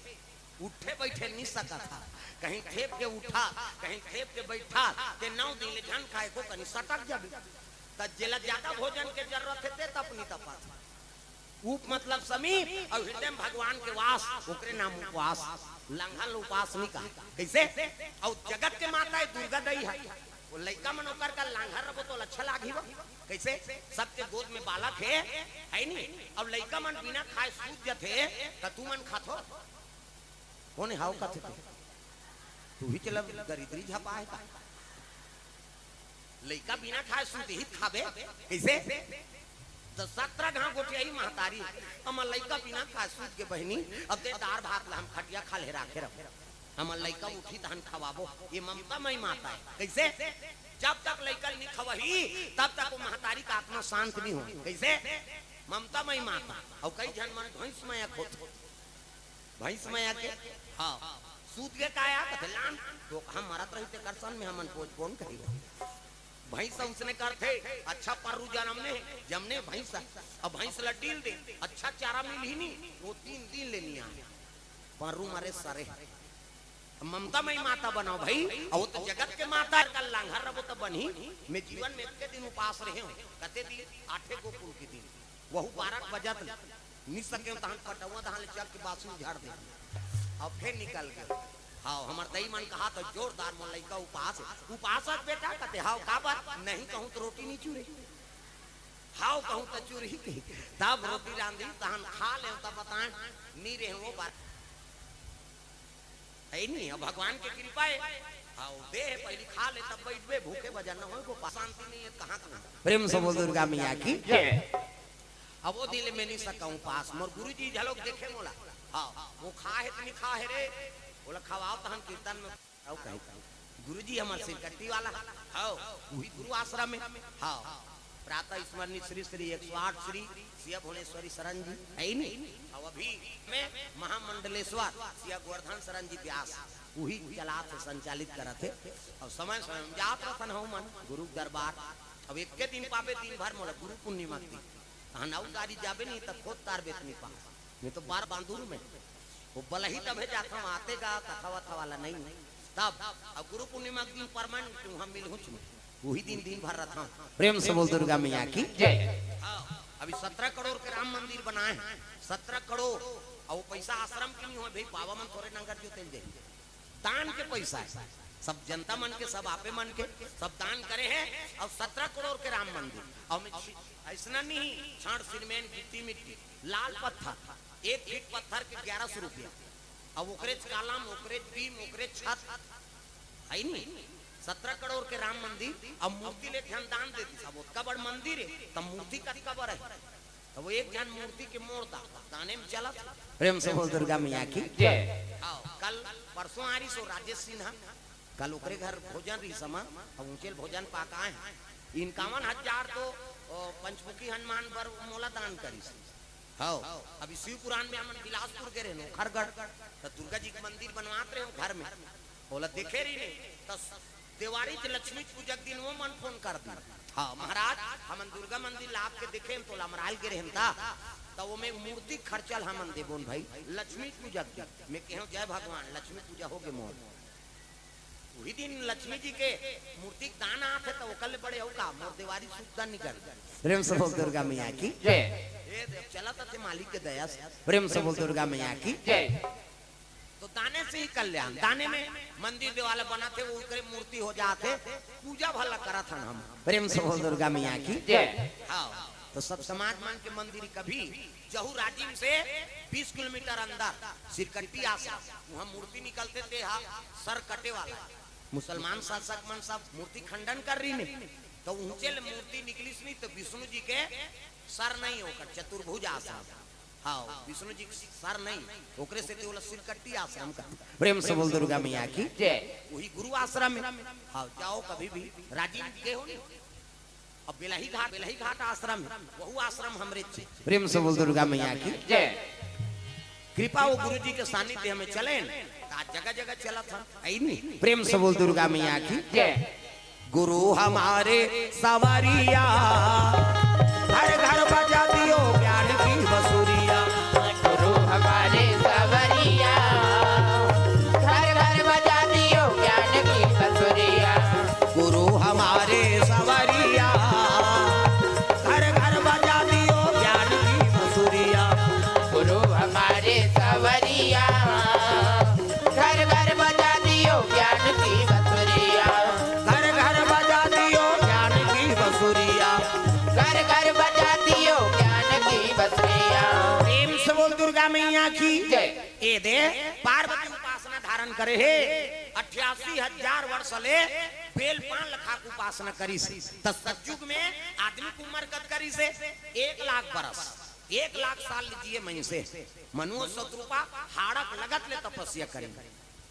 उठे बइठे नइ सकत हा, कहीं थेप के उठा, कहीं थेप के बइठा, ते नौ दिन ले झन खाए को कनी सटक जाबे। त जेला जादा भोजन के जरूरत हे, ते तपनी तपात। उप मतलब समीप, अउ हृदय में भगवान के वास, ओकरे नाम उपवास। लांघन ल उपास नइ कहा। कइसे? अउ जगत के माता ए दुर्गा दई हे। वो लइका मन ओकर का लांघर रबो तो अच्छा लागही वो। कइसे? सबके गोद में बालक हे, हे नी? अब लइका मन बिना खाए सूत जथे, त तुमन खाथो? कोन हाव कथे ते? तुही चला दरिद्री झपा हे का? लइका बिना खाए सूत ही खाबे? कइसे? त सत्रह घांव गोठियाही महतारी, हमर लइका बिना खाए सूत गे बहिनी, अब ते दार भात ला हम खटिया खाल्हे राखे रहो। हमर लइका उठही तहन खवाबो। ये ममता मई माता हे। कइसे? जब तक लइका ल नइ खवाही, तब तक वो महतारी का आत्मा शांत नइ हो। कइसे? ममता मई माता। अउ कई झन मन भैंस मया खोत। भैंस मया के? हाँ। सूत गे का या? कथे, "लान, तो हम मरत रही तेकर सन में हमन पोज कोन कही?" भैंस उसने करथे, अच्छा पररू जनम ने, जमने भैंस, अब भैंस ल डील दे, अच्छा चारा मिलही नी, वो तीन दिन ले नइ आए। पररू मरे सरे। ममता मई माता बनाओ भाई, अउ वो तो जगत के माता हे, काला लांघर रबो त बनही। में जीवन में एतके दिन उपास रहे हों, कते दिन? आठे गोकुल के दिन, वहू बारह बजत ले, नइ सके तहन पटौवा डहर ले चल के बासी झाड़ दे, अउ फेर निकल गे। हव, हमर दई मन कहा त जोरदार, मोर लइका उपास हे। उपास हे बेटा, कथे हव, काबर? नहीं कहूं त रोटी नहीं चुरे, हव कहूं त चुरही कही। तब रोटी रांधी, तहन खा ले, तब बताए, नी रहे वो बात। है नहीं, अब भगवान के कृपा हे। हव, दे हे, पहली खा ले, तब बैठबे, भूखे वजन न होय, गोपाल शांति नहीं हे, कहाँ तू? प्रेम से बोल दुर्गा मैया की। जय। अब वो दिन ले मैं नहीं सकूं उपास, मोर गुरुजी झलोक देखे मोला। हव, वो खा हे त नहीं खा हे रे, बोला खवाओ तहन कीर्तन में। हव कही, गुरुजी हमर सिरकट्टी वाला, हव, वही गुरु आश्रम में। हव, प्रातः स्मरणीय श्री श्री एक सौ आठ श्री सिया भुवनेश्वरी शरण जी, है नहीं? अब अभी में महामंडलेश्वर सिया गोवर्धन शरण जी व्यास, वही चलात हे, संचालित करत हे। अब समय समय में जात रथन हव मन गुरु दरबार। अब एक के दिन पाबे, दिन भर मोला गुरु पूर्णिमा के दिन। तहन अउ गाड़ी जाबे नहीं त खोद तार बेतनी पा। मैं तो बार बांदुर में। वो बलही तभे जाथंव, आते गा कथा वथा वाला नहीं। तब अब गुरु पूर्णिमा के दिन परमानेंट उहाँ मिलहूँ च मैं। वही दिन दिन भर रथंव। प्रेम से बोल दुर्गा मैया की। जय। हव, अभी सत्रह करोड़ के राम मंदिर बनाए हे, सत्रह करोड़। अउ वो पैसा आश्रम के नहीं होय भाई, बाबा मन थोरे नंगर जोते ल जाही। दान के पैसा हे, सब जनता मन के, सब आपे मन के, सब दान करे हे। अउ सत्रह करोड़ के राम मंदिर, अउ मैं छी-, अइसना नहीं, छड़, सीमेंट, गिट्टी, मिट्टी, लाल पत्थर, एक फीट पत्थर के ग्यारह सौ रुपया, अउ ओकरेच कालम, ओकरेच बीम, ओकरेच छत, है नहीं? सत्रह करोड़ के राम मंदिर, अब मूर्ति ले ध्यान दान दे दिस, अब ओतका बड़ मंदिर हे, तब मूर्ति कतका बड़ हे? तब वो एक झन मूर्ति के मोड़ दा, दाने में चलत। प्रेम से बोल दुर्गा मैया की। जय। हव, कल परसों आ रही सो राजेश सिन्हा, कल ओकरे घर भोजन रही समा, अब ऊंचे ल भोजन पाकाए हे। इनकावन हजार तो, ओ, पंचमुखी हनुमान बर मोला दान करिस। हव, अभी शिव पुराण में हमन बिलासपुर गे रहेन, ओखरगढ़, त दुर्गा जी के मंदिर बनवात रहेन घर में, ओला देखे रहिन, त देवारी के लक्ष्मी पूजा के दिन वो मन फोन कर दिन, हव महाराज, हमन दुर्गा मंदिर ला आपके देखेन, त ओला अमराइल गे रहेन ता, त वो में मूर्ति खर्चा ल हमन देबोन भाई, लक्ष्मी पूजा के दिन। मैं कहेंव जय भगवान, लक्ष्मी पूजा होगे मोर। वही दिन लक्ष्मी जी के मूर्ति के दान आत हे, त ओकर ले बड़े अउ का, मोर देवारी सुद्धा निकल। प्रेम से बोल दुर्गा मैया की। जय। ए देव, चलत हे मालिक के दया से। प्रेम से बोल दुर्गा मैया की। जय। तो दाने से ही कल्याण, दाने में मंदिर देवाला बनाथे, वो ओकरे मूर्ति हो जाथे, पूजा भला करत हन हम। प्रेम से बोल दुर्गा मैया की। जय। हव, तो सब समाज मन के मंदिर कभी जहू राजिम से बीस किलोमीटर अंदर सिरकट्टी आश्रम, उहाँ मूर्ति निकलथे, ते हा सर कटे वाला। मुसलमान शासक मन सब मूर्ति खंडन कर रहिन हे, त ऊंचे ले मूर्ति निकलिस नहीं, त विष्णु जी के सर नहीं, ओकर चतुर्भुज आश्रम। हव, विष्णु जी के सर नहीं, ओकरे सेती ओला सिरकट्टी आश्रम का। प्रेम से बोल दुर्गा मैया की। जय। वही गुरु आश्रम हे। हव, जाओ कभी भी राजिम के हो नहीं। अब बेलही घाट, बेलही घाट आश्रम हे, वहू आश्रम हमरेच हे। प्रेम से बोल दुर्गा मैया की। जय। कृपा वो गुरु जी के सानिध्य में चलेन, त आज जगह जगह चलत हन, है नहीं? प्रेम से बोल दुर्गा मैया की। जय। गुरु हमारे सवरिया, घर घर बजा दियो ज्ञान की बसुरिया। गुरु हमारे सवरिया, घर घर बजा दियो ज्ञान की बसुरिया। गुरु हमारे सवरिया, घर घर बजा दियो ज्ञान की बसुरिया। गुरु हमारे सवरिया, घर घर बजा दियो ज्ञान की बसुरिया। घर घर बजा दियो ज्ञान की बसुरिया। घर घर बजा दियो ज्ञान की बसुरिया। प्रेम से बोल दुर्गा मैया की। जय। ए दे, पार्वती उपासना धारण करे हे, अट्ठासी हजार वर्ष ले बेल पान ल खा के उपासना करिस हे। त सतयुग में आदमी के उम्र कतका रिहिस हे? एक लाख बरस, एक लाख साल ले जिए मइनसे। मनु अउ शतरूपा हाड़क लगत ले तपस्या करिन।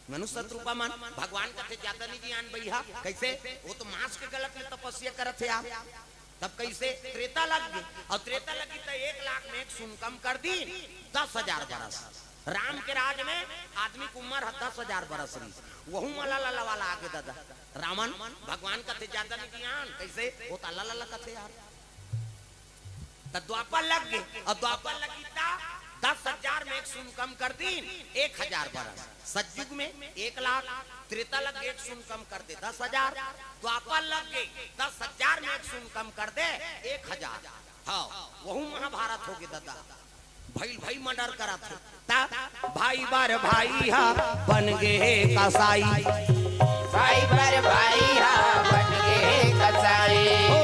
मनु शतरूपा मन भगवान कथे ज्यादा नहीं जियान बइहा, कइसे? वो तो मांस के गलत ले तपस्या करत हे यार। तब कइसे? त्रेता लग गे, अउ त्रेता लगी त एक लाख में एक शून्य कम कर दीन, दस हजार बरस। राम के राज में आदमी के उम्र ह दस हजार बरस रहिस, वहू म लला लवा ला आगे ददा। रावण भगवान कथे ज्यादा नहीं जियान, कइसे? वो त लला लला कथे यार। त द्वापर लग गे, अउ द्वापर लगी त दस हजार में एक शून्य कम कर दीन, एक हजार बरस। सतयुग में एक लाख, त्रेता लग गे एक शून्य कम कर दे, दस हजार, द्वापर लग गे, दस हजार में एक शून्य कम कर दे, एक हजार। हव, वहू महाभारत होगे ददा। भइल भाई मर्डर करत हे। त भाई बर भाई हा बन गे हे कसाई। भाई बर भाई हा बन गे हे कसाई। ओ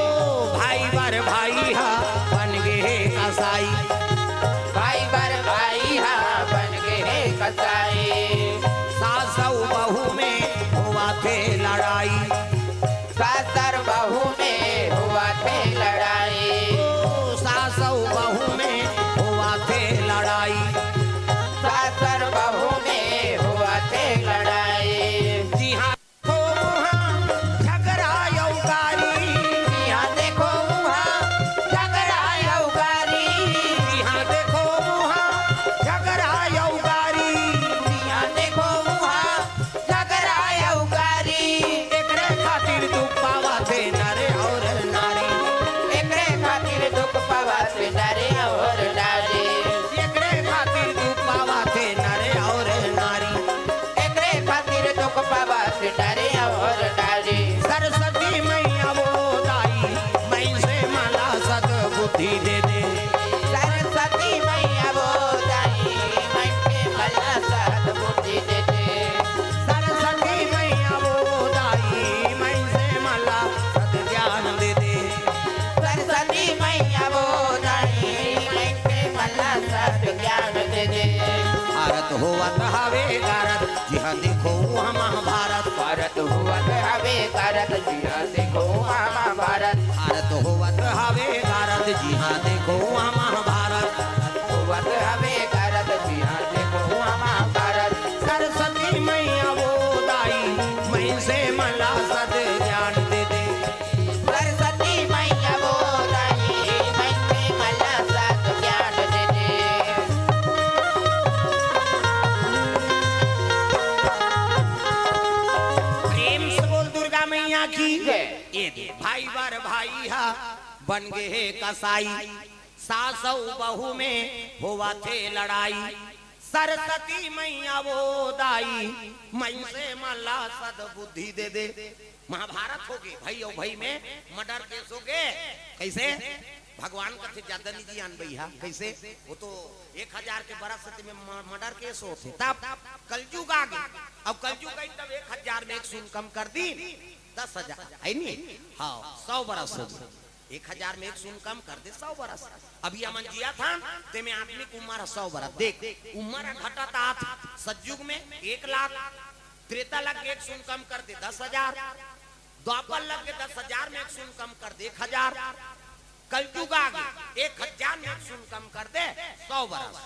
भाई बर भाई हा बन गे हे कसाई। भाई बर भाई हा बन गे हे कसाई। सास अउ बहू में होवत हे लड़ाई। सास अउ बहू में होवत हे लड़ाई। ओ सास अउ बहू में होवत हे लड़ाई। सास अउ बहू में होवत हे लड़ाई। जिहाँ देखो उहाँ झगड़ा अउ गारी। जिहाँ देखो उहाँ झगड़ा अउ गारी। जिहाँ देखो उहाँ झगड़ा अउ गारी। जिहाँ देखो उहाँ झगड़ा अउ गारी। एकरे खातिर दुख पावत हे नर अउ नारी। एकरे खातिर दुख पावत हे नर अउ नारी। एकरे खातिर दुख पावत हे नर अउ नारी। एकरे खातिर दुख पावत हे नर अउ नारी। सरस्वती मैया वो दाई, मइनसे मन ला सद्बुद्धि दे दे। सरस्वती मैया वो दाई, मइनसे मन ला सद्बुद्धि दे दे। सरस्वती मैया वो दाई, मइनसे मन ला सद् ज्ञान दे दे। सरस्वती मैया वो दाई, मइनसे मन ला सद् ज्ञान दे दे। भारत होवत हवे गारत, जिहाँ देखो उहाँ महाभारत। भारत होवत हवे गारत, जिहाँ देखो उहाँ महाभारत। भारत होवत हवे गारत, जिहाँ देखो उहाँ महाभारत। होवत हवे गारत, जिहाँ देखो उहाँ महाभारत। सरस्वती मैया वो दाई, मइनसे मन ला सद् ज्ञान दे दे। सरस्वती मैया वो दाई, मइनसे मन ला सद् ज्ञान दे दे। प्रेम से बोल दुर्गा मैया की। जय। ए दे भाई बर भाई हा बन गे हे कसाई। सास अउ बहू में होवत हे लड़ाई। सरस्वती मैया वो दाई, मइनसे मन ला सद्बुद्धि दे दे। महाभारत हो गे, भाई अउ भाई में मर्डर केस हो गे। कइसे? भगवान कथे जादा नइ जियान भइया। कइसे? वो तो एक हजार के बरस से में म-, मर्डर केस होथे। तब कलजुग आ गे। अब कलजुग आई तब एक हजार में एक शून्य कम कर दीन, दस हजार, हे नी? हाँ, सौ बरस हो गे। एक हजार में एक शून्य कम कर दे, सौ बरस। अभी हमन जियत हन, तेमे आदमी के उमर ह सौ बरस। देख, उमर ह घटत आत। सतयुग में एक लाख, त्रेता लग के एक शून्य कम कर दे, दस हजार। द्वापर लग के दस हजार में एक शून्य कम कर दे, एक हजार। कलजुग आ गे, एक हजार में एक शून्य कम कर दे, सौ बरस।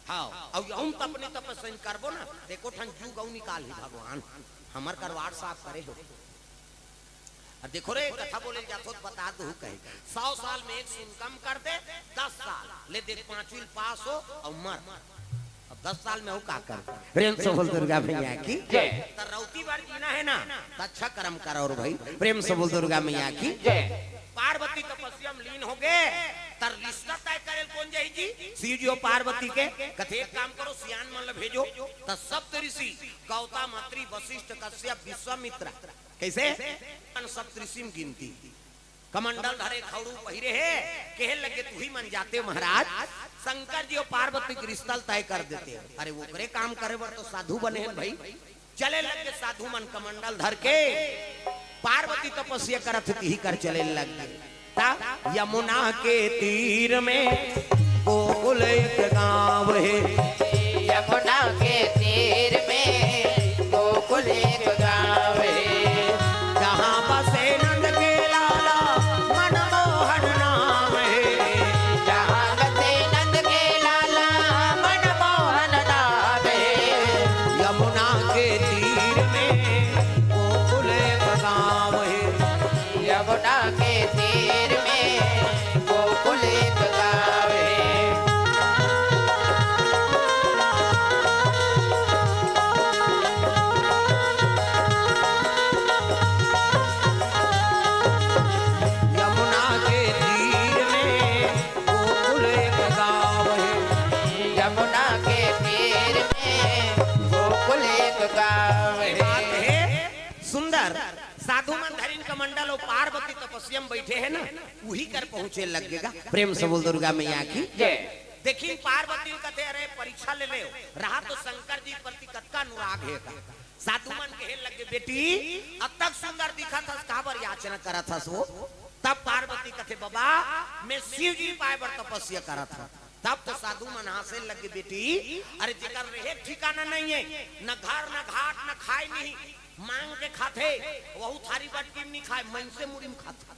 हाँ, अउ यहूँ म त अपने तपस्या करबो ना, त एको ठन जुग अउ निकालही भगवान। हमर करवार साफ करे हो। अउ देखो रे, कथा बोले ल जाथो त बता दू कहे, सौ साल में एक शून्य कम कर दे, दस साल ले देख, पांचवी ल पास हो अउ मर। अब दस साल में अउ का कर? प्रेम से बोल दुर्गा मैया की। जय। त रौती बर जीना हे ना, त अच्छा करम करो रे भाई। प्रेम से बोल दुर्गा मैया की। जय। पार्वती तपस्या में लीन हो गे, त रिश्ता तय करे ल कोन जाही जी? शिव जी अउ पार्वती के। कथे एक काम करो, सियान मन ल भेजो। त सप्त ऋषि गौतम, अत्रि, वशिष्ठ, कश्यप, विश्वामित्र, कइसे? अन सप्त ऋषि म गिनती। कमंडल धरे, खड़ू पहिरे हे, कहे लगे, तुही मन जाते महाराज, शंकर जी अउ पार्वती के रिश्ता ल तय कर देते। अरे, ओकरे काम करे बर तो साधु बने हे भाई। चले लगे साधु मन कमंडल धर के, पार्वती तपस्या करत हे, तिही कर चले लग गे। ता यमुना के तीर में गोकुल एक गाँव हे। यमुना के तीर में गोकुल एक गाँव हे। जहाँ बसे नंद के लाला मनमोहन नाम हे। जहाँ बसे नंद के लाला मनमोहन नाम हे। यमुना के तीर में गोकुल एक गाँव हे। यमुना के तीर में गोकुल एक गाँव हे। यमुना के तीर में गोकुल एक गाँव हे। यमुना के तीर में गोकुल एक गाँव हे। बात हे सुंदर। साधु मन धरिन कमंडल अउ पार्वती तपस्या में बैठे हे ना, उही कर पहुँचे लग गे गा। प्रेम से बोल दुर्गा मैया की। जय। देखिन पार्वती ल कथे, "अरे परीक्षा ले ले, रहा तो शंकर जी प्रति कतका अनुराग हे का।" साधु मन कहे लगे, "बेटी, अतक सुंदर दिखत हस, काबर याचना करत हस वो?" तब पार्वती कथे, "बाबा, मैं शिव जी पाए बर तपस्या करत हूँ।" तब तो साधु मन हाँसे लगे, "बेटी, अरे जेकर रहे ठिकाना नहीं है, न घर न घाट न खाए नहीं, मांग के खाथे, वहू थारी बटकी में नहीं खाए, मनसे मुड़ी में खाथे।"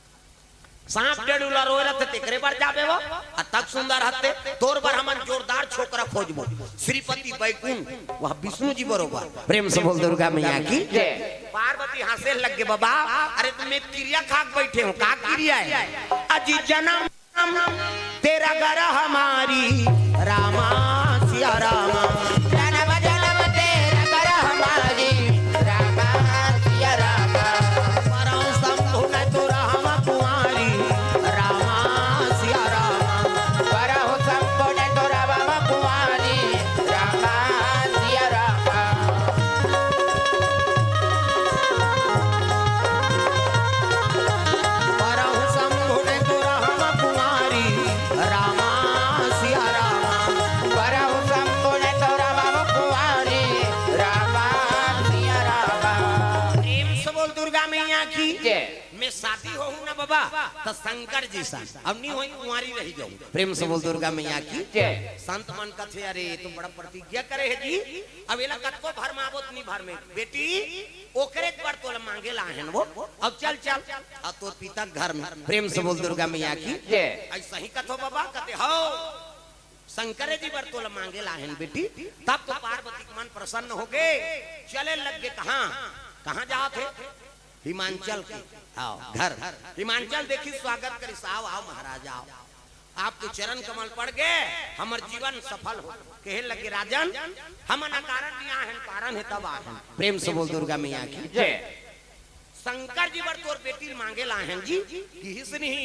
सांप डेढ़ उला रोए रहते, तेकरे बर जाबे वो? अतक सुंदर हते, तोर बर हमन जोरदार छोकरा खोजबो, श्रीपति बैकुंठ, वह विष्णु जी बरोबर। प्रेम से बोल दुर्गा मैया की। जय। पार्वती हाँसे लग गे, "बाबा, अरे तुम एक किरिया खाक बैठे हो, का किरिया है?" "अजी जन्म तेरा गर हमारी, रामा सिया रामा।" जन्म जन्म तेरा गर हमारी, रामा सिया रामा। परौ शंभु न तो रहम कुंवारी, रामा सिया रामा। परौ शंभु न तो रहम कुंवारी, रामा सिया रामा। परहु संभुन तुरहम कुंवारी, रामा सिया रामा। परहु संभुन तुरहम कुंवारी, रामा सिया रामा। प्रेम से बोल दुर्गा मैया की। जय। मैं शादी होहूं ना बाबा, तो शंकर जी सन, अब नहीं होई कुंवारी रही जाऊं। प्रेम से बोल दुर्गा मैया की। जय। संत मन कथे, "अरे, ये तो बड़ा प्रतिज्ञा करे है जी, अब एला कतको भरमाबो त नहीं भरमे।" बेटी, ओकरे बर तोला मांगे ला आहेन वो। अब चल, चल। अब तोर पिता के घर में। प्रेम से बोल दुर्गा मैया की। जय। ऐसा ही कथो बाबा, कथे, "हौ, शंकर जी बर तोला मांगे ला आहेन बेटी।" तब तो पार्वती के मन प्रसन्न हो गए, चले लग गए। कहाँ, कहाँ जात हे? हिमांचल के। आओ, घर। हिमांचल देखी स्वागत करी, "आओ, आओ महाराज, आओ।" आपके चरण कमल पड़ गए, हमर जीवन सफल हो। कहे लगे, "राजन, हमन अकारण नहीं आए हन, कारण है तब आए हन।" प्रेम से बोल दुर्गा मैया की। जय। "शंकर जी बर तोर बेटी ल मांगे लाए हन जी।" किहिस नहीं।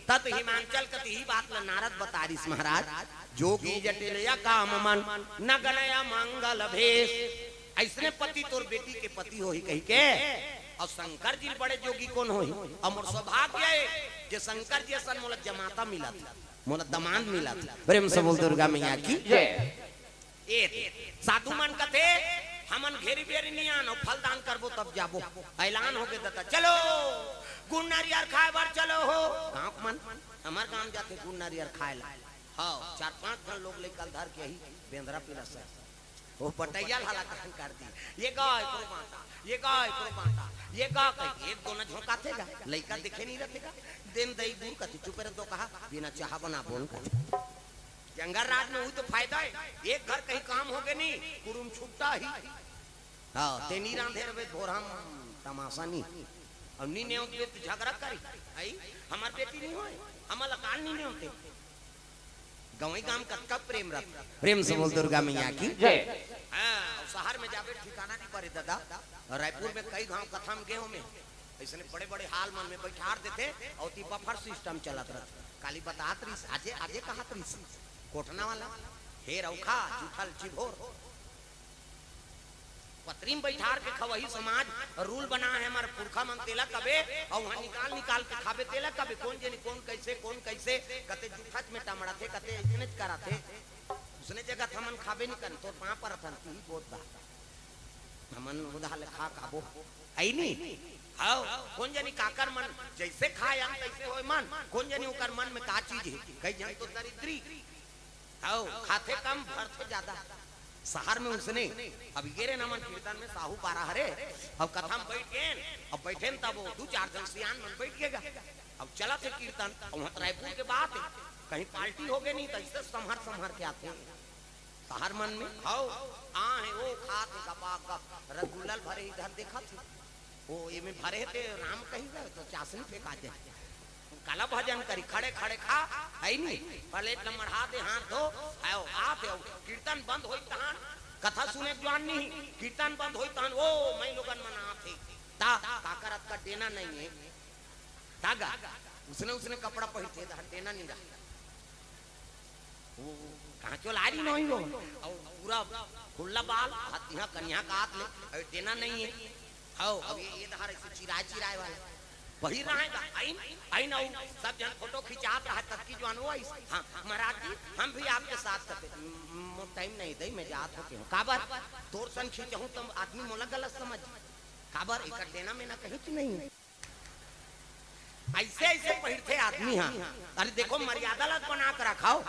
तत हिमांचल कति ही बात ल नारद बतारिस, "महाराज, जोगी जटिल या काम मन, न गणया मंगल भेष।" ऐसने पति तोर बेटी के पति होही कहिके, अउ शंकर जी बड़े जोगी कोन होही? अउ मोर सौभाग्य हे जे शंकर जी असन मोला जमाता मिलत, मोला दमांद मिलत। प्रेम से बोल दुर्गा मैया की। जय। ए, साधु मन कथे, "हमन घेरी बेरी नियान अउ फलदान करबो तब जाबो।" ऐलान होगे ददा, "चलो, गुड़ नारियर खाए बर चलो हो।" गाँव के मन, हमर गाँव जाथे गुड़ नारियर खाए ला। हाँ, चार पांच झन लोग लइका ल धर के ही बेंदरा पिला सर। वो पटैया लाला कहन कर दी, "ये गाय को बांटा, ये गाय को बांटा, ये गाय का।" एक दो न झोंकाथे गा, लइका दिखे नहीं रहते गा। दिन दई गुड़ कथे, "चुप रह दो कहा, बिना चाहा बना बोन कथे।" जंगल राज में हुई तो फायदा है, एक घर कहीं काम होगे नहीं, कुरुम छुट्टा ही। हाँ, ते नी रांधे रहे भोरम तमाशा नहीं। अब नी नेवत ले तो झगड़ा करी, आई, "हमर बेटी नहीं होए, हमर लकान नहीं नेवते।" गंवई गांव कतका प्रेम रथ। प्रेम से बोल दुर्गा मैया की। जय। हाँ, अउ शहर में जाबे ठिकाना नहीं परे दादा। अउ रायपुर में कई गांव कथा में गे हों मैं, ऐसने बड़े-बड़े हाल मन में बैठार देथे, अउ ती बफर सिस्टम चलत रथ। काली बतात रहिस, आजे, आजे कहत रहिस, कोटना वाला, "हे रउखा, जूठल चिभोर।" पतरी में बैठार के खवही समाज रूल बना है हमर पुरखा मन, तेला कबे, अउ वहाँ निकाल निकाल के खाबे, तेला कबे, कोन जनी, कोन कैसे, कोन कैसे, कते जूठच में टमड़ाथे, कते ऐसने करथे। उसने जगह हमन खाबे नहीं करन, तोर पाँव परत हन, तिही बोध दा। हमन उधार ले खा खाबो, आई नहीं? हाव, कोन जनी काकर मन, जैसे खाय आन तैसे होय मन, कोन जनी ओकर मन में का चीज है, कई जन तो दरिद्री, हाव, खाथे कम, भरथे ज्यादा। शहर में उसने, अब ये रे नमन कीर्तन में साहू पारा हरे, अब कथा में बैठ गेन, अब बैठेन तब वो दू चार जन सियान मन बैठ गेगा। अब चलत हे कीर्तन, अब वहाँ रायपुर के बात है, कहीं पार्टी होगे नहीं तो ऐसे संभर संभर के आथे। शहर मन में, हाव, आ है, ओ खात है, गपा गप, रसगुल्ला ल भरे इधर देखत है। ओ, एमे भरे ते राम कही गए, तो चासनी फेंका जाए। काला भजन करी, खड़े खड़े खा, है नहीं? प्लेट ल मढ़ा दे, हाथ धो, आओ, आत है, कीर्तन बंद होई तहान, कथा सुने के ज्ञान नहीं, कीर्तन बंद होई तहान, ओ, मैं लोगन मन आत है। ता, काकर अतका डेना नहीं है। ता गा, उसने, उसने कपड़ा पहिरथे, ता डेना नहीं रहा। वो कहाँ चो लारी नहीं हो? अउ पूरा खुल्ला बाल, हाथ यहाँ कन्या का हाथ ले, अउ डेना नहीं है। हाव, अब ये, ये धार ऐसे चिराए चिराए वाला। पहिर रहे गा, आइन, आइन अउ सब झन फोटो खिंचात रहे, तब की जवान वो आइस। हाँ, महाराज जी, हम भी आपके साथ चलते। "म-, म-, टाइम नहीं दे, मैं जात हों, कहेंव।" "काबर?" "तोर सन खींचहूं त आदमी मोला गलत समझ।" "काबर? एकर देना मेना कहीं की नहीं है।" अइसे, अइसे पहिरथे आदमी हा। अरे देखो, मर्यादा ला बना के रखव।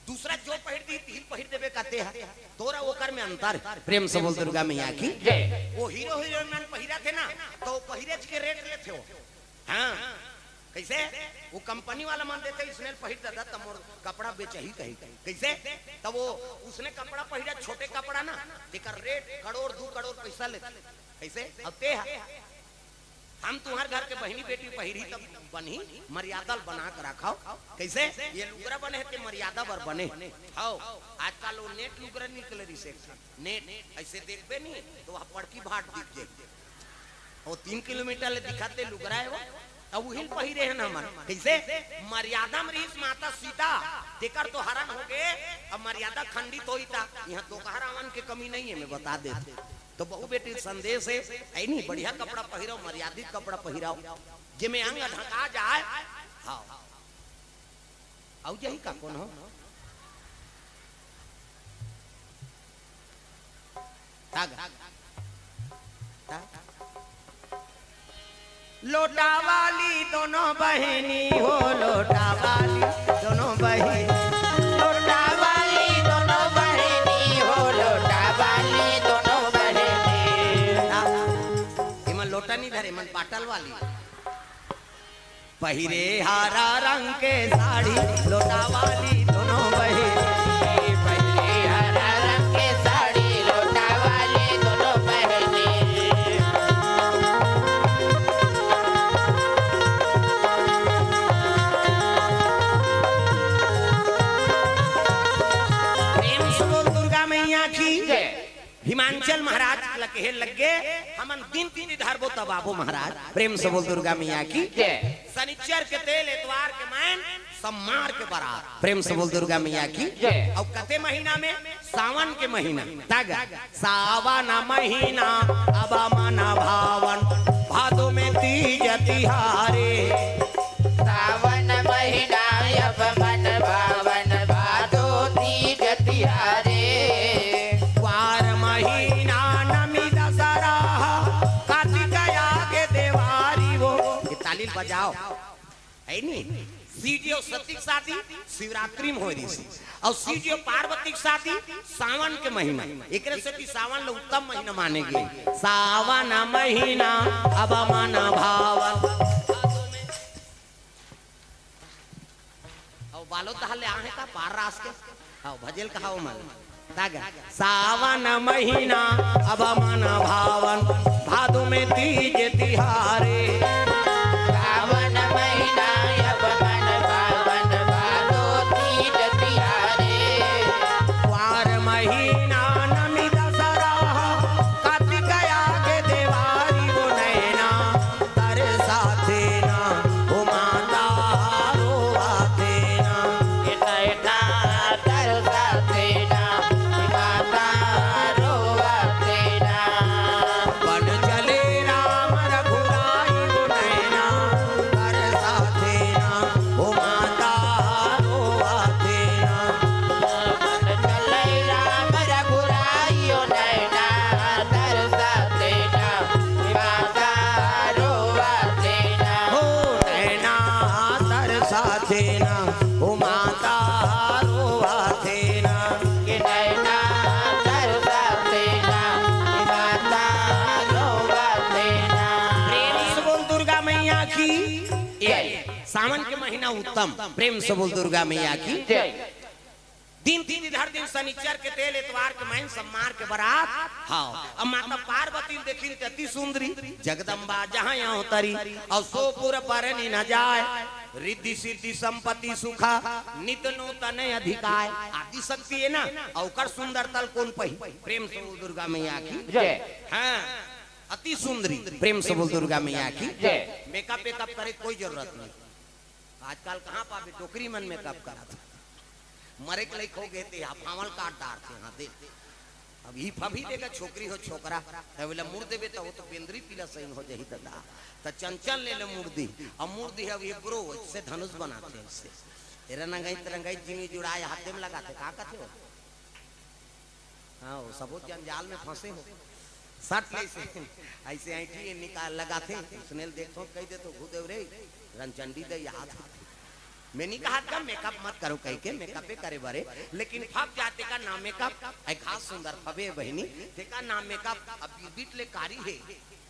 दूसरा जो पहिर दी, तिही पहिर देबे कहिथे हा। तोर ओकर में अंतर हे। प्रेम से बोल दुर्गा मैया की। जय। वो हीरो हीरोइन मन पहिरथे ना, त वो पहिरेच के रेट लेथे वो। हाँ, कइसे? वो कंपनी वाला मन देथे, "इसने पहिर ददा, त मोर कपड़ा बेचही," कही। कइसे? त वो उसने कपड़ा पहिरे, छोटे कपड़ा ना, तेकर रेट करोड़, दू करोड़ पइसा लेथे। कइसे? अब ते हा, हम तुंहर घर के बहिनी बेटी पहिरही तब बनही, मर्यादा ल बना के रखव। कइसे? ये लुगरा बने हे ते मर्यादा बर बने। हव, आजकल वो नेट लुगरा निकले रिहिसे, नेट अइसे देखबे नहीं त वो पड़की भाट दिख जाही। वो तीन किलोमीटर ले दिखथे लुगरा हे वो, त उही ल पहिरे हन हमन। कइसे? मर्यादा म रिहिस माता सीता, तेकर तो हरन होगे, अब मर्यादा खंडित होही त। इहाँ दोकहा रावण के कमी नहीं हे, मैं बता देत। त बहू बेटी संदेश हे, ऐ नहीं, बढ़िया कपड़ा पहिरव, मर्यादित कपड़ा पहिरव, जेमे अंग ढका जाय। हाँ, अउ जाही का कोनो? ताग। ताग। लोटा वाली दोनों बहिनी हो, लोटा वाली दोनों बहिनी। लोटा वाली दोनों बहिनी हो, लोटा वाली दोनों बहिनी। हाँ, एमन लोटा नहीं धरे, एमन बाटल वाली। पहिरे हरा रंग के साड़ी, लोटा वाली दोनों बहिनी। पहिरे हरा रंग के साड़ी, लोटा वाली दोनों बहिनी। प्रेम से बोल दुर्गा मैया की। जय। हिमांचल महाराज ला कहे लग गे, "हमन दिन तिथि धरबो तब आबो महाराज।" प्रेम से बोल दुर्गा मैया की। जय। सनिचर के तेल, एतवार के मैन, सम्मार के बरात। प्रेम से बोल दुर्गा मैया की। जय। अउ कते महीना में? सावन के महीना। ताग। सावन महीना अब मन भावन, भादो में तीज तिहारे। सावन महीना अब मन भावन, भादो तीज तिहारे। कुआर महीना नमी दसरा, कातिक आगे देवारी वो। ये ताली बजाव, हे नी? शिव जी अउ सती के शादी शिवरात्रि में होय रिहिस, अउ शिव जी अउ पार्वती के शादी सावन के महीना, एकरे सेती सावन ल उत्तम महीना माने गे। सावन महीना अब मन भावन। अउ बालो तहां ले आहे का पार रास के? अउ भजेल कहाओ मन। ताग। सावन महीना अब मन भावन, भादो में तीज तिहारे। सावन महीना अब मन भावन, भादो तीज तिहारे। कुआर महीना नमी दसरा, कातिक आगे देवारी वो नैना तरसाथे ना, ओ माता रोवाथे ना। ए नैना तरसाथे ना, ए माता रोवाथे ना। बन चले राम रघुराई ओ नैना तरसाथे ना, ओ माता रोवाथे ना। बन चले राम रघुराई ओ नैना तरसाथे ना, ए माता रोवाथे ना। ओ नैना तरसाथे ना, ओ माता रोवाथे ना। के नैना तरसाथे ना, ए माता रोवाथे ना। प्रेम से बोल दुर्गा मैया की। जय। सावन के महीना उत्तम, प्रेम से बोल दुर्गा मैया की। जय। दिन तिथि धर दिन सनिचर के तेल, एतवार के मैन सम्मार के बरात। हाँ, अब माता पार्वती ल देखिन ते अति सुंदरी, जगदम्बा जहाँ यहाँ अवतरी, अउ सो पुर बरनि न जाय, रिद्धि सिद्धि संपत्ति सुखा, नित नूतन अधिकाय। आदि शक्ति हे ना, अउ ओकर सुंदरता ल कोन पही? प्रेम से बोल दुर्गा मैया की। जय। हाँ, अति सुंदरी, प्रेम से बोल दुर्गा मैया की। जय। मेकअप वेकअप करे के कोई जरूरत नहीं। आजकल कहाँ पाबे, डोकरी मन मेकअप करत। मरे के लइक हो गे ते हा, फांवल काट डारथे, हाँ, दे। अब ई फभी देगा, छोकरी हो छोकरा, त ओला मुड़ देबे त वो तो बेंदरी पीला सही हो जाही दादा। त चंचल ले ले मुड़ दी, अब मुड़ दी, अब ये ग्रो से धनुष बनाथे ऐसे। ए रंगाई त रंगाई जिमी जुड़ाए हाथे में लगाथे, का कथे हो? हाँ, वो सबो जंजाल में फंसे हो। सट ले से, ऐसे ऐंठी निकाल लगाथे, उसने देखथो, कह देथो, "गुरुदेव रे, रंचंडी दे हाथ।" मैं नहीं कहा था मेकअप मत करो कह के, मेकअपे करे बरे, लेकिन फब जाते का ना मेकअप, ऐ खास सुंदर फबे बहिनी, तेका ना मेकअप, अब बीट ले कारी है,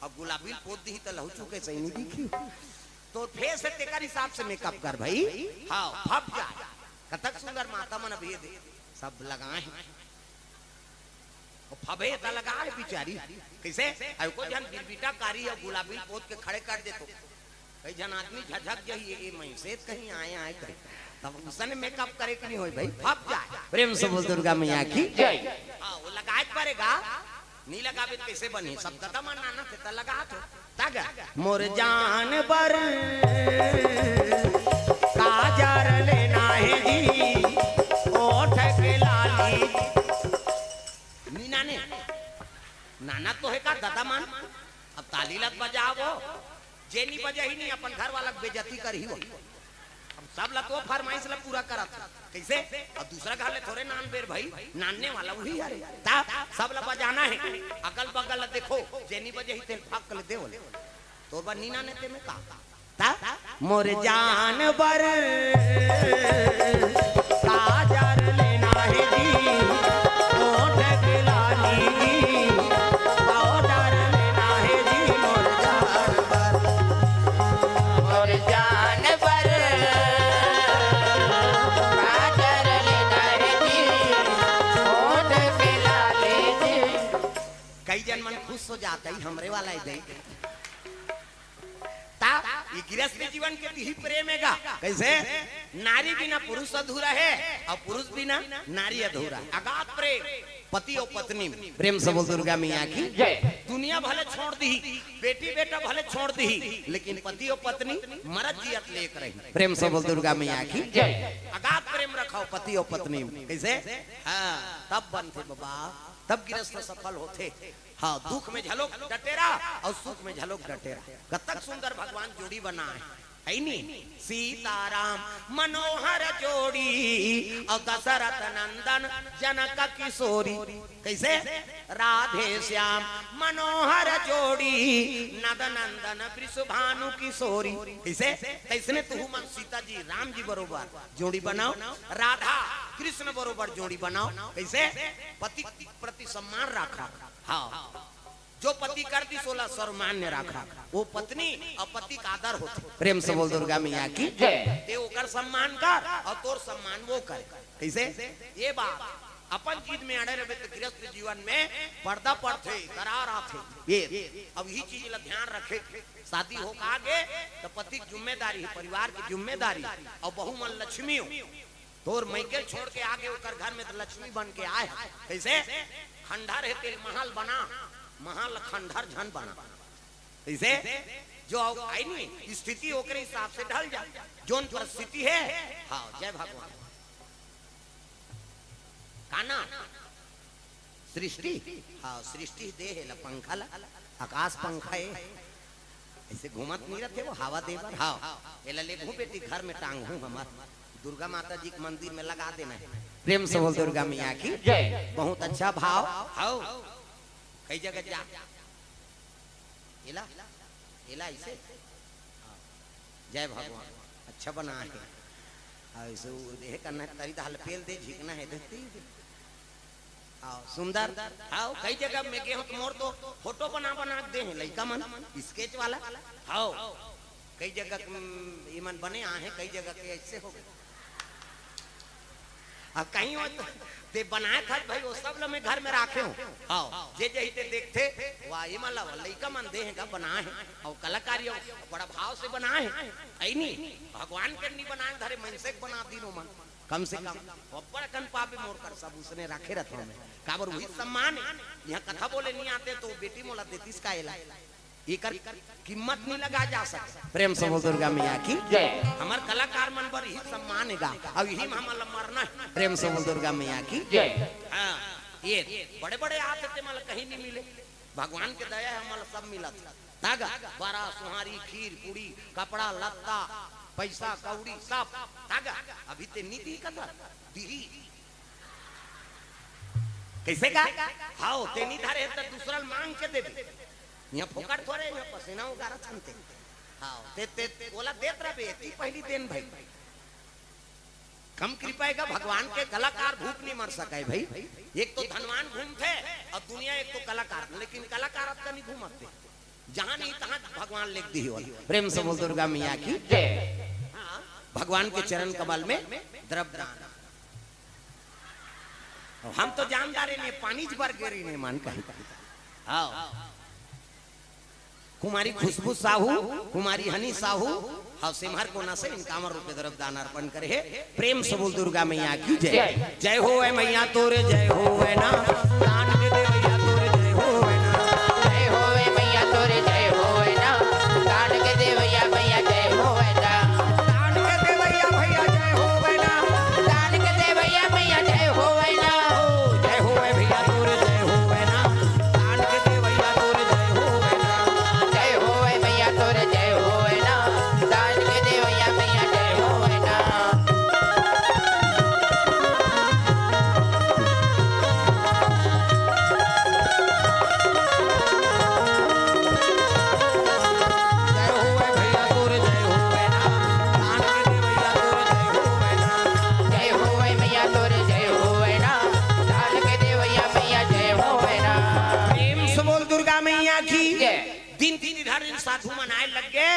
अब गुलाबी पोत दी त लहू चुके सही नहीं दिखी। तो फेस है तेकर हिसाब से मेकअप कर भाई, हाँ, फब जाए। कतक सुंदर माता मन अभी दे, सब लगाए हैं। अउ फबे त लगा हे बिचारी। कइसे? अउ को झन बिरबिटा कारी अउ गुलाबी पोत के खड़े कर देतो। कई झन आदमी झझक जही, ए, ए, मइसे कहीं आए, आए कहीं। तब उसने मेकअप करे कि नहीं होई भाई? फब जाए। प्रेम से बोल दुर्गा मैया की। जय। हाँ, वो लगाए पड़ेगा। नहीं लगाबे त कइसे बनही? सब कदम नाना थे त लगा थे। तग मोर जान बर काजर लेना है जी, ओठ के लाली। नी नाने, नाना तो है का दादा मन? अब ताली लग बजाओ, जे नी बजे ही नहीं, अपन घर वाला के बेइज्जती कर ही हो। अब सब ला तो फरमाइश ला पूरा करत। कइसे? अब दूसरा घर ले थोरे नान बेर भाई, नानने वाला वही हरे। ता सब ला बजाना है, अगल बगल ला देखो, जे नी बजे ही तेल फाक ले देवल। तोर बर नी नाने ते में का? ता मोर जान बर काजर लेना है जी, ओठ के लाली जी, पाउडर लेना है जी, मोर जान बर। मोर जान बर काजर लेना है जी, ओठ के लाली जी। कई जन मन खुश हो जाते ही हमरे वाला ही देख। ता ये गृहस्थ जीवन के दिही प्रेम एगा। कइसे? नारी बिना पुरुष अधूरा है अउ पुरुष बिना नारी अधूरा है। अगाध प्रेम पति अउ पत्नी में। प्रेम से बोल दुर्गा मैया की। जय। दुनिया भले छोड़ दिही, बेटी बेटा भले छोड़ दिही, लेकिन पति अउ पत्नी मरत जियत ले एक रही। प्रेम से बोल दुर्गा मैया की। जय। अगाध प्रेम रखव पति अउ पत्नी में। कइसे? हाँ, तब बनथे बाबा, तब गृहस्थ सफल होथे। हाँ, दुख में झलोक डटे रहा अउ सुख में झलोक डटे रहा। कतक सुंदर भगवान जोड़ी बनाए, है नी? सीताराम मनोहर जोड़ी अउ दशरथ नंदन जनक किशोरी। कइसे? राधे श्याम मनोहर जोड़ी नंद नंदन वृषभानु किशोरी। कइसे? तइसने तुहू मन सीता जी राम जी बरोबर जोड़ी बनाव, राधा कृष्ण बरोबर जोड़ी बनाव। कइसे? पति प्रति सम्मान राखव। हाँ, जो पति कर दिस ओला सर्वमान्य राखव। वो पत्नी अउ पति का आदर होथे। प्रेम से बोल दुर्गा मैया की। जय। ते ओकर सम्मान कर अउ तोर सम्मान वो करे। कइसे? ये बात अपन चीज में अड़े रहे त गृहस्थ जीवन में पर्दा पड़थे, दरार आथे। ये अब यही चीज ला ध्यान रखे। शादी होके आगे त पति के जिम्मेदारी है, परिवार की जिम्मेदारी, अउ बहू मन लक्ष्मी हो। तोर मइके छोड़ के आगे ओकर घर में त लक्ष्मी बन के आए हे। कइसे? खंडहर हे तेल महल बना, महल खंडहर झन बना। कइसे? जो आई नी स्थिति ओकरे हिसाब से ढल जा, जोन परिस्थिति है। हाँ, जय भगवान। का नाम? सृष्टि। हाँ, सृष्टि दे हे ला पंखा ला, आकाश पंखा हे। ऐसे घूमत नहीं रहते वो हवा दे बर। हाँ, एला लेगहूँ बेटी, घर में टांगहूँ हमर। दुर्गा माता जी के मंदिर में लगा देना है। प्रेम से बोल दुर्गा मैया की। जय। बहुत अच्छा भाव। हाँ, कई जगह जा। एला, एला ऐसे। हाँ। जय भगवान। अच्छा बना है। हाँ, ऐसे वो देह करना है, तरी दाल पेल दे, झिकना है, देखती। हाँ, सुंदर। हाँ, कई जगह में गे हों त मोर तो फोटो बना बना के दे हे लइका मन, स्केच वाला। हाँ, कई जगह के, उम, इमन बने आहे, कई जगह के ऐसे हो गए। अब कहीं हो त ते बनाए था भाई, वो सब ल मैं घर में राखे हों। हाँ, जे जही ते देखथे, वाह, इमन ला लइका मन दे हे का बनाए हे, अउ कलाकारी अउ बड़ा भाव से बनाए हे। ऐ नी, भगवान के नी बनाए धरे, मनसे के बना दीन ओमन। कम से कम अब्बड़ अकन पाबे मोर कर, सब उसने राखे रथों में। काबर वही सम्मान हे। यहाँ कथा बोले नहीं आते तो बेटी मोला देतीस का एला। एकर कीमत नहीं लगा जा सकता। प्रेम से बोल दुर्गा मैया की। जय। हमर कलाकार मन बर यही सम्मान हे गा। अब यही में हमन ला मरना हे। प्रेम से बोल दुर्गा मैया की। जय। हाँ। ये बड़े बड़े आथे, ते मन ल कहीं नहीं मिले। भगवान के दया हे, हमन ल सब मिलत हे। तागा, बरा, सुहारी, खीर, पूड़ी, कपड़ा, लत्ता, पैसा, कौड़ी, सब। तागा, अभी ते नी दिही कथस, दिही। कइसे का? हाव, ते नी धरे हे त दूसरा ल मांग के देबे। इहाँ फोकट थोरे, इहाँ पसेना उगारत हन ते। हाव, ते, ते ओला देत रहिबे, एती पहिली देन भई। कम कृपा हे का भगवान के? कलाकार भूख नहीं मर सके भाई। एक तो धनवान घूमथे अउ दुनिया एक तो कलाकार, लेकिन कलाकार अतका नहीं घूमथे, जहां नहीं तहां भगवान लेग दिही ओला। प्रेम से बोल दुर्गा मैया की। जय। हाँ, भगवान के चरण कमल में द्रव्य दान। हम तो जानदार नहीं, पानी ज बर गेरी नहीं मान कहीं। हाँ। कुमारी खुशबू साहू, कुमारी हनी साहू, हाव सेमहर कोना से इनकावन रुपये द्रव्य दान अर्पण करे हे। प्रेम से बोल दुर्गा मैया की जय। जय। जय होवय मैया तोरे, जय होवय ना। दान के देवैया तोरे, जय होवय ना। जय होवय मैया तोरे, जय होवय ना। दान के देवैया मैया, जय होवय ना। दान के देवैया भैया, जय होवय ना। दान के देवैया मैया, जय होवय ना। जय होवय भैया तोरे, जय होवय ना। दान के देवैया तोरे जय होवय ना। जय होवय मैया तोरे जय होवय ना। दान के देवैया मैया जय होवय ना। जय होवय भैया तोरे जय होवय ना। दान के देवैया तोरे जय होवय ना। जय होवय मैया तोरे जय होवय ना। दान के देवैया मैया जय होवय ना। प्रेम से बोल दुर्गा मैया की। जय। दिन तिथि धर दिन साधु मन आए लग गे।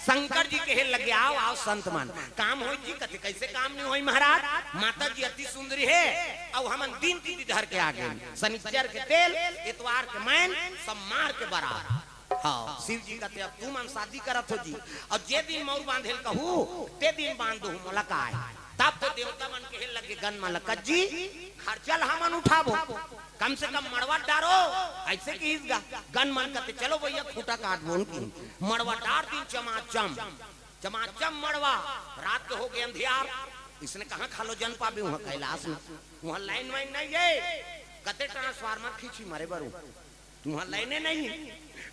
शंकर जी कहे लग गे, "आओ, आओ संत मन, काम होई जी।" कथे, "कैसे काम नहीं होई महाराज? माता जी अति सुंदरी हे, अउ हमन दिन तिथि धर के आ गे, शनिचर के तेल, एतवार के मैन, सब मार के बरात।" हाँ, शिव जी कथे, "अब तुमन शादी करत हो जी, अउ जे दिन मउर बांधे ल कहू, ते दिन बांध दो, मोला काय?" तब तो देवता मन कहे लग गे गन मन ल, "कज्जी, खर्चा ल हमन उठाबो, कम से कम मड़वा डारो।" अइसे किहिस गा। गन मन कथे, "चलो भैया, खूंटा काट बोन की।" मड़वा डार दिन चमाचम, चमाचम मड़वा। रात के हो गे अंधियार, इसने कहाँ खालो जन पाबे उहाँ कैलाश में, उहाँ लाइन वाइन नहीं हे। कते ट्रांसफार्मर खींची मरे बरू, उहाँ लाइने नहीं।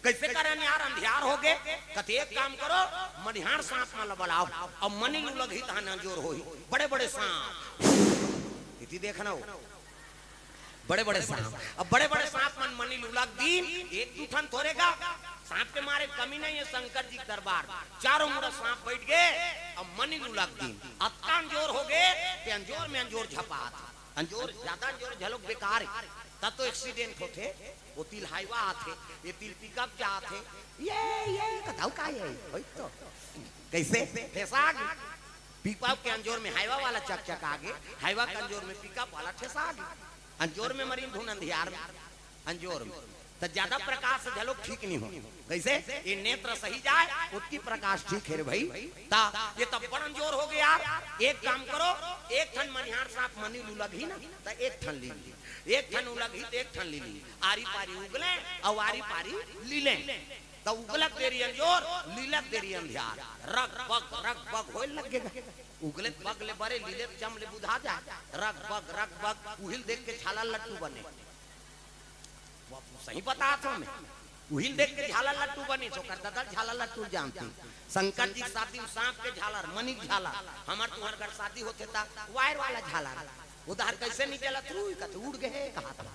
कैसे करन यार, अंधियार हो गे। कथे, "एक काम करो, मनिहार सांप मन ल बलाओ, अउ मनी लू लगही तहां अंजोर होही।" बड़े बड़े सांप, इति देखना हो, बड़े बड़े सांप। अब बड़े बड़े सांप मन मनी लू लग दीन, एक दू ठन थोरे गा। सांप के मारे कमी नहीं हे शंकर जी के दरबार। चारों मुड़ा सांप बैठ गे, अब मनी लू लग दीन। अतका अंजोर हो गे, ते अंजोर में अंजोर झपात। अंजोर, ज्यादा अंजोर झलोक बेकार हे, तब तो एक्सीडेंट होथे। ओ तिल हाईवा आथे, ये तिल पिकअप जाथे। ये, ये, ये कथव का ये? होई तो। कैसे? ठेसा गे। पिकअप के अंजोर में हाईवा वाला चकचका गे, हाईवा के अंजोर में पिकअप वाला ठेसा गे। अंजोर में मरीन धुन अंधियार में, अंजोर में। त ज्यादा प्रकाश झलोक ठीक नहीं हो। कैसे? ये नेत्र सही जाए, ओतकी प्रकाश ठीक हे रे भाई। त ये त बड़ अंजोर हो गे यार। एक काम करो, एक ठन मनिहार सांप मनी लू लगही ना, त एक ठन ली ली। एक ठन उलगही त एक ठन लीली। आरी पारी उगले अउ आरी पारी लीले। त उगलत देरी अंजोर, लीलत देरी अंधियार। रग बग, रग बग होए लग गे गा। उगले बग ले बरे, लीले चम ले बुधा जाए। रग बग, रग बग, उहिल देख के झालर लट्टू बने। वो सही बतात हों मैं। उहिल देख के झालर लट्टू बनिस, ओकर ददा ल झालर लट्टू जानथे। शंकर जी के शादी में सांप के झालर, मनी के झालर, हमर तुंहर घर शादी होथे त वायर वाला झालर। ओ दर कैसे नहीं चलत, रुई कथे उड़ गे हे, कहा था।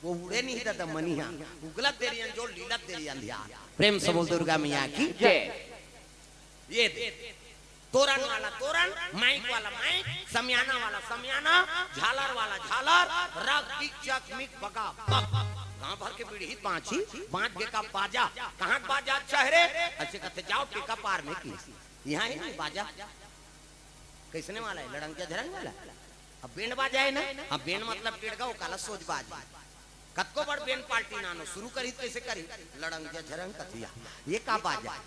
वो उड़े नहीं ददा मनी हा, उगलत देरी अंजोर, लीलत देरी अंधियार। प्रेम से बोल दुर्गा मैया की। जय। ये दे। तोरन वाला तोरन, माइक वाला माइक, समियाना वाला समियाना, झालर वाला झालर, रग टिक चक मिक बगा बग। गांव भर के पीढ़ी बांची, बांच गे का बाजा। कहाँ के बाजा अच्छा हे रे? अइसे कथे, "जाओ टेका पार में की।" इहाँ हे नहीं बाजा। कइसने वाला हे? लड़ंगिया झरंग वाला? अब बेंड बाजा हे ना? अब बेंड मतलब टेड़गा, ओ काला सोज बाज। कतको बड़ बेंड पार्टी नानो, शुरू करही त कइसे करही? लड़ंगिया झरंग कथिया। ये का बाजा?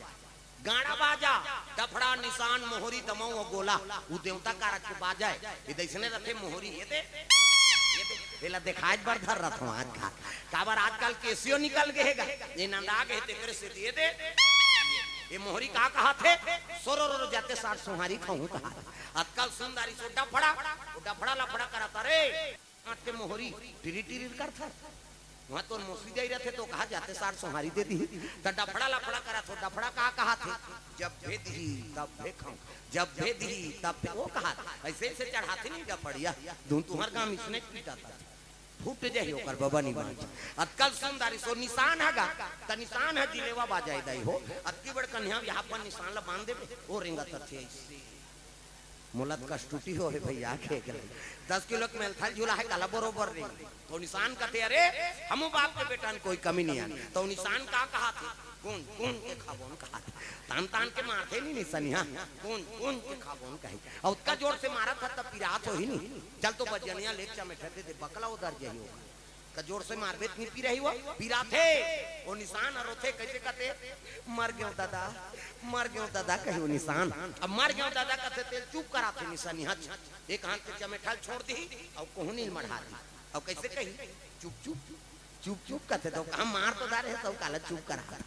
गाड़ा बाजा, डफड़ा, निसान, मोहरी, दमऊ अउ गोला, उ देवता कारज के बाजा हे। ये दइसने रथे मोहरी, ये दे, ये दे, एला देखाए बर धर रथों आजकल। काबर आजकल केसियो निकल गे हे गा, ये नंदा गे हे, तेकरे सेती ये दे, ये मोहरी का कहाथे? सोरो रो जाते साठ सोहारी खाहूं कहाथे। आजकल सुंदरी सो डफड़ा, वो डफड़ा लफड़ा करत हे रे। के मोहरी टिरी टिरी करथस। वहाँ तोर मौसी जाई रथे तो कहा जाते सार सोहारी दे दी। त डफड़ा लफड़ा करत हो, डफड़ा का कहा थे? जब भे दिही तब भे खाऊं, जब भे दिही तब भे, वो कहा थे। ऐसे ऐसे चढ़ाते नहीं डफड़िया, धुन तुम्हार गांव इसने पीटा था। फूट जाही ओकर बबा निमान। अतकल सुंदर सो निशान हगा, त निशान ह जिलेवा बाजाय दाई हो। अतकी बड़ कन्या यहाँ पर निशान ला बांध देबे, वो रेंगत थे ऐसे। मोला त कष्टुटी हो हे भैया, के गले दस किलो के मेलथल झूला है, काला बरोबर रे। तो निशान कथे, "अरे, हमू बाप के बेटा न कोई कमी नहीं आन।" तो निशान का कहा थे? "कौन, कौन के खाबोन?" कहा थे। तान, तान के मारथे नहीं निशानिया। "कौन, कौन के खाबोन?" कही। और उतका जोर से मारा था, तब पिरात हो ही नहीं। चल तो बजनिया ले चमेठा दे दे, बकला उधर जाही होगा। का जोर से मारबे त निपी रही वो, पिराथे। वो निशान ह रोथे, कैसे कथे, "मर गयो दादा, मर गयो दादा," कही वो निशान। अब "मर गयो दादा" कथे, तेल चुप कराथे निशानी हच। एक हाथ के चमेठा ल छोड़ दी और कोहनी ल मढ़ा दी। और कैसे कही, "चुप चुप, चुप चुप" कथे, तो कहा, "मार तो डारे है, सब काला चुप करा।"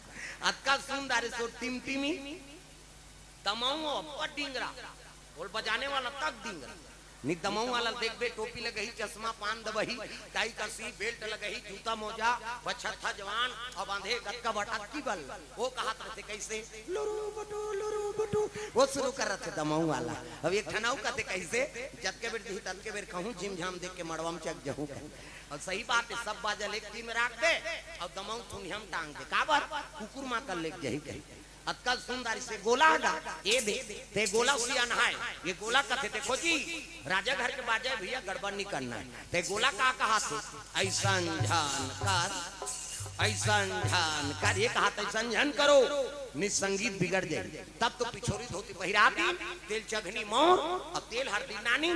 अतका सुन डारे सो टिमटिमी, दमऊ अब्बड़ डिंगरा, ढोल बजाने वाला तक डिंगरा। नि दमऊ वाला देखबे, टोपी लगही, चश्मा पान दबही, टाई कसी, बेल्ट लगही, जूता मोजा, बछत्था जवान, अब बांधे गतका बटा की बल। वो कहत रहथे कैसे, "लुरु बुटु, लुरु बुटु", वो शुरू कर रहथे दमऊ वाला। अब एक ठन अउ कहथे कैसे, "जतके बेर दिही ततके बेर कहूँ, झिमझाम देख के मड़वा म चक जहूँ" कहे। और सही बात है, सब बाजा लेके तीन राख दे, और दमऊ थुनिया म टांग दे। काबर? कुकुर माँ कर लेके जही कही। अतका सुंदर से गोला हगा, ए दे, ते गोला सियान है, ये गोला कथे, "देखो जी, राजा घर के बाजा है भैया, गड़बड़ नहीं करना है।" ते गोला का कहा थे, "ऐसन झन कर, ऐसन झन कर," ये कहा थे, "ऐसन झन करो, नि संगीत बिगड़ जाए।" तब तो पिछोरी धोती पहिरा दी, तेल चघनी मोर और तेल हरदी नानी।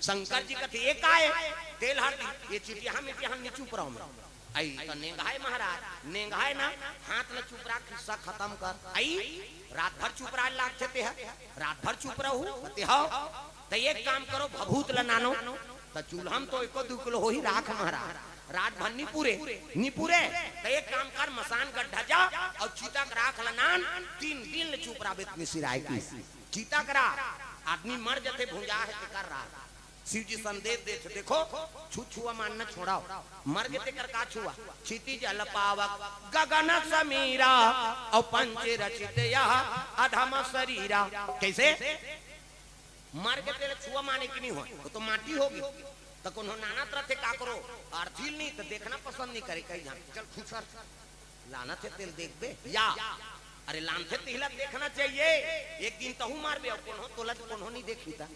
शंकर जी कथे, "ये का है?" "तेल हरदी, ये चिटिया हम, इटिया हम नहीं चुप रहो मैं।" आई तो नेंगाय महाराज, नेंगाय ना, हाथ ल चुप रख, किस्सा खत्म कर। आई रात भर चुप रह लागथे ते ह, रात भर चुप रहू ते हो। त एक काम करो, भभूत ल नानो, त चूल्हा म तो एको दू किलो होही राख महाराज, रात भर नी पुरे, नी पुरे। त एक काम कर, मसान गड्ढा जा और चीता के राख ल नान, तीन दिन ले चुप रहबे त निसिराय की। चीता के राख, आदमी मर जथे, भुंजा है तेकर राख। शिव जी संदेश देथे, देखो, छू छुआ मानना छोड़ाओ, मर गे तेकर का छुआ? क्षिति जल पावक गगन समीरा, और पंच रचित यह अधम शरीरा। कैसे? मर गे तेला छुआ माने की नहीं हो, वो तो माटी होगी। तो कोनो नानत रथे काकरो, अर्थी ल नहीं तो देखना पसंद नहीं करे, कहीं जान, "चल खुसर, लानत हे तेल देखबे या?" अरे लानथे तिहला देखना चाहिए, एक दिन तहू मारबे, और कोनो तोला कोनो नहीं देखी ता।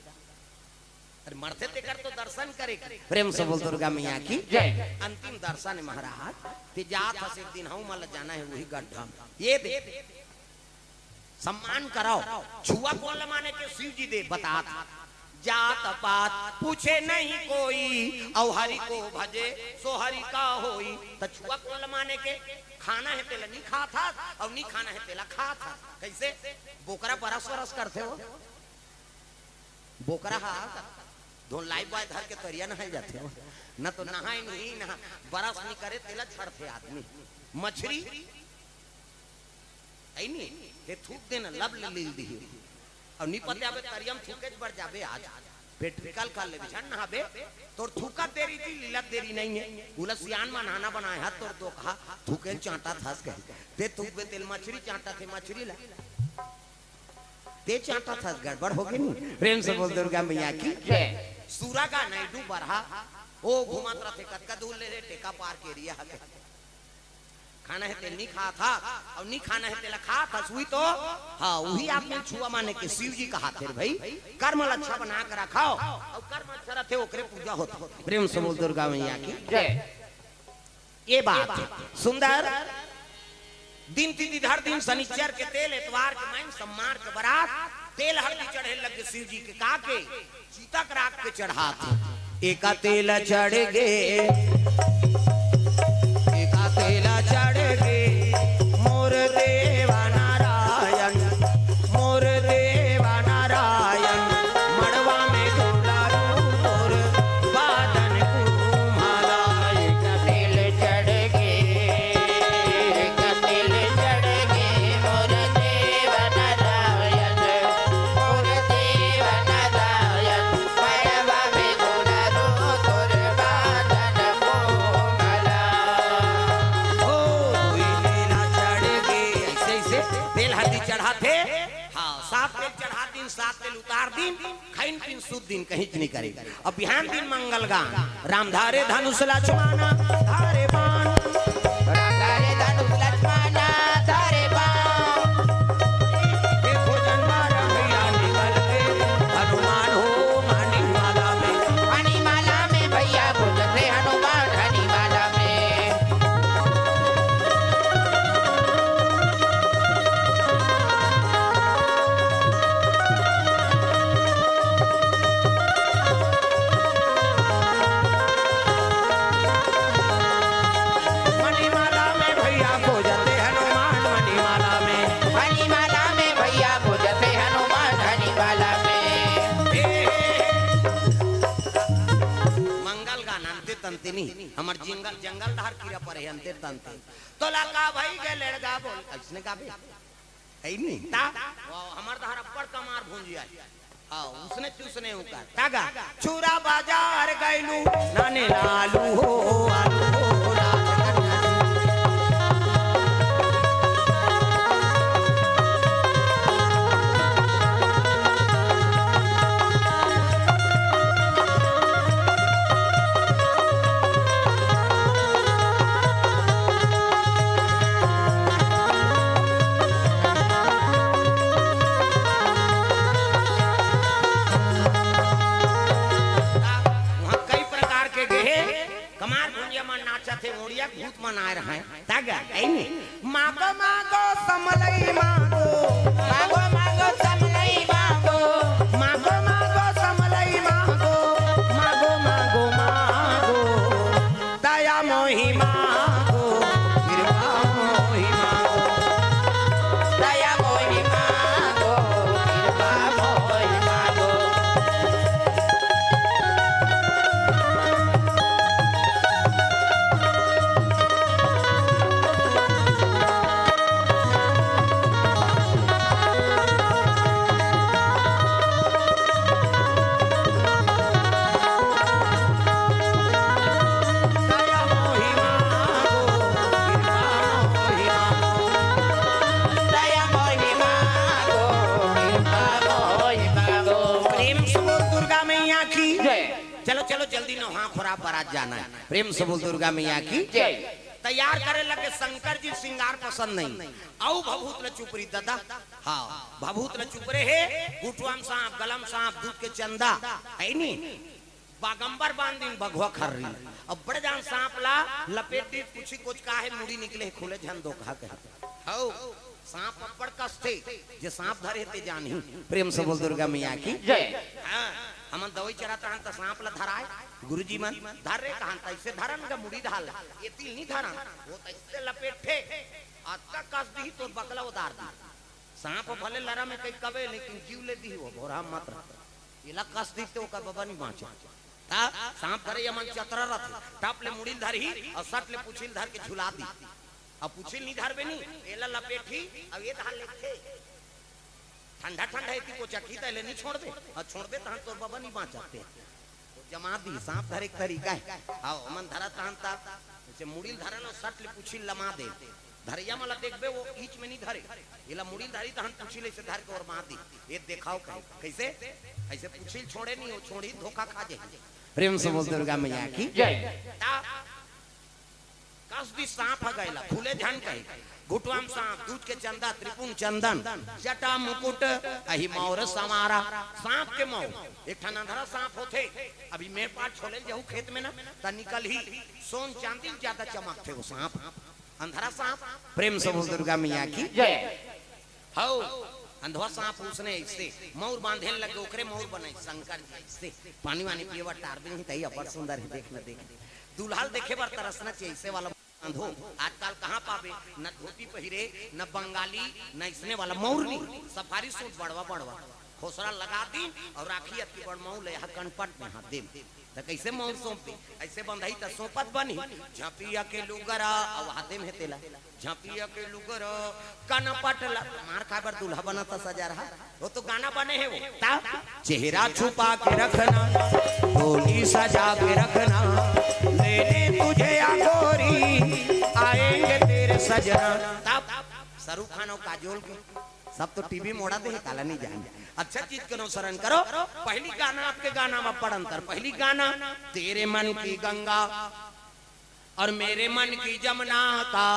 अरे मरथे तेकर तो दर्शन करे के। प्रेम से बोल दुर्गा मैया की जय। अंतिम दर्शन है महाराज, ते जात हस एक दिन, हऊ मन ल जाना है वही गड्ढा म। ये दे, सम्मान कराओ। छुआ कोन ल माने के? शिव जी दे बतात। जात पात पूछे नहीं कोई, और हरि को भजे सो हरि का होई। त छुआ कोन ल माने के? खाना है तेला नहीं खात हस, और नहीं खाना है तेला खात हस। कैसे? बोकरा बरस बरस करथे हो। बोकरा हा धोन लाइफ बॉय धर के तरिया नहाए जाथे, न तो नहाए नहीं, नहा बरस नहीं करे, तेला छड़थे आदमी। मछरी आई नहीं, ते थूक देना, लब ले लील दिही। और नी पते आबे तरिया म थूके बर जाबे आज, पेट निकाल कर ले बिछान नहाबे, तोर थूकत देरी थी, लीलत देरी नहीं है। उला सियान म नहाना बनाए हाथ तोर दो कहा, थूके चांटा थस कहे, ते थूकबे तेल मछरी चांटा थे, मछरी ला ते चांटा था, गड़बड़ हो गई नी। प्रेम से बोल दुर्गा मैया की जय। सूरा का नायडू बरहा, ओ घुमत रथे, कतका दूर ले रे, टेका पार के रिया हके। खाना है तेल नहीं खा था, और नहीं खाना है तेला खा था, सुई तो, हाँ, वही आप में छुआ माने के शिव जी कहा थे भाई, कर्म अच्छा बना के रखाओ, और कर्म अच्छा रहते ओकरे पूजा होता। प्रेम से बोल दुर्गा मैया की जय। ये बात सुंदर। दिन तिथि धर दिन शनिचर के तेल, एतवार के माइन सम्मार के बरात, तेल हरदी चढ़े लग शिव जी के काके, चितक राख के चढ़ात। एका तेल चढ़ गे, एका तेल चढ़ गे, मोर देवा नारायण, मोर देवा नारायण, मड़वा में दुलारू तोर बादन कुम्हाला। एक तेल चढ़ गे, एक तेल चढ़ गे, मोर देव नारायण, मोर देव नारायण, मड़वा में दुलारू तोर बादन सात तेल उतार दिन, खइन पिन सुत दिन कहीं नहीं करे। अब बिहान दिन मंगल गान, राम धारे धनुष लक्ष्मण धारे बाण। राम धारे धनुष लक्ष्मण धारे बाण। देखो जनमारा भैया निकल के, हनुमान हो मणिमाला में। मणिमाला में भैया पूजते हनुमान मणिमाला में। मणिमाला में भैया पूजते हनुमान मणिमाला में। मणिमाला में भैया पूजते हनुमान मणिमाला में। हे, हे, हे। मंगल गान अंते तंते नहीं, हमर जंगल, जंगल धार कीरा परे अंते तंते। तोला का भई गे लेड़गा बोल, अइसने गाबे? है नहीं? ता, वो हमर धार अब्बड़ कमार भुंजिया हे। हाँ, उसने चूसने उकर। तागा, छुरा बाजार गइलू, नाने लालू हो, आलू हो, राजकन्या। वहाँ कई प्रकार के गे हे, कमार भुंजिया मन नाचत हे, ओड़िया भूत मन आए रहय। तागा, ऐनी। मागो, मागो, समलई मागो। मागो, मागो, समलई मागो। मागो, मागो, समलई मागो। मागो, मागो, मागो। दया मोहि मागो, कृपा मोहि मागो। दया मोहि मागो, कृपा मोहि मागो। प्रेम से बोल दुर्गा मैया की जय। चलो, चलो, जल्दी नहा खोरा बरात जाना है। प्रेम से बोल दुर्गा मैया की जय। तैयार करे लगे शंकर जी, सिंगार पसंद नहीं। अउ भभूत ल चुपरी ददा। हाँ, भभूत ल चुपरे हे, गुटुआम सांप, गलम सांप, दूध के चंदा, है नी? बागंबर बांध दिन बघवा खर्री। अब्बड़ जान सांप ला लपेट दी, कुछी कोच का हे, मुड़ी निकले हे, खुले झन दोखा कहे। हौ, सांप अब्बड़ कसथे, जे सांप धरे ते जानही। प्रेम से बोल दुर्गा मैया की जय। हाँ, हमन दवाई चरात रहन त सांप ला धराय, गुरुजी मन धर रे कहन त ऐसे धरन ग मुड़ी धाल, ये तिल नहीं धरन, वो त ऐसे लपेट थे, अतका कस दी तोर बकला उदार दी। सांप भले लरा में कई कबे, लेकिन जीव ले दी वो, भोरा मत रह। एला कस दी तो ओकर बबा नहीं बाँचे। ता सांप धरे ये मन चतरा रथे, टप ले मुड़ी ल धरही अउ सट ले पुछी ल धर के झुला दी। अब पुछी ल नहीं धरबे नहीं, एला लपेटही, अब ये धार लेथे। ठंडा ठंडा एती को चटही त एले नहीं छोड़बे, अउ छोड़बे तहन तोर बबा नहीं बाँचते। जमा दी, सांप धरे के तरीका हे। हाँ, ओमन धरत रहन ता, जैसे मुड़ी ल धरन अउ सट ले पुछी ल लमा दे। धरैया मन ला देखबे, वो ईच में नहीं धरे। एला मुड़ी ल धरी तहन पुछी ल ऐसे धर के ओरमा दी। ये देखाव कहे। कैसे? ऐसे पुछी ल छोड़े नहीं, वो छोड़ी धोखा खा जाही। प्रेम से बोल दुर्गा मैया की जय। ता कस दी सांप ह गैला, खुले झन कहे। घुटवाम सांप, दूज के चंदा, त्रिपुन चंदन, जटा मुकुट, अहि मौर समारा। सांप के मौर, एक ठन अंधरा सांप होथे, अभी मेर पार छोले ल जहू खेत में ना, त निकलही, सोन चांदी ल ज्यादा चमकथे वो सांप। अंधरा सांप, प्रेम से बोल दुर्गा मैया की जय। हौ, अंधवा सांप उसने ऐसे मौर बांधे लगे, ओकरे मौर बनाई शंकर जी ऐसे। पानी वानी पिए बर टार भी नहीं, तही अब्बड़ सुंदर हे, देख न देख। दूल्हा ल देखे बर तरसना चाहिए, ऐसे वाला बांधो। आजकल कहाँ पाबे, न धोती पहिरे, न बंगाली, न इसने वाला मौर नहीं, सफारी सूट बड़वा बड़वा। खोसरा लगा दी अउ राखी अतकी बड़ मौर ले, यहाँ कनपट में हाथ दे। त कइसे मौर सौंपबे? अइसे बंधई त सौंपत बनही। झपिया के लुगरा, अउ हाथे में तेला। झपिया के लुगरा, कनपट ला। मार खाए बर दूल्हा बनत सजा रहा। वो तो गाना बने हे वो। ता? चेहरा छुपा के रखना, डोली सजा के रखना, लेने तुझे या गोरी, आएंगे तेरे सजना। तब शाहरुख खान अउ काजोल के सब तो टीवी मोड़ा दे हे, काला नहीं जान। अच्छा चीज के अनुसरण करो। पहली गाना, आपके गाना में बड़ अंतर। पहली गाना, तेरे मन की गंगा और मेरे मन की जमुना का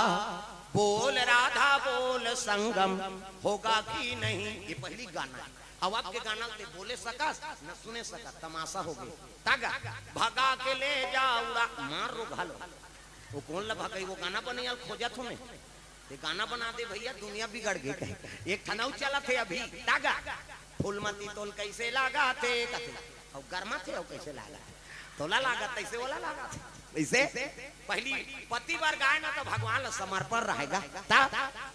बोल राधा बोल संगम होगा कि नहीं, ये पहली गाना हे। अब आपके गाना ते बोले सकस, न सुने सकस, तमाशा हो गए। तागा, भगा के ले जा उड़ा, मार रो घालो। वो कौन ला भगाई, वो गाना बनइया ल खोजत हों मैं। ये गाना बना दे भैया, दुनिया बिगड़ गई कहीं। एक ठन अउ चलत हे अभी, तागा, फूलमती तोल कैसे लागथे, कथे, अउ गरमा थे, अउ कैसे लागथे, तोला लागथे, तैसे ओला लागथे। वैसे पहली पति बर गाए ना, तो भगवान ला समर्पण रहेगा। ता,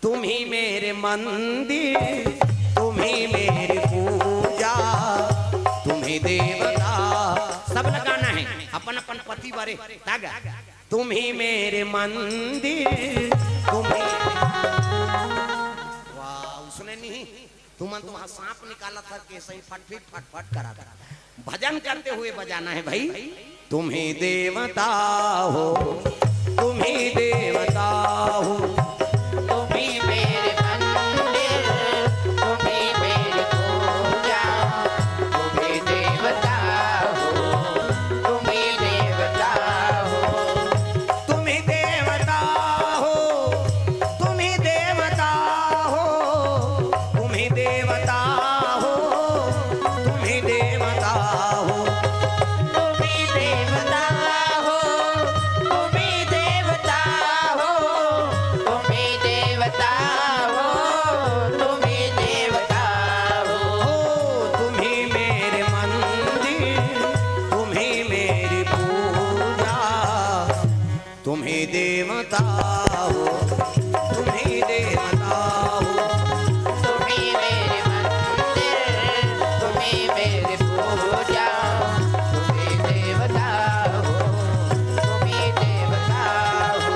तुम ही मेरे मंदिर, तुम ही मेरी पूजा, तुम ही देवता। सब ला गाना हे अपन अपन पति बरे। तागा, तुम ही मेरे मंदिर, तुम ही। वाह, उसने नहीं, तुमन तो वहां सांप निकालत हव, के सही फटफिट फटफट करत हव। भजन करते हुए बजाना हे भाई। तुम ही देवता हो, तुम ही देवता हो, तुम ही मेरे मंदिर, तुम ही मेरी पूजा, तुम ही देवता हो, तुम ही देवता हो। तुम ही देवता हो, तुम ही देवता हो, तुम ही देवता हो, तुम ही देवता हो। तुम ही देवता हो, तुम ही देवता हो, तुम ही देवता हो, तुम ही देवता हो। हो, तुम ही मेरे मंदिर, तुम ही मेरी पूजा, तुम ही देवता हो, तुम ही देवता हो। तुम ही मेरे मंदिर, तुम ही मेरी पूजा, तुम ही देवता हो, तुम ही देवता हो।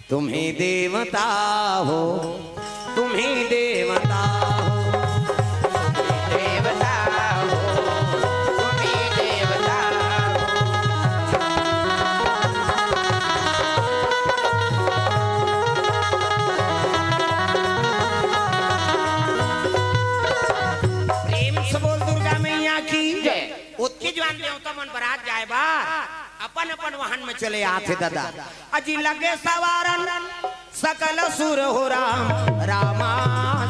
तुम ही देवता हो, तुम ही देवता हो, तुम ही देवता हो, तुम ही देवता हो। प्रेम से बोल दुर्गा मैया की जय। ओतके जुवान देवता मन बरात जाए बर अपन अपन वाहन में चले आथे दादा। अजी लगे सवारन सकल सुर हो राम, रामा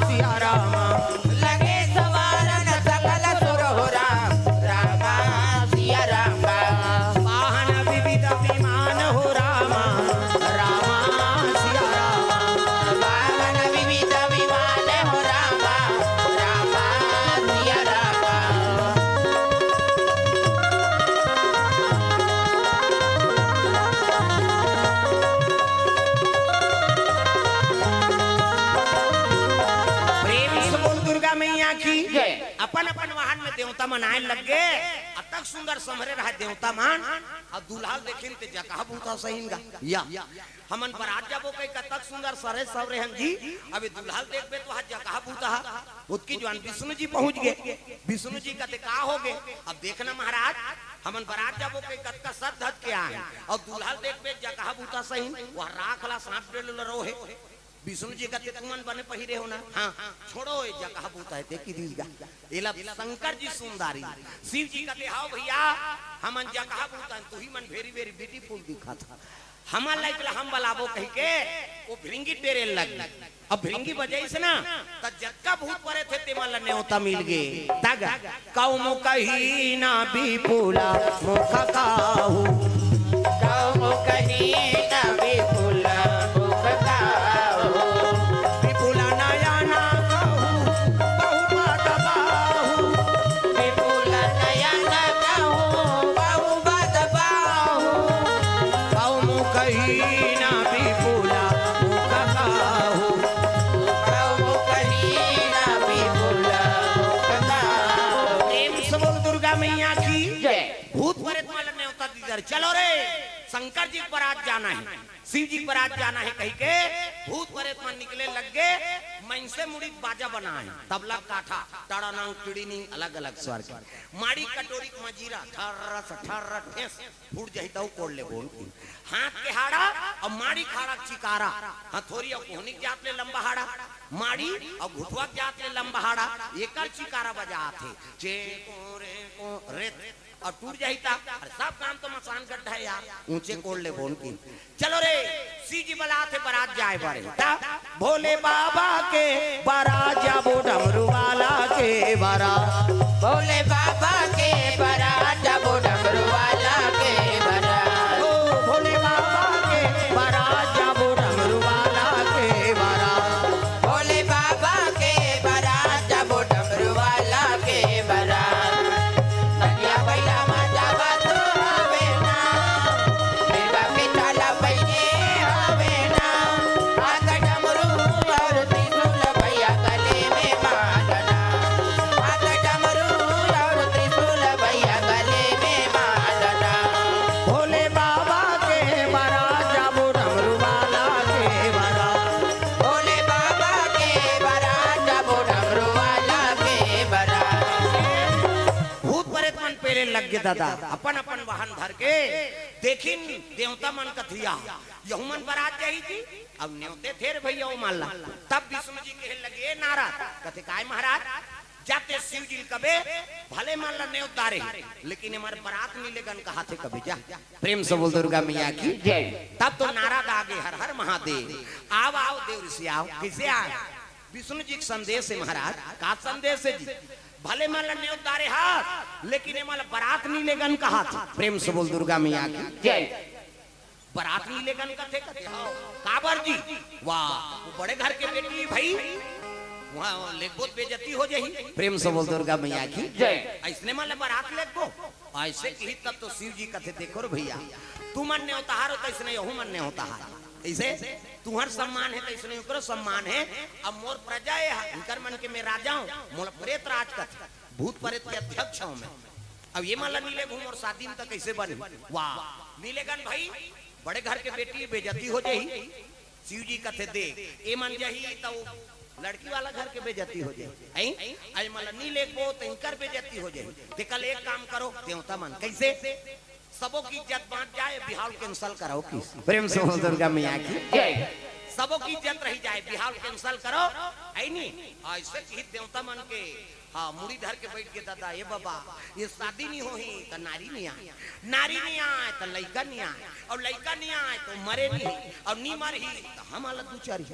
सिया रामा। लगे सवारन सकल सुर हो राम, रामा सिया रामा। वाहन विविध विमान हो रामा, रामा सिया रामा। वाहन विविध विमान हो रामा, रामा सिया रामा। प्रेम से बोल दुर्गा मैया की जय। अपन अपन वाहन में देवता मन आए लग गे। अतक सुंदर संभरे रहे देवता मन। अउ दूल्हा ल देखिन ते जगह बहुत सहीन गा। या हमन बरात जाबो कहि कतक सुंदर सरे सवरे हन जी। अबे दूल्हा ल देखबे तो हा जगह बहुत हा। ओतकी जुवान विष्णु जी पहुंच गे। विष्णु जी कथे का हो गे? अब देखना महाराज, हमन बरात जाबो कहि कतका सज धज के आए हन, अउ दूल्हा ल देखबे जगह बहुत सहीन, वह राख ला सांप डेल ल रोहे। विष्णु जी कथे तुमन बने पहिरे हो ना, हाँ, छोड़ो ये जगह बहुत हे, देखी दीस गा। एला शंकर जी सुंदरी, शिव जी कथे हाव भैया, हमन जगह बहुत हन, तुही मन very very beautiful दिखत हव। हमन ला एकला हम बलाबो कहिके वो भृंगी टेरे लग। अब भृंगी बजाइस ना, त जतका भूत परेत हे तेमन ला नेवता मिल गे। तागा, कउमो कही ना विपुला मुख काहू। कउमो कही ना विपुला मुख काहू। विपुला नयन कहू बहु बात बाहू। विपुला नयन कहू बहु बात बाहू। कउमो कही ना विपुला मुख काहू। कउमो कही ना विपुला मुख काहू। प्रेम से बोल दुर्गा मैया की जय। भूत प्रेत मन ला नेवता दीस रे। चलो रे, शंकर जी के बरात जाना हे, शिव जी के बरात जाना हे कहिके भूत परेत मन निकले लग गे। मनसे मुड़ी के बाजा बनाए, तबला काठा, टड़ानंग टिड़ीनिंग, अलग अलग स्वर के। माड़ी कटोरी के मजीरा, ठर्रस ठर्र ठेस, फूट जही तउ कोड़ ले बोन की। हाथ के हाड़ा अउ माड़ी के हाड़ा के चिकारा, हथोरी अउ कोहनी के जात ले लंबा हाड़ा, माड़ी अउ घुटवा के जात ले लंबा हाड़ा, एकर चिकारा बजात हे। चे को रे को रे, अउ टूट जाही त, अरे सब काम तो मसान गड्ढा हे यार, ऊंचे कोड़ ले बोन की। चलो रे, शिव जी बलात हे बरात जाए बर। त भोले बाबा के बरात जाबो, डमरू वाला के बरात। भोले बाबा के बरात जाबो, डमरू वाला के बरात। ओ भोले बाबा के बरात जाबो, डमरू वाला के बरात। भोले बाबा के बरात जाबो, डमरू वाला के बरात। नदिया बइला म जाबा तो हवे ना, बेटा के चाला पइने हवे ना। हाथ डमरू अउ त्रिशूल भइया गले में बांधना। हाथ डमरू अउ त्रिशूल भइया गले में बांधना। भोले बाबा के बरात जाबो, डमरू वाला के बरात। भोले बाबा के बरात जाबो, डमरू वाला के बरात। भूत परेत मन पेले लग गे दादा, अपन अपन वाहन धर के। देखिन देवता मन कथे यहू मन बरात जाही जी। अब नेवते थे रे भइया ओ मन ला। तब विष्णु जी कहे लगे, ए नारद, कथे काय महाराज, जाते शिव जी ल कबे, भले मन ला नेवत डारे हे, लेकिन हमर बरात नी लेगन कहाथे कबे जा। प्रेम से बोल दुर्गा मैया की जय। तब तो नारद आगे, हर हर महादेव। आव आव देव ऋषि आव। कइसे आय? विष्णु जी के संदेश हे महाराज। का संदेश हे जी? भले मन ला नेवत डारे हस, लेकिन एमन ला बरात नी लेगन कहाथे। प्रेम से बोल दुर्गा मैया की जय। बरात नी लेगन कथे, कथे हव। काबर जी? वाह, वो बड़े घर के बेटी भई, वहाँ लेगबो त बेइज्जती हो जाही। प्रेम से बोल दुर्गा मैया की जय। अइसने मन ला बरात लेगबो, अइसे किही तब तो शिव जी कथे, देखो रे भइया, तुमन नेवतहार हो त अइसने यहू मन नेवतहार। कइसे? तुंहर सम्मान हे त अइसने ओकरो सम्मान हे। अब मोर प्रजा ए ह, इनकर मन के मैं राजा हूँ, मोला प्रेत राज कथे, भूत परेत के अध्यक्ष हूँ मैं। अब ये मन ला नी लेगहूँ मोर शादी में त कइसे बनही? वाह, नी लेगन भई, बड़े घर के बेटी बेइज्जती हो जाही। शिव जी कथे, देख, ए मन जाही त लड़की वाला घर के बेइज्जती हो जाही, हैं? अउ ए मन ला नी लेगबो त इनकर बेइज्जती हो जाही। तेकर ले एक काम करो देवता मन, कइसे? सबो के इज्जत बाँच जाए, बिहाव ल cancel कराओ किस। प्रेम से बोल दुर्गा मैया की जय। सबो के इज्जत रहि जाए, बिहाव ल cancel करो, अइ नी? अइसे किही देवता मन के, हाँ, मुड़ी धर के बइठ गे दादा, ए बाबा, ये शादी नी होही त नारी नी आय, नारी नी आय त लइका नी आय, अउ लइका नी आय त मरे नी, अउ नी मरही त हमन ला दू चार ही।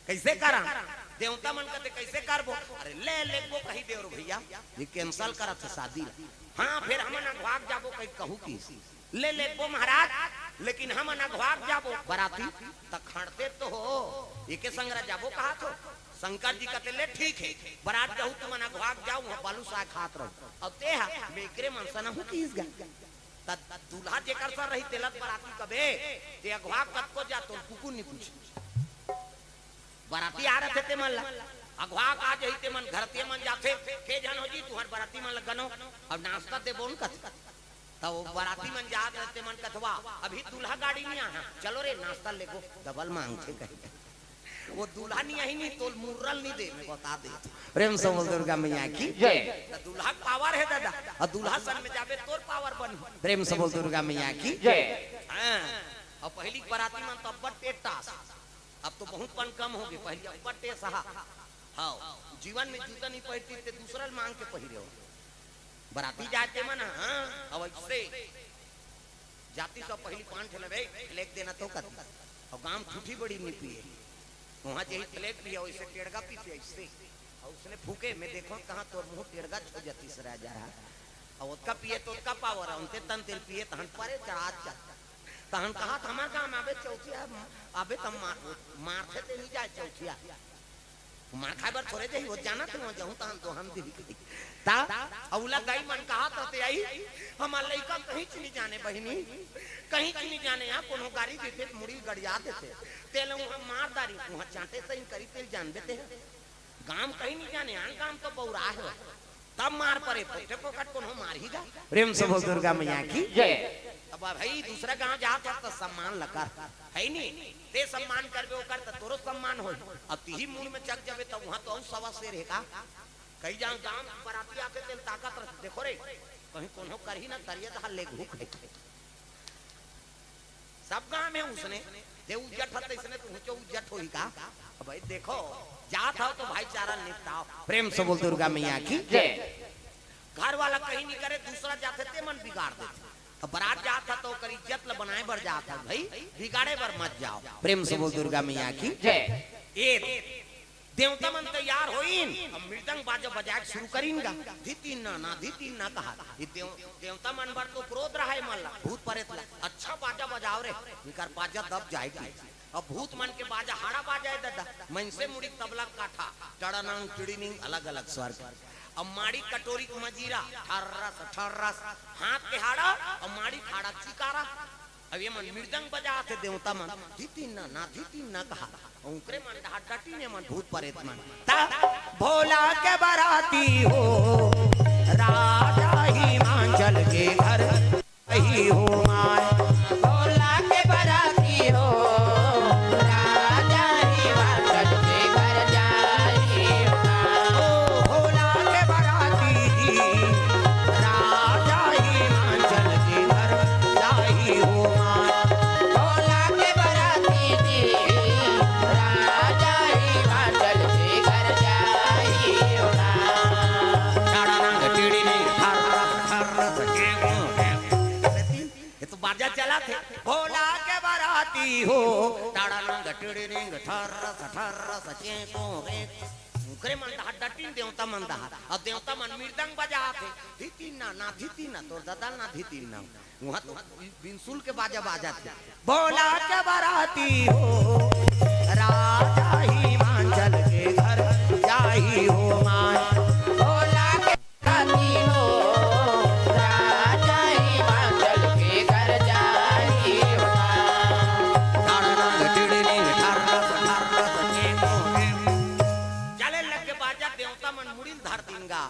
कइसे करन? देवता मन कथे, कइसे करबो? अरे ले लेगबो कही देव रे भइया, ये cancel करत हे शादी ला। हाँ, फेर हमन अघवाक जाबो कही कहू किस। ले लेगबो महाराज, लेकिन हमन अघवाक जाबो बराती, त खंड़ते तो हो, एके संग रह जाबो कहाथो। शंकर जी कथे, ले ठीक हे, बरात जाहू तुमन अघवाक जाव, उहाँ बालूसाग खात रहू। अउ तेहा, मैं एकरे मन सन हूँ किस गा। त दूल्हा जेकर सन रही, तेला त बराती कबे, ते अघवाक कतको जा, तोर कुकुर नी पूछे। बराती आ रथे ते मन ला, अघवाक आ जाही ते मन, घरतिया मन जाथे, के झन हो जी, तुंहर बराती मन ला गनो, अब नाश्ता देबो न कथे। त वो बराती मन जात रथे ते मन कथे, वाह, अभी दूल्हा गाड़ी नी आय हे, चलो रे नाश्ता लेगो, डबल मांगथे कही। वो दूल्हा नी आही नी, तोल मुर्रा ल नी दे, मैं बता दे। प्रेम से बोल दुर्गा मैया की जय। त दूल्हा के power हे दादा, अउ दूल्हा सन में जाबे तोर power बनही। प्रेम से बोल दुर्गा मैया की जय। हाँ, अउ पहिली के बराती मन तो अब्बड़ टेटास, अब तो बहुत पन कम हो गे, पहिली अब्बड़ टेस हा। हाँ, जीवन में जूता नी पहिरती ते दूसरा ल मांग के पहिरे हो। बराती जाए ते मन, हाँ, अब अइसे जाती सब पहिली पान ठेला बे, flag देना तो कती। अउ गांव ठूठी बड़ी नी पिए। उहाँ जेही flag पिए, वइसे टेड़गा पीथे अइसे। अउ उसने फूके, मैं देखो कहाँ तोर मुँह टेड़गा हो जातिस राजा। अउ ओतका पिए त ओतका power, अंते तन तेल पिए तहन परे चढ़ा चल। तहन कहाथे हमर गांव में अबे चौथिया, अबे त मार, मारथे ते नी जाए चौथिया। मार खाए बर थोरे जाही, वो जानत हे, वहाँ जाहूँ तहन तो हम दिही। ता, अउ ओला दाई मन कहाथे ते आई, हमर लइका कहींच नी जाने बहिनी, कहींच नी जाने। यहाँ कोनो गारी देथे त मुड़ी गड़िया देथे, तेला उहाँ मार डारी, उहाँ चांटे सही करी तेल जानबे ते। गांव कहीं नी जाने, आन गांव तो बउरा हे। तब मार परे, पोटे पोकट कोनो मारही गा। प्रेम से बोल दुर्गा मैया की जय। त बा भाई, दूसरा गांव जात हस त सम्मान ल कर, है नी? ते सम्मान करबे ओकर त तोरो सम्मान होही। अब तिही मूड़ में चक जाबे त उहां तो अउ सवा शेर हे का? कई जान गांव बराती आथे तेल ताकत रह, देखो रे, कहीं कोनो करही ना करिए त हल्ले घूक है। सब गांव में उसने, ते उज्जट हत तइसने तो ऊंचो उज्जट होही का? अब भाई देखो, जात हो तो भाईचारा निपटाओ। प्रेम से बोल दुर्गा मैया की। जय। घर वाला कहीं नहीं करे, दूसरा जाथे ते मन बिगाड़ देथे। अब बरात जात ह तो ओकर इज्जत ल बनाए बर जात ह भाई, बिगाड़े बर मत जाओ। प्रेम से बोल दुर्गा मैया की। जय। ए देवता मन तैयार होइन, अब मृदंग बाजा बजाए के शुरू करिन गा। धितिन ना, ना धितिन ना कहा। ये देव-, देवता मन बर तो क्रोध रहा है मन ला, भूत परेत ला। अच्छा बाजा बजाओ रे, इनकर बाजा दब जाएगी। अब भूत मन के बाजा हाड़ा बाजा है दादा, मनसे मुड़ी तबला काठा, टड़ानंग टिड़िनिंग अलग अलग स्वर के। अब माड़ी कटोरी के मजीरा, ठर्रस ठर्रस, हाथ के हाड़ा, अब माड़ी के हाड़ा चिकारा। अब ये मन मृदंग बजाथे देवता मन, धितिन ना, ना धितिन ना कहा। अउ उकरे मन डहा डटिन ये मन भूत परेत मन। ता भोला के बराती हो, राजा हिमांचल के घर ही हो माय। भोला के बराती हो, राजा हिमांचल के घर जाई हो माय। ओ भोला के बराती, राजा हिमांचल के घर जाई हो माय। भोला के बराती जी, राजा हिमांचल के घर जाई हो माय। टाड़ा नंग टिड़ी नंग ठर्रा ठर्रा सके। ये तो बाजा चला थे। भोला के बराती हो, टाड़ा नंग टिड़ी नंग ठर्रा स ठर्रा सके को रे। उकरे मन दहा डटिन देवता मन दहा। अब देवता मन मृदंग बजाथे। धितिन ना, ना धितिन ना, तोर ददा ना धितिन ना। उहां तो बिनसुल के बाजा बाजाथे। भोला के बराती हो, राजा हिमांचल के घर जाई हो माय। भोला के बराती हो, राजा हिमांचल के घर जाई हो माय। चले लग के बाजा, देवता मन मुड़ी ल धर दिन गा।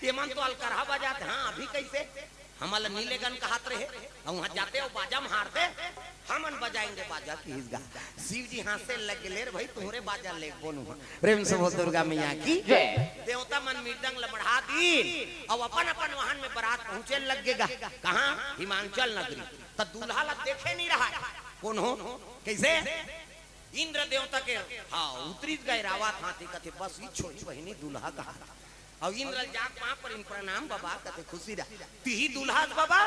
ये मन तो अलकरहा बजात, हाँ, अभी कैसे? हमन ल नी लेगन कहत रहे, अउ उहां जाते अउ बाजा म हारते, हमन बजाएंगे बाजा किहिस गा। शिव जी हांसे लग गे, ले रे भाई, तुंहरे बाजा लेगबो नु। प्रेम से बोल दुर्गा मैया की। जय। देवता मन मृदंग ल बढ़ा दीन, अउ अपन अपन वाहन में बरात पहुंचे लग गे गा। कहां? हिमांचल नगरी। त दूल्हा ल देखे नी रहा। कोन हो? कैसे? इंद्र देवता के, हाँ, उतरिस गा रावत हाथी, कथे, "बस इच्छो ही बहिनी दूल्हा कहा।" अउ इंद्र ल जाके पांव परिन, "प्रणाम बाबा," कथे, "खुशी रहा।" "तिही दूल्हा हस बाबा?"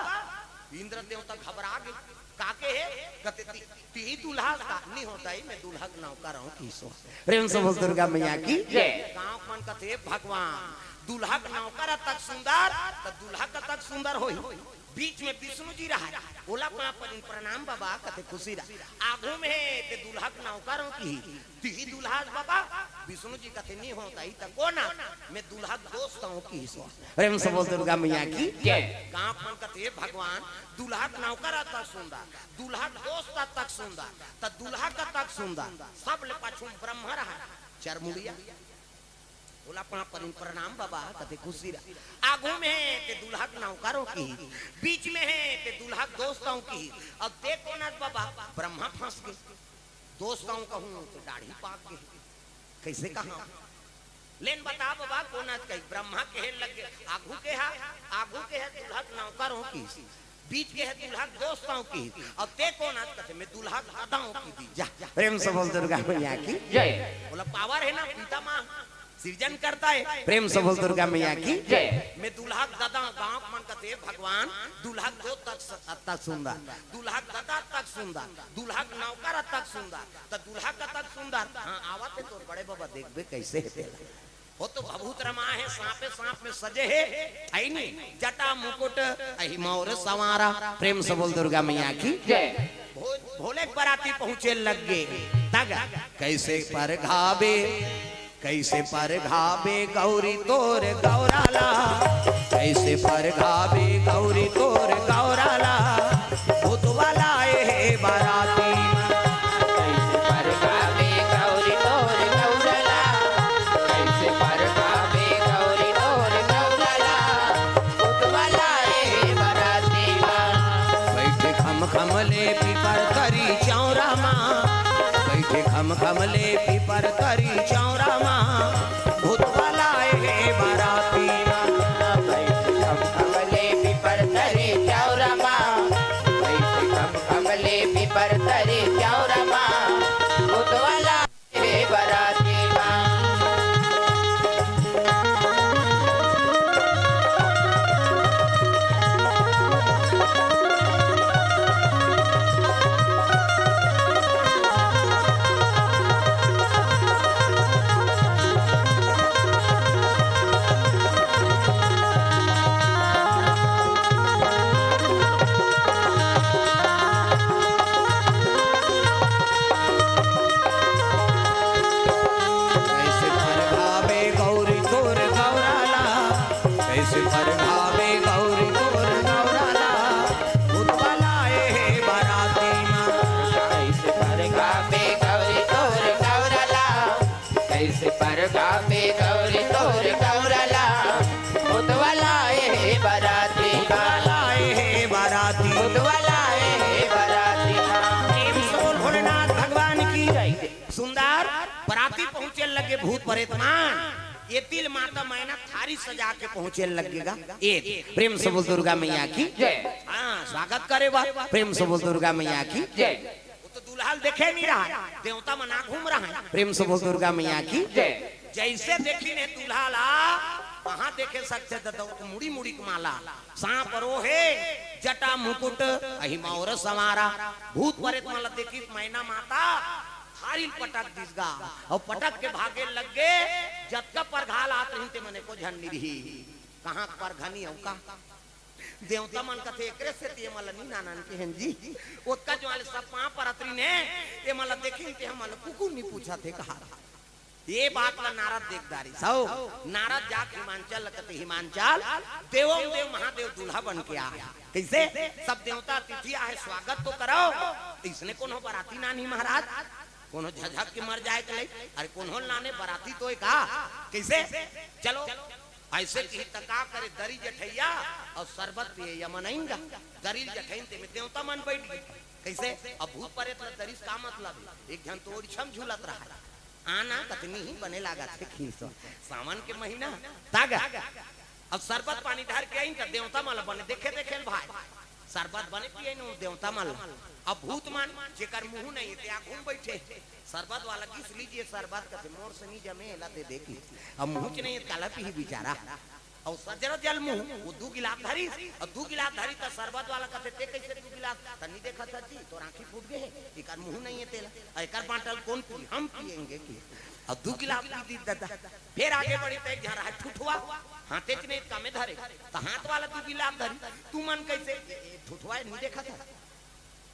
इंद्र देवता घबरा गे, "का कहे?" कथे, "ति-, तिही दूल्हा हस का?" "नी हो दाई, मैं दूल्हा के नौकर हंव," किहिस। प्रेम से बोल दुर्गा मैया की। जय। गांव मन कथे, "भगवान, दूल्हा के नौकर अतक सुंदर, त दूल्हा कतक सुंदर होही।" बीच में विष्णु जी रहा, ओला पांव परिन, "प्रणाम बाबा," कथे, "खुशी रहा।" आगू में हे ते दूल्हा के नौकर हंव किहिस, "तिही दूल्हा हस बाबा?" विष्णु जी कथे, "नी हो दाई, त कोन हस?" "मैं दूल्हा के दोस्त हंव किहिस।" प्रेम से बोल दुर्गा मैया की। जय। गांव मन कथे, "भगवान, दूल्हा के नौकर अतक सुंदर, दूल्हा के दोस्त अतक सुंदर, त दूल्हा कतक सुंदर?" सबले पाछू में ब्रह्मा रहा, चरमुड़िया। ओला पांव परिन, "प्रणाम बाबा," कथे, "खुशी रहा।" आगू में हे ते दूल्हा के नौकर हंव किहिस, बीच में हे ते दूल्हा के दोस्त हंव किहिस, अब ते कोन हस बाबा? ब्रह्मा फंस गे। दोस्त हंव कहूं तो दाढ़ी पाक गे, कैसे कहां? "लेन बता बाबा कोन हस?" कही, ब्रह्मा कहे लग गे, "आगू के हा, आगू के हा दूल्हा के नौकर हंव किहिस, बीच के हा दूल्हा के दोस्त हंव किहिस, अउ ते कोन हस?" कथे, "मैं दूल्हा के ददा हंव किहिस।" जा, प्रेम से बोल दुर्गा मैया की। जय। ओला पावर हे ना, पितामह सिरजन करता है। प्रेम से बोल दुर्गा मैया की। जय। "मैं दूल्हा के ददा हंव।" गांव मन कथे, "भगवान, दूल्हा के दोस्त अतक सुंदर, दूल्हा के ददा अतक सुंदर, दूल्हा के नौकर अतक सुंदर, त दूल्हा कतक सुंदर?" हाँ, आवत हे तोर बड़े बाबा, देखबे कैसे हे तेला। हो तो भभूत रमा हे, सांपे सांप में सजे हे, अइनी जटा मुकुट अहि मौर संवारा। प्रेम से बोल दुर्गा मैया की। जय। भो-, भोले के बराती पहुंचे लग गे। तग कैसे परघाबे, कैसे परघाबे गौरी तोर गौरा ला, कैसे परघाबे गौरी तोर गौरा ला, भूतवा लाए हे बराती। कैसे परघाबे गौरी तोर गौरा ला, कैसे परघाबे गौरी तोर गौरा ला, भूतवा लाए हे बराती। बैठे इस परगावे गौरी तोर गौरला, मुतवला ए बराती। मुतवला ए बराती। मुतवला ए बराती। प्रेम से बोल भोलेनाथ भगवान की जय। सुंदर बराती पहुंचे लगे भूत प्रेत मन। एती ले माता मैना थारी सजा के पहुंचे लगे गा। ए प्रेम से बोल दुर्गा मैया की जय। हाँ, स्वागत करे बर प्रेम से बोल दुर्गा मैया की जय। वो तो दूल्हा ल देखे नहीं रहा, देवता मन आ घूम रहा है। प्रेम से बोल दुर्गा मैया की जय। जैसे देखिन हे दूल्हा ला, कहाँ देखे सकथे ददा, मुड़ी मुड़ी के माला, सांप रोहे, जटा मुकुट, अही मौर संवारा। भूत प्रेत मन ला देखिस मैना माता, थारी ल पटक दिस गा, अउ पटक के भागे लग गे। जतका परघा ल आत रहिन ते मन एको झन नइ रहिस। कहाँ के परघा नइ अउ का? देवता मन कथे, "एकरे सेती एमन ल नी नानन के हन जी।" ओतका जुवार ले सब पाँव परत रहिन हे, एमन ल देखिन ते हमन ल कुकुर नी पूछत हे कहा। ये बात ल नारद देख डारिस। हव, नारद जाके हिमांचल ल कथे, "हिमांचल, देवों देव महादेव दूल्हा बन के आ।" कइसे? सब देवता अतिथि आहे, स्वागत तो करव। अइसने कोनो बराती नानही महाराज, कोनो झझक के मर जाए के लई। अरे कोनो ल नाने, बराती तो हे का? कइसे? चलो, अइसे किही त का करे, दरी जठइया अउ सरबत पियइया मन आइन गा। दरी ल जठइन ते में देवता मन बइठ गे। कइसे? अब भूत प्रेत ल दरी से का मतलब हे? एक झन तो ओरिछा म झूलत रहा। आना कतनी ही बने लागत हे खींचो। सावन के महीना, तागा। अब सरबत पानी धर के आइन त देवता मन ल बने देखे देखे ल भाई। सरबत बने पियइन देवता मन ल। अब भूत मन, जेकर मुंह नइ हे, ते आघू म बइठे। सरबत वाला गिस, "लीजिए सरबत," कथे, "मोर से नी जमे, एला दे दे," कि अब मुंह च नइ हे, काला पीही बिचारा। अउ सजरा जल मुंह, वो दू गिलास धरिस, अउ दू गिलास धरिस त सरबत वाला कथे, "ते कइसे दू गिलास? त नी देखत हस जी, तोर आंखी फूट गे हे, एकर मुंह नइ हे तेला, अउ एकर बांटल कोन पी? हम पियेंगे," कि अउ दू गिलास पी दिस ददा। फेर आगे बढ़िस त एक झन रहा ठुठवा, हाथे च नइ हे, कमे धरे, त हाथ वाला दू गिलास धरिस। "तुमन कइसे, ए, ए, ठुठवा हे, नी देखत हस?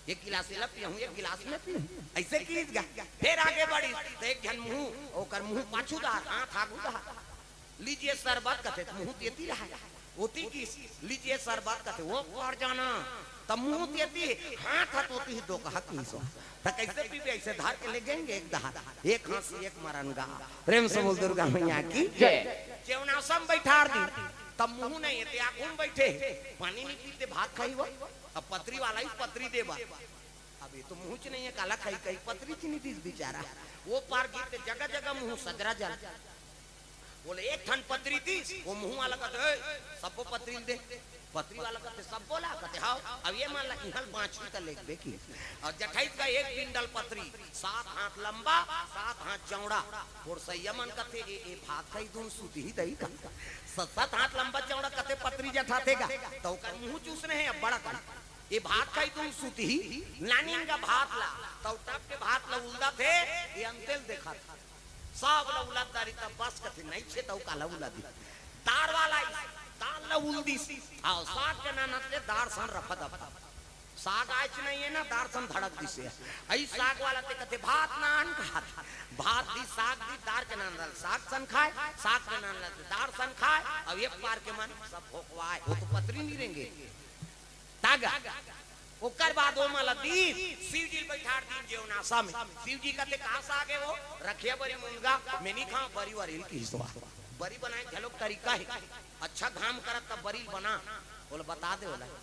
एक गिलास एला पीहूं, एक गिलास मैं पीहूं," अइसे किहिस गा। फेर आगे बढ़िस त एक झन मुंह, ओकर मुंह पाछू डहर, हाथ आगू डहर। "लीजिए सरबत," कथे, मुंह तेती रहा, ओती किहिस, "लीजिए सरबत," कथे, "वो पार जाना," त मुंह तेती, हाथ ह ओती डोकहा किहिस। त कइसे पीबे? अइसे धर के ले गेंगे एक डहर, एक हंसी एक मरन गा। प्रेम से बोल दुर्गा मैया की जय। जेवनासा म बइठार दिस, त मुंह नइ हे ते आघू म बइठे, पानी नी पीते, भात खाही वो। अब पतरी वाला ही पतरी दे बर। अब ये तो मुंह च नइ हे, काला खाही, कहीं पतरी च नइ दिस बिचारा। वो पार गिस ते जगह जगह मुंह सजरा जल। बोले, "एक ठन पतरी दिस," वो मुंह वाला कथे, "ए, सब्बो पतरी ल दे।" पतरी वाला कथे, "सब्बो ला?" कथे, "हव।" अब ये मन ला इहां ल बांचही त लेगबे कि। अउ जठइस गा एक बिंडल पतरी, सात हाथ लंबा, सात हाथ चौड़ा। बोरसइया मन कथे, "ए, ए भात खाही धुन सुतही दई का?" सात, सात हाथ लंबा चौड़ा कथे पतरी जठाथे गा, त ओकर मुंह चूसने हे अब्बड़ अकन। "ए भात खाही धुन सुतही," नानिन गा भात ला, त टप के भात ला उलदथे, ये अंते ल देखत। सब ल उलद डारिस त बस कथे, "नइ छे त अउ काला उलदही।" दार वाला आइस, दार ल उलदिस। अउ साग के नानत ले दार सन रफा दफा। साग आयच नइ हे ना, दार सन धड़क दिस हे। अई साग वाला ते कथे, "भात नान," कहत। भात दिस, साग दिस, दार के नानत ले साग सन खाय, साग के नानत ले दार सन खाय, अउ एक पार के मन सब भोकवाय। वो तो पतरी नइ रेंगे। तागा। ओकर बाद ओमा ल दीस, शिव जी ल बइठार दीन जेवनासा में। शिव जी कथे, "का साग हे वो?" "रखिया बरी मुनगा, मैं नी खांव, बरी वरी ल किहिस वा।" बरी बनाय घलोक तरीका हे। अच्छा घाम करत त बरी ल बना। ओला बता दे ओला। ओला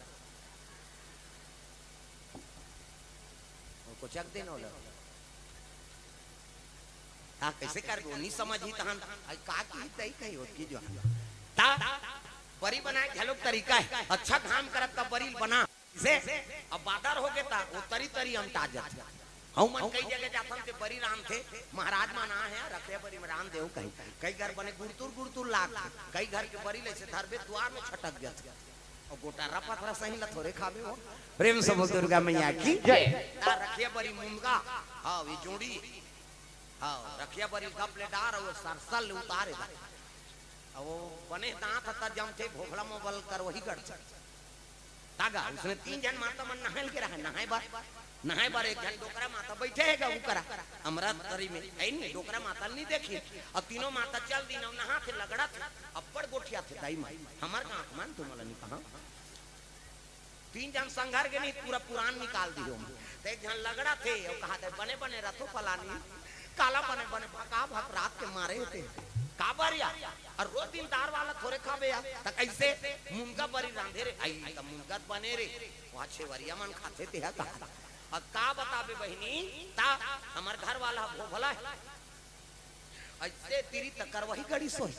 कोचक दे ना ओला। हाँ, कइसे करबो? नी समझही तहन। अई का किही तई कही ओतकी जो। ता बरी बनाय घलोक तरीका हे। अच्छा घाम करत त बरी ल बना। से अब बादर होगे त वो तरी तरी अमटा जथे। हमन कई जगह जाथन ते बरी रांधथे, महाराज मन आए हे, रखिया बरी म रांध देव कही। कई घर बने गुड़तुर गुड़तुर लागथे, कई घर के बरी ल अइसे धरबे दुवार में छटक जथे। अउ गोटा रपत रस ही ल थोरे खाबे वो। प्रेम से बोल दुर्गा मैया की जय। ता रखिया बरी मुनगा, हाँ, ये जोड़ी, हाँ, रखिया बरी ल गप ले डार अउ सरसल ले उतारे दा। अउ वो बने दांत ह त जमथे, भोभला म बल कर वही गड़थे। तागा, उसने तीन झन माता मन नहाय ल गे रहय, नहाय बर, नहाय बर एक झन डोकरा माता बइठे हे गा, ऊ करा, अमरत तरी में, अई नी, डोकरा माता ल नी देखिन, अउ तीनों माता चल दीन, अउ नहाथे, लगड़ाथे, अब्बड़ गोठियाथे दाई माई, हमर गांव के मन तुमन ल नी कहा। तीन झन संघर गे नी, पूरा पुरान निकाल दिहो। त एक झन लगड़ाथे, अउ कहाथे, "बने बने रथो पलानी, काला बने बने भका भक रात के मारे हे ते। काबर या? अउ रोज दिन दार वाला थोरे खाबे या। त कइसे? मुनगा बरी रांधे रे। अई, त मुनगा त बने रे। वहाँ छेवरिया मन खाथे ते हा का? अउ का बताबे बहिनी, त हमर घर वाला ह भोभला हे। अइसे तिरी त करवही गड़ी सोही।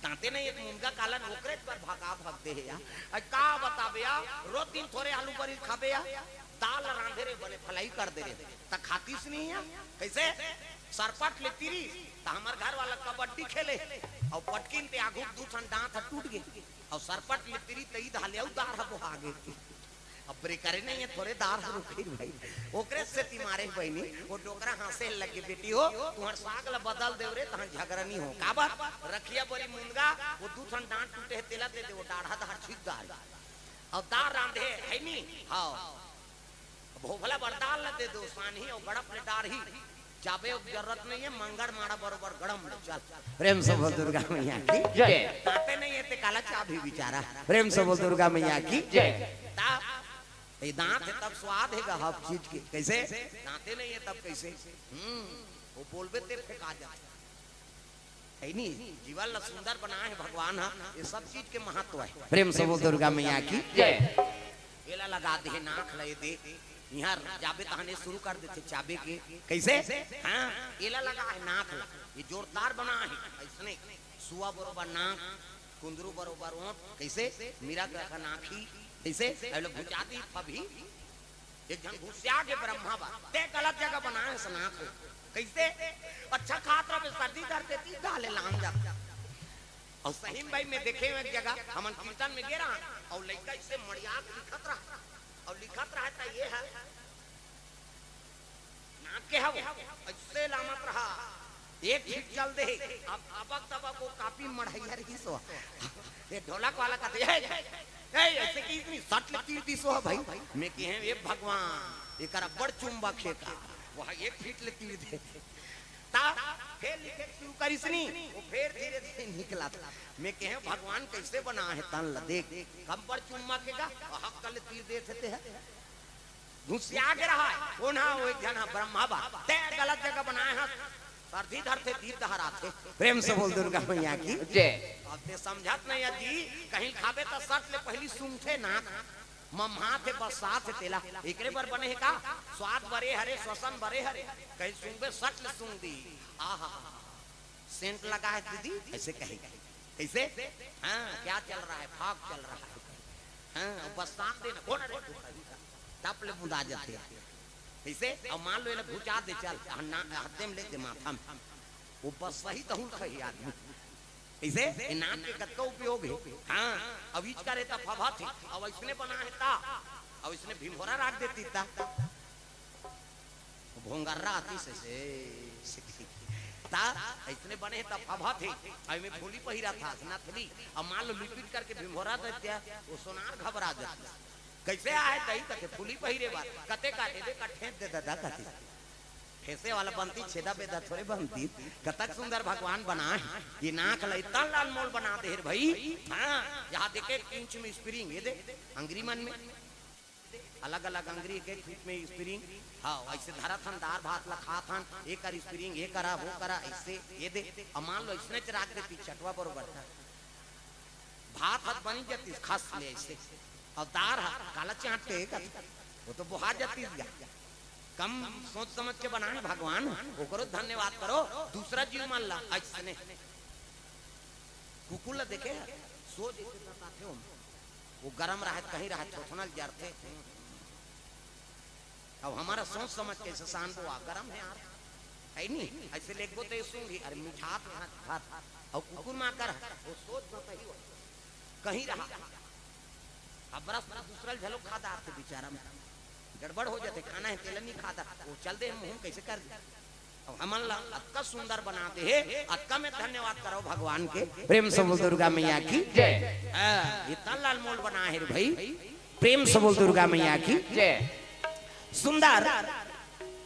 दांते नइ हे त मुनगा काला न ओकरे बर भगा भग दे हे या। अउ का बताबे या, रोज दिन थोरे आलू बरी खाबे या, दार ल रांधे रे, बने फलाई कर दे रे, त खातिस नइ या। कइसे? सरपट ले तिरी, त हमर घर वाला कबड्डी खेले, अउ पटकिन ते आघू दू ठन दांत ह टूट गे, अउ सरपट ले तिरी, त ई धाले अउ दार ह बोहा गे। अब ब्रेकरे नइ हे, थोरे दार ह रुकही भाई। ओकरे सेती मारे बहिनी, वो डोकरा हाँसे लगे, "बेटी हो, तुंहर साग ल बदल देव रे, तहाँ झगरा नइ हो।" काबर? रखिया बरी मुनगा, वो दू ठन दांत टूटे हे, तेला दे दे, वो डाढ़ा दार छींक दार। अउ दार रांधे हे नी? हव। भोभला बर दार ल दे दो, सानही अउ गड़प ले डारही। चाबे के जरूरत नइ हे, मंगर माड़ा बरोबर गड़म ले चल। प्रेम से बोल दुर्गा मैया की। जय। दांते नइ हे ते काला चाबही बिचारा। प्रेम से बोल दुर्गा मैया की। जय। ता, ए दांत हे तब स्वाद हे गा हर चीज के। कइसे? दांते नइ हे तब कइसे? हम्म, वो बोलबे ते फेंका जाथे। हे नी, जीवन ला सुंदर बनाए हे भगवान ह, ये सब चीज के महत्व हे। प्रेम से बोल दुर्गा मैया की। जय। एला लगा दे हे नाक ल, ये दे, इहाँ जाबे तहाने शुरू कर देथे चाबे के। कइसे? हाँ, एला लगा हे नाक ल, ये जोरदार बना हे। अइसने सुआ बरोबर नाक, कुंदरू बरोबर ओंठ, कइसे? मीरा का नाक ही, कइसे? अउ लोग भुजा दी फबही। एक झन घुसिया गे ब्रह्मा बर, ते गलत जगह बनाए हस नाक ल। कइसे? अच्छा खात रहिबे, सर्दी धर देतिस, डाले लान जात। अउ सही में भाई, मैं देखे हँव एक जगह, हमन कीर्तन में गे रहन, अउ लइका अइसे मड़िया के लिखत रहा, अउ लिखत रहा त ये हे, नाक के हव, अइसे लामत रहा, एक फीट चल दे, अब अबक तबक वो कापी मढ़इया रहिस हो। ये ढोलक वाला कथे, "ए, ए, अइसे कहिस नी, सट ले तीर दिस हो भाई।" मैं कहेंव, "ए भगवान, एकर अब्बड़ चुंबक हे का, वहाँ एक फीट ले तीर दे।" ता फेर लिखे शुरू करिस नी, वो फेर धीरे धीरे निकलत। मैं कहेंव, "भगवान कइसे बनाए हे तन ल देख, कम बड़ चुंबक हे का, अहक ले तीर देथे ते ह।" घुसिया गे रहा हे, ओन्हा वो एक झन ह ब्रह्मा बर, ते गलत जगह बनाए हस, सर्दी धरथे तीर दहराथे। प्रेम से बोल दुर्गा मैया की। जय। अब ते समझत नइ हे जी, कहीं खाबे त सट ले पहिली सूंघथे नाक, मम्हाथे बस्साथे तेला, एकरे बर बने हे का? स्वाद बरे हरे, श्वसन बरे हरे, कहीं सूंघबे सट ले सूंघ दी। आहा, सेंट लगा हे दीदी, अइसे कही। कइसे? हाँ, क्या चल रहा है? Fog चल रहा है। हाँ, अउ बस्सात देना, बोल रे, टप ले बुंदा जाथे। कइसे? अउ मान लो, एला भुजा दे, चल, हन्ना, हत्ते में ले दे माथा में। वो बस्सही तहूँ ल खही आदमी। कइसे? ए नाक के कतका उपयोग हे। हाँ, अउ इच करे त फभाथे, अउ अइसने बना हे ता, अउ अइसने भिंभोरा राख देतिस ता। भोंगर्रा आतिस अइसे, अइसे। ता अइसने बने हे, त फभाथे, अउ एमे फूली पहिराथस, नथली, अउ मान लो लिपिट करके भिंभोरा दे दिया, वो सोनार घबरा जातिस। कइसे आहे दई कथे फूली पहिरे बर, कते का दे दे, का ठेंस दे ददा कथे। ठेंसे वाला बनतिस, छेदा बेदा थोरे बनतिस, कतक सुंदर भगवान बनाए हे, ये नाक ल इतना लाल मोल बना दे हे रे भई। हाँ, यहाँ देखे एक इंच में spring, ये दे, अंगरी मन में। अलग-अलग अंगरी एक-एक फीट में spring। हाँ, अइसे धरत हन, दार भात ला खात हन, एकर spring, ए करा, वो करा, अइसे, ये दे। अब मान लो, अइसने च राख देतिस चटवा बरोबर था। भात हत बनी जातिस, खस ले अइसे। अब दार ह, काला चांटे का, वो तो बोहा जातिस गा। कम सोच समझ के बनाए भगवान, ओकरो धन्यवाद करो, दूसरा जीव मन ला, अइसने। कुकुर ला देखे ह, सोच अइसे बताथे ओमा। वो गरम रहत, कहीं रहत, थोथना ल जरथे। अब हमर सोच समझ कइसे सान बो आ, गरम हे यार, हे नी? अइसे लेगबो त ये सूंघी, अरे मिठात भात, भात। अउ कुकुर माकर हे, वो सोच बताही वो। कहीं रहा। अब रस दूसरा ल झलो खा डारथे बेचारा में। गड़बड़ हो जाथे, खाना हे तेला नी खा डार, वो चल दे मुँह में कइसे कर दे। अउ हमन ला अतका सुंदर बना दे हे, अतका में धन्यवाद करो भगवान के। प्रेम से बोल दुर्गा मैया की। जय। हाँ, इतना लाल मोल बना हे रे भई। प्रेम से बोल दुर्गा मैया की। जय। सुंदर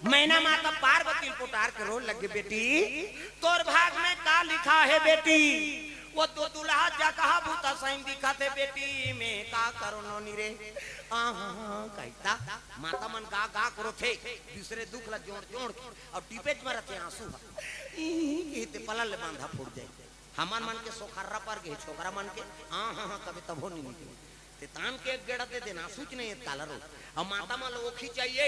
मैना माता पार्वती ल पोटार के रोए लगे, "बेटी, तोर भाग में का लिखा हे बेटी?" वो तो दुल्हा जगह भूता सही दिखत हे बेटी, मैं का करो नोनी रे। आहा, कहिता माता मन गा गा करो थे, दूसरे दुख ला जोड़ जोड़ के, अउ टीपेच में रथे आंसू ह। ई कहते पलल ले बांधा फूट जाए। हमर मन के सोखर्रा पर गे, छोकरा मन के, हाँ, हाँ, हाँ, कभी तभो नहीं निकले। ते तान के एक गेड़ा दे देना, सूच नहीं है काला रोज। अब माता मन ला ओखी चाहिए,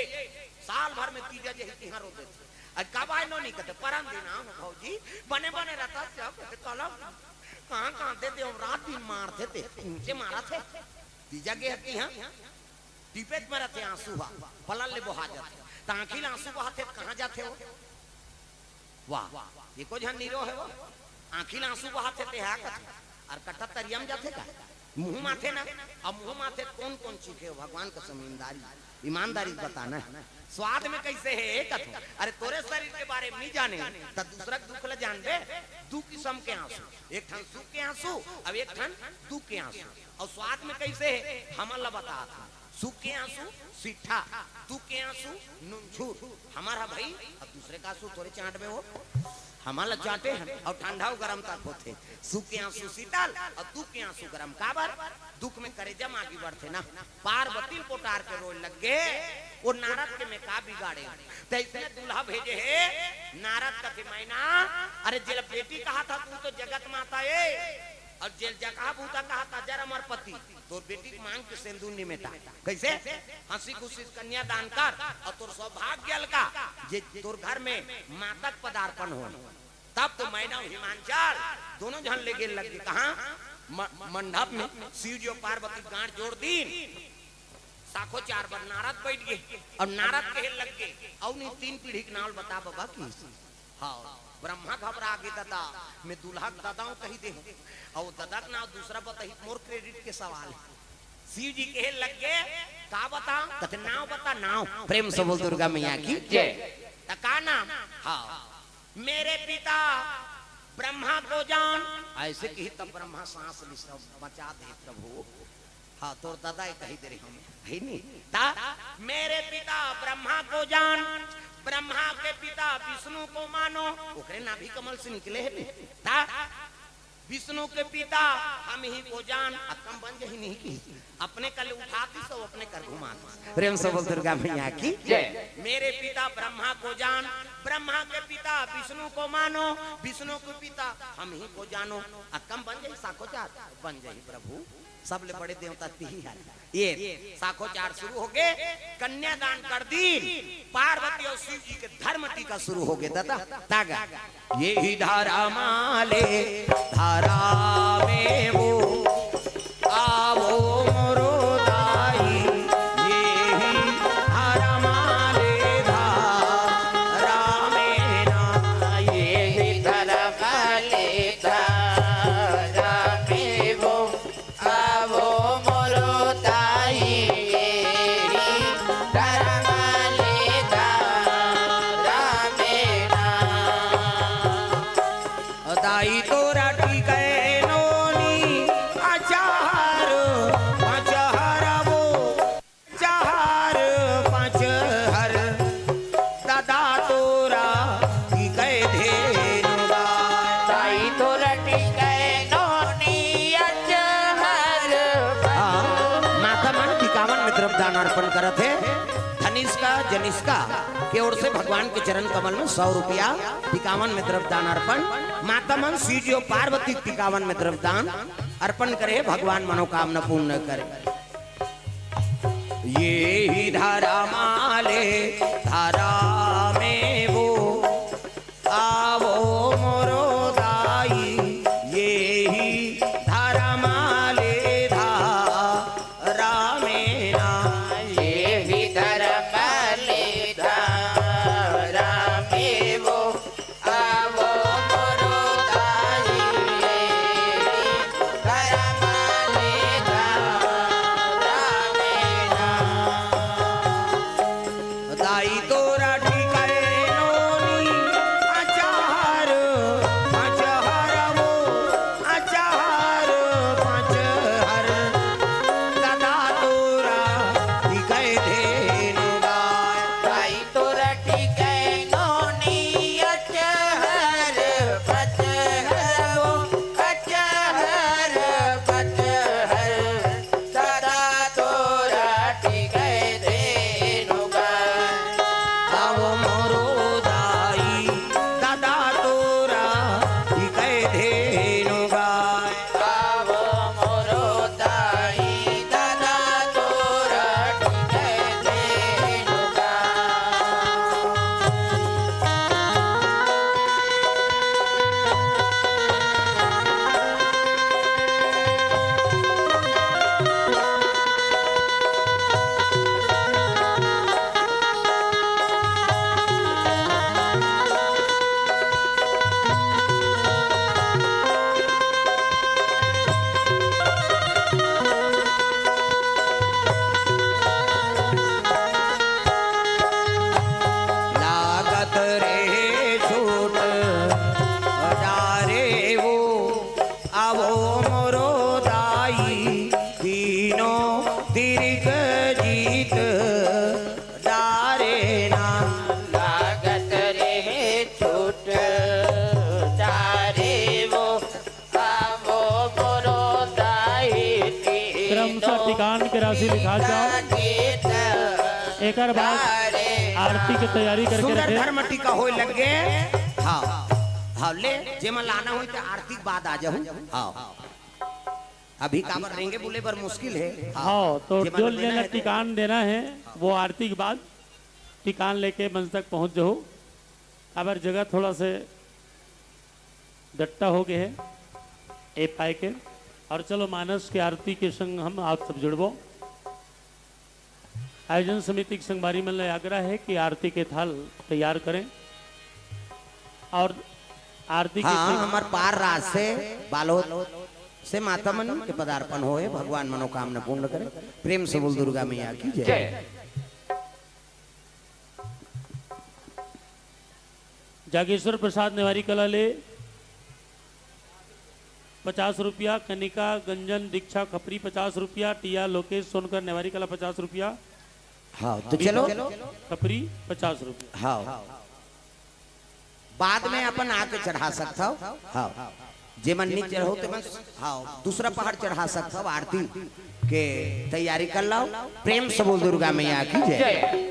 साल भर में तीजा जही तिहां रो देथे। अब कब आए नोनी कहते, "परन दिन आऊं भौजी, बने बने रहता सब," कहते, "कलम, कहाँ, कहाँ दे दे, रात दिन मारथे ते, ऊंचे मारथे।" तीजा गे हती, हाँ? टीपेच में रथे आंसू हा, पलल ले बोहा जाथे। त आंखी ले आंसू बहाथे, त कहाँ जाथे वो? वाह, एको झन निरो हे वो। आंखी ले आंसू बहाथे ते हा कथे। अउ कट्टा तरिया म जाथे का? मुंह माथे ना। अब मुंह माथे कोन कोन चीखे हो? भगवान कसम ईमानदारी, ईमानदारी बता ना। स्वाद में कैसे हे ए कथो? अरे तोरे शरीर के बारे में नहीं जाने, त दूसरा के दुख ल जानबे? दू किसम के आंसू, एक ठन सुख के आंसू, अब एक ठन दुख के आंसू। अउ स्वाद में कैसे हे, हमन ल बतात हे। सुख के आंसू सीठा, दुख के आंसू नुनझुर। हमर ह भई, अब दूसरे का आंसू थोरे चांटबे हो, हमन ल चांटे हन। अउ ठंडा अउ गरम तक होथे। सुख के आंसू शीतल अउ दुख के आंसू गरम। काबर? दुख में करेजा म आगी बढ़थे ना। पार्वती ल पोटार के रोए लग गे, वो नारद के मैं का बिगाड़े? त इसने दूल्हा भेजे हे, नारद कथे, "मैना, अरे जेला बेटी कहा था तू तो जगत माता ए, अउ जेल जगह भूता कहा था जर अमर पति।" तोर बेटी के मांग के सेंदूर निमेटा। कैसे? हंसी खुशी कन्या दान कर अउ तोर सौभाग्य अलका, जे तोर घर में मातक पदार्पण हो। तब तो मैना अउ हिमांचल दोनों झन ले गेल लग गे। कहाँ? म-, मंडप में शिव जी अउ पार्वती गांठ जोड़ दीन। साखोचार बर नारद बैठ गे अउ नारद कहे लग गे, "अउ नहीं तीन पीढ़ी के नाम बता बबा की।" हाँ, ब्रह्मा घबरा गे, "ददा, मैं दूल्हा के ददा हूँ कही दे हूँ, अउ ददा के नाम दूसरा बताही, मोर credit के सवाल हे।" शिव जी कहे लग गे, "का बता?" कथे, "नाम बता, नाम।" प्रेम से बोल दुर्गा मैया की जय। "त का नाम?" हाँ, "मेरे पिता ब्रह्मा को जान।" ऐसे कही तब ब्रह्मा सांस ली, सब बचा दे प्रभु। हाँ, तोर ददा ए कही दे रहे हम, हे नी? ता, "मेरे पिता ब्रह्मा को जान, ब्रह्मा के पिता विष्णु को मानो।" ओकरे नाभि कमल से निकले हे नी? ता, "विष्णु के पिता हम ही को जान।" अक्कम बन जही नहीं की, अपने कल उठा दी सो अपने कर घुमा दी। प्रेम से बोल दुर्गा मैया की जय। "मेरे पिता ब्रह्मा को जान, ब्रह्मा के पिता विष्णु को मानो, विष्णु के पिता हम ही को जानो।" अक्कम बन जही साखोचार, बन जही प्रभु। सबले बड़े देवता तिही हर। ये साखोचार शुरू हो गे, कन्यादान कर दीन, पार्वती अउ शिव जी के धर्म टीका शुरू हो गे। ददा, तागा, "ये ही धर्म ले धरा में वो, आवो मोरो दाई, ये ही धर्म ले धरा में ना, ये ही धर्म ले धरा में वो।" आवो मोरो ताई, धर्म ले धरा में ना। दाई तोरा टिकै नोनी, अचार पचहर वो, अचार पचहर। ददा तोरा टिकै धेनु गाय। ताई तोरा टिकै नोनी अचहर। हाँ, माता मन टिकावन में द्रव्य दान अर्पण करत हे। धनिष्का, जनिष्का के ओर से भगवान के चरण कमल में सौ रुपया टिकावन में द्रव्य दान अर्पण। माता मन शिव जी अउ पार्वती टिकावन में द्रव्य दान अर्पण करे, भगवान मनोकामना पूर्ण करे। ये ही धरा माले धरा में वो, आवो मोरो दाई, ये ही धरा माले धरा में ना। ये ही धरा माले धरा में वो, आवो मोरो ताई, धरा माले धरा में ना। दाई से लिखा जाओ। एकर बाद आरती के तैयारी करके सुंदर रखे। धर्म टीका होए लग गे। हाँ, हाँ, ले, जेमा लाना होई त आरती के बाद आ जाहू। हाँ, अभी काबर रेंगे बोले बर मुश्किल है। हाँ, तो जेमा जो लेना लेना है तो टिकान देना है, वो आरती के बाद टिकान लेके मंच तक पहुँच जाहू। काबर जगह थोड़ा से डट्टा हो गए है ए पाए के। और चलो, मानस के आरती के संग हम आप सब जुड़बो। आयोजन समिति के संगवारी मन ले आग्रह है कि आरती के थाल तैयार करें और आरती के हाँ, संग हमार पार राज से बालोद से माता मन के पदार्पण होए, भगवान मनोकामना पूर्ण करे। प्रेम से बोल दुर्गा मैया की जय। जय। जागेश्वर प्रसाद नेवारी कला ले पचास रुपया, कनिका गंजन दीक्षा खपरी पचास रुपया, टिया लोकेश सोनकर नेवारी कला पचास रुपया, हाँ, तो चलो। खपरी पचास रुपया। हाँ, बाद में अपन आके चढ़ा सकत हव। हाँ, जेमन नी चढ़ो तेमन, हाँ, दूसरा पहाड़ चढ़ा सकत हव। आरती के तैयारी कर लो। प्रेम से बोल दुर्गा मैया की जय। जय।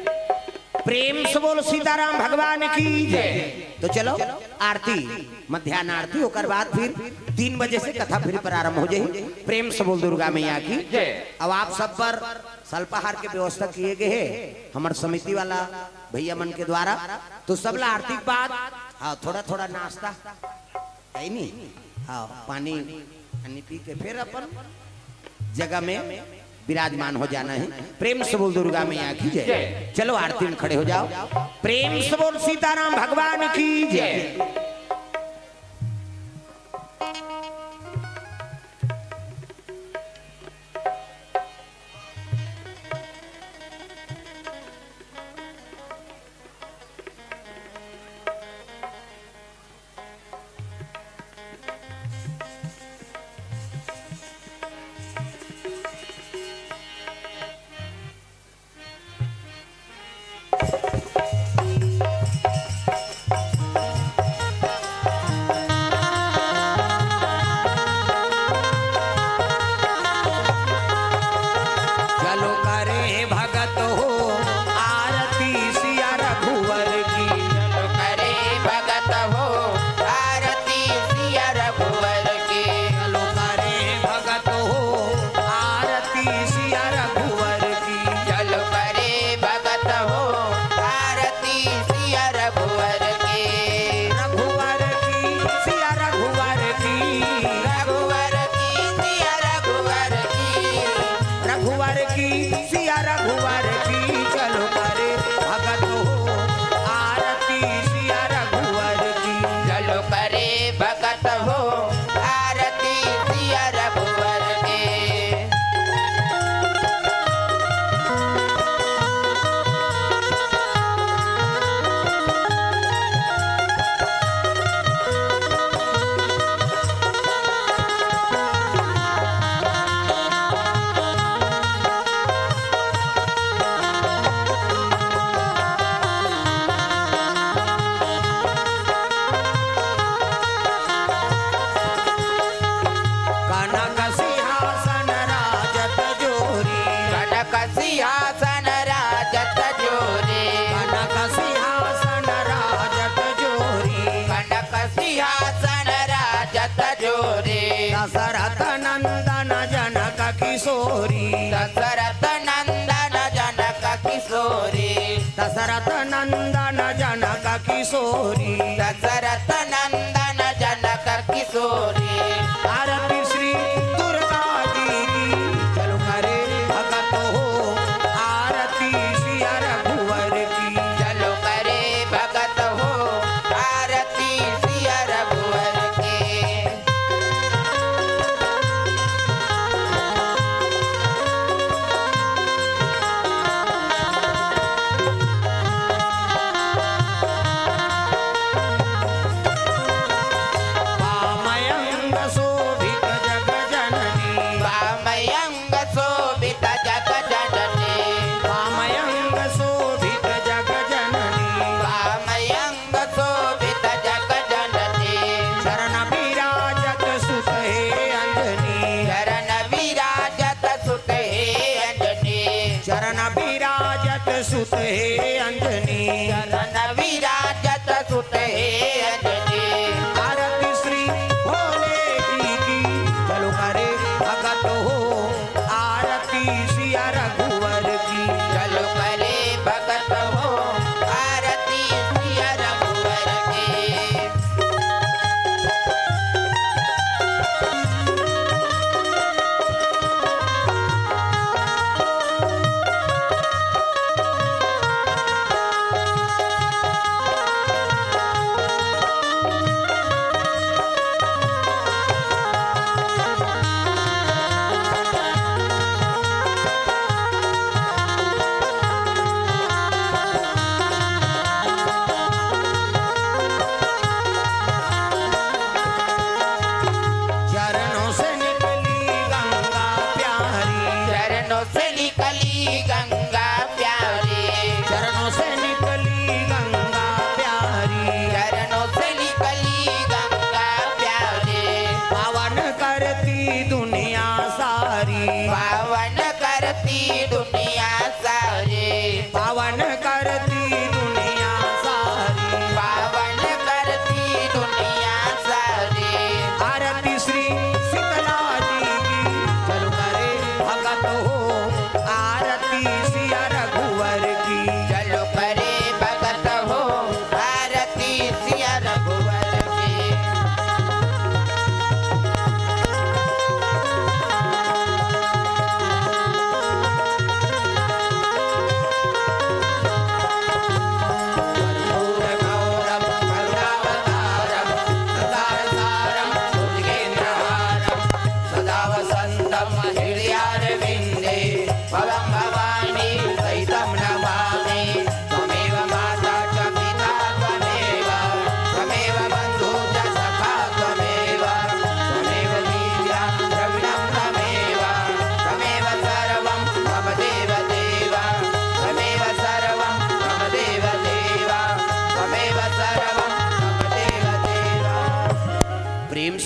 प्रेम से बोल सीताराम भगवान की जय। तो चलो, आरती, मध्यान्ह आरती, ओकर बाद फिर तीन बजे से कथा फिर प्रारंभ हो जाही। प्रेम से बोल दुर्गा मैया की जय। अब आप सब बर अल्पाहार के व्यवस्था किए गए है हमर समिति वाला भैया मन के द्वारा। तो सबला आरती के बाद, हाँ, थोड़ा थोड़ा नाश्ता है नी, हाँ, पानी, पानी पी के फिर अपन जगह में विराजमान हो जाना है। प्रेम से बोल दुर्गा मैया की जय। जय। चलो, आरती में खड़े हो जाओ। प्रेम से बोल सीताराम भगवान की जय। चलो करे भगत हो आरती सिया रघुवर की। चलो करे भगत हो आरती सिया रघुवर की। चलो करे भगत हो आरती सिया रघुवर की। चलो करे भगत हो आरती सिया रघुवर की। रघुवर की सिया रघुवर की। रघुवर की सिया रघुवर की। रघुवर की सिया रघुवर की। चलो करे भगत हो आरती सिया रघुवर की। चलो करे भगत हो आरती सिया रघुवर की। कनक सिंहासन राजत जोरी। कनक सिंहासन राजत जोरी। कनक सिंहासन राजत जोरी। कनक सिंहासन राजत जोरी। दशरथ नंदन जनक किशोरी। दशरथ नंदन जनक किशोरी। दशरथ नंदन जनक किशोरी। दशरथ नंदन जनक किशोरी। आरती श्री दुर्गा जी की। चलो करे भगत हो आरती सिया रघुवर की। चलो करे भगत हो आरती सिया रघुवर की।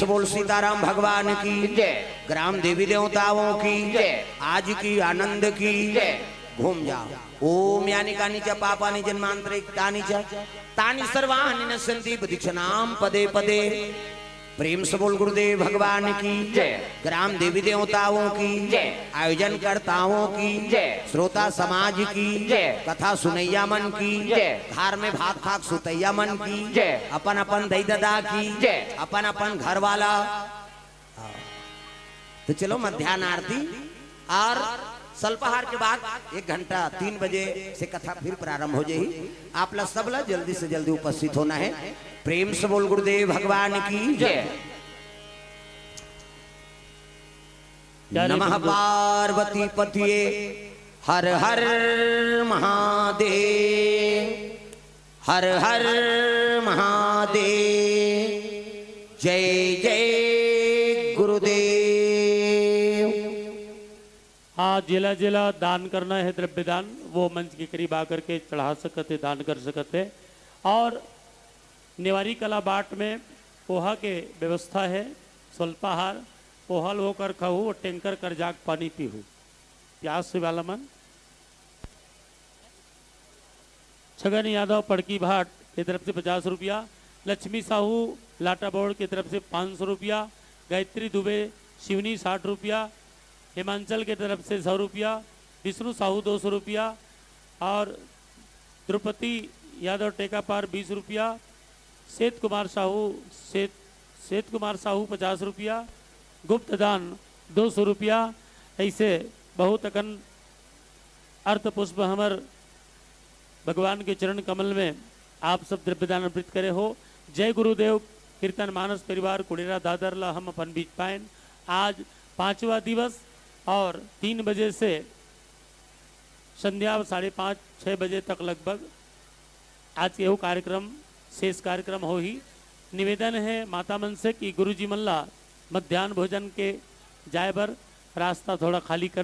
बोल सीताराम भगवान की। जय। ग्राम देवी देवताओं की। जय। आज की आनंद की। जय। घूम जाओ। ओम यानी कानी च पापानि जन्मांतरे कृतानि च तानि सर्वाणि नश्यन्ति यदि क्षणाम पदे पदे। प्रेम से बोल गुरुदेव भगवान की। जय। ग्राम देवी देवताओं की। जय। आयोजन कर्ताओं की। जय। श्रोता समाज की। जय। कथा सुनैया मन की। जय। घर में भात खाक सुतैया मन की। जय। अपन अपन दई ददा की। जय। अपन अपन घर वाला। हाँ। तो चलो मध्यान्ह आरती और स्वल्पाहार के बाद एक घंटा तीन बजे से कथा फिर प्रारंभ हो जाही। आप ला सब ला जल्दी से जल्दी उपस्थित होना है। प्रेम से बोल गुरुदेव भगवान की। जय। नमः पार्वती पतिये हर हर महादेव। हर हर महादेव। जय जय गुरुदेव। हाँ, जेला जेला दान करना है, द्रव्य दान, वो मंच के करीब आकर के चढ़ा सकत है, दान कर सकत है। और नेवारी कला बाट में पोहा के व्यवस्था है, स्वल्पाहार, पोहा ल होकर खाहू और टैंकर कर जाग पानी पीहू। प्यास वाला मन। छगन यादव पड़की भाट के तरफ से पचास रुपया, लक्ष्मी साहू लाटाबोड़ के तरफ से पाँच सौ रुपया, गायत्री दुबे शिवनी साठ रुपया, हिमांचल के तरफ से सौ रुपया, विष्णु साहू दो सौ रुपया और द्रुपति यादव टेकापार बीस रुपया, सेत कुमार साहू सेत सेत कुमार साहू पचास रुपया, गुप्त दान दो सौ रुपया। ऐसे बहुत अकन अर्थ पुष्प हमर भगवान के चरण कमल में आप सब द्रव्यदान अर्पित करे हो। जय गुरुदेव। कीर्तन मानस परिवार कुड़ेरा दादर ला हम अपन बीच पाएन। आज पांचवा दिवस और तीन बजे से संध्या साढ़े पाँच छः बजे तक लगभग आज के वो कार्यक्रम, शेष कार्यक्रम होही। निवेदन है माता मन से कि गुरुजी मन ला मध्यान्ह भोजन के जाए बर रास्ता थोड़ा खाली कर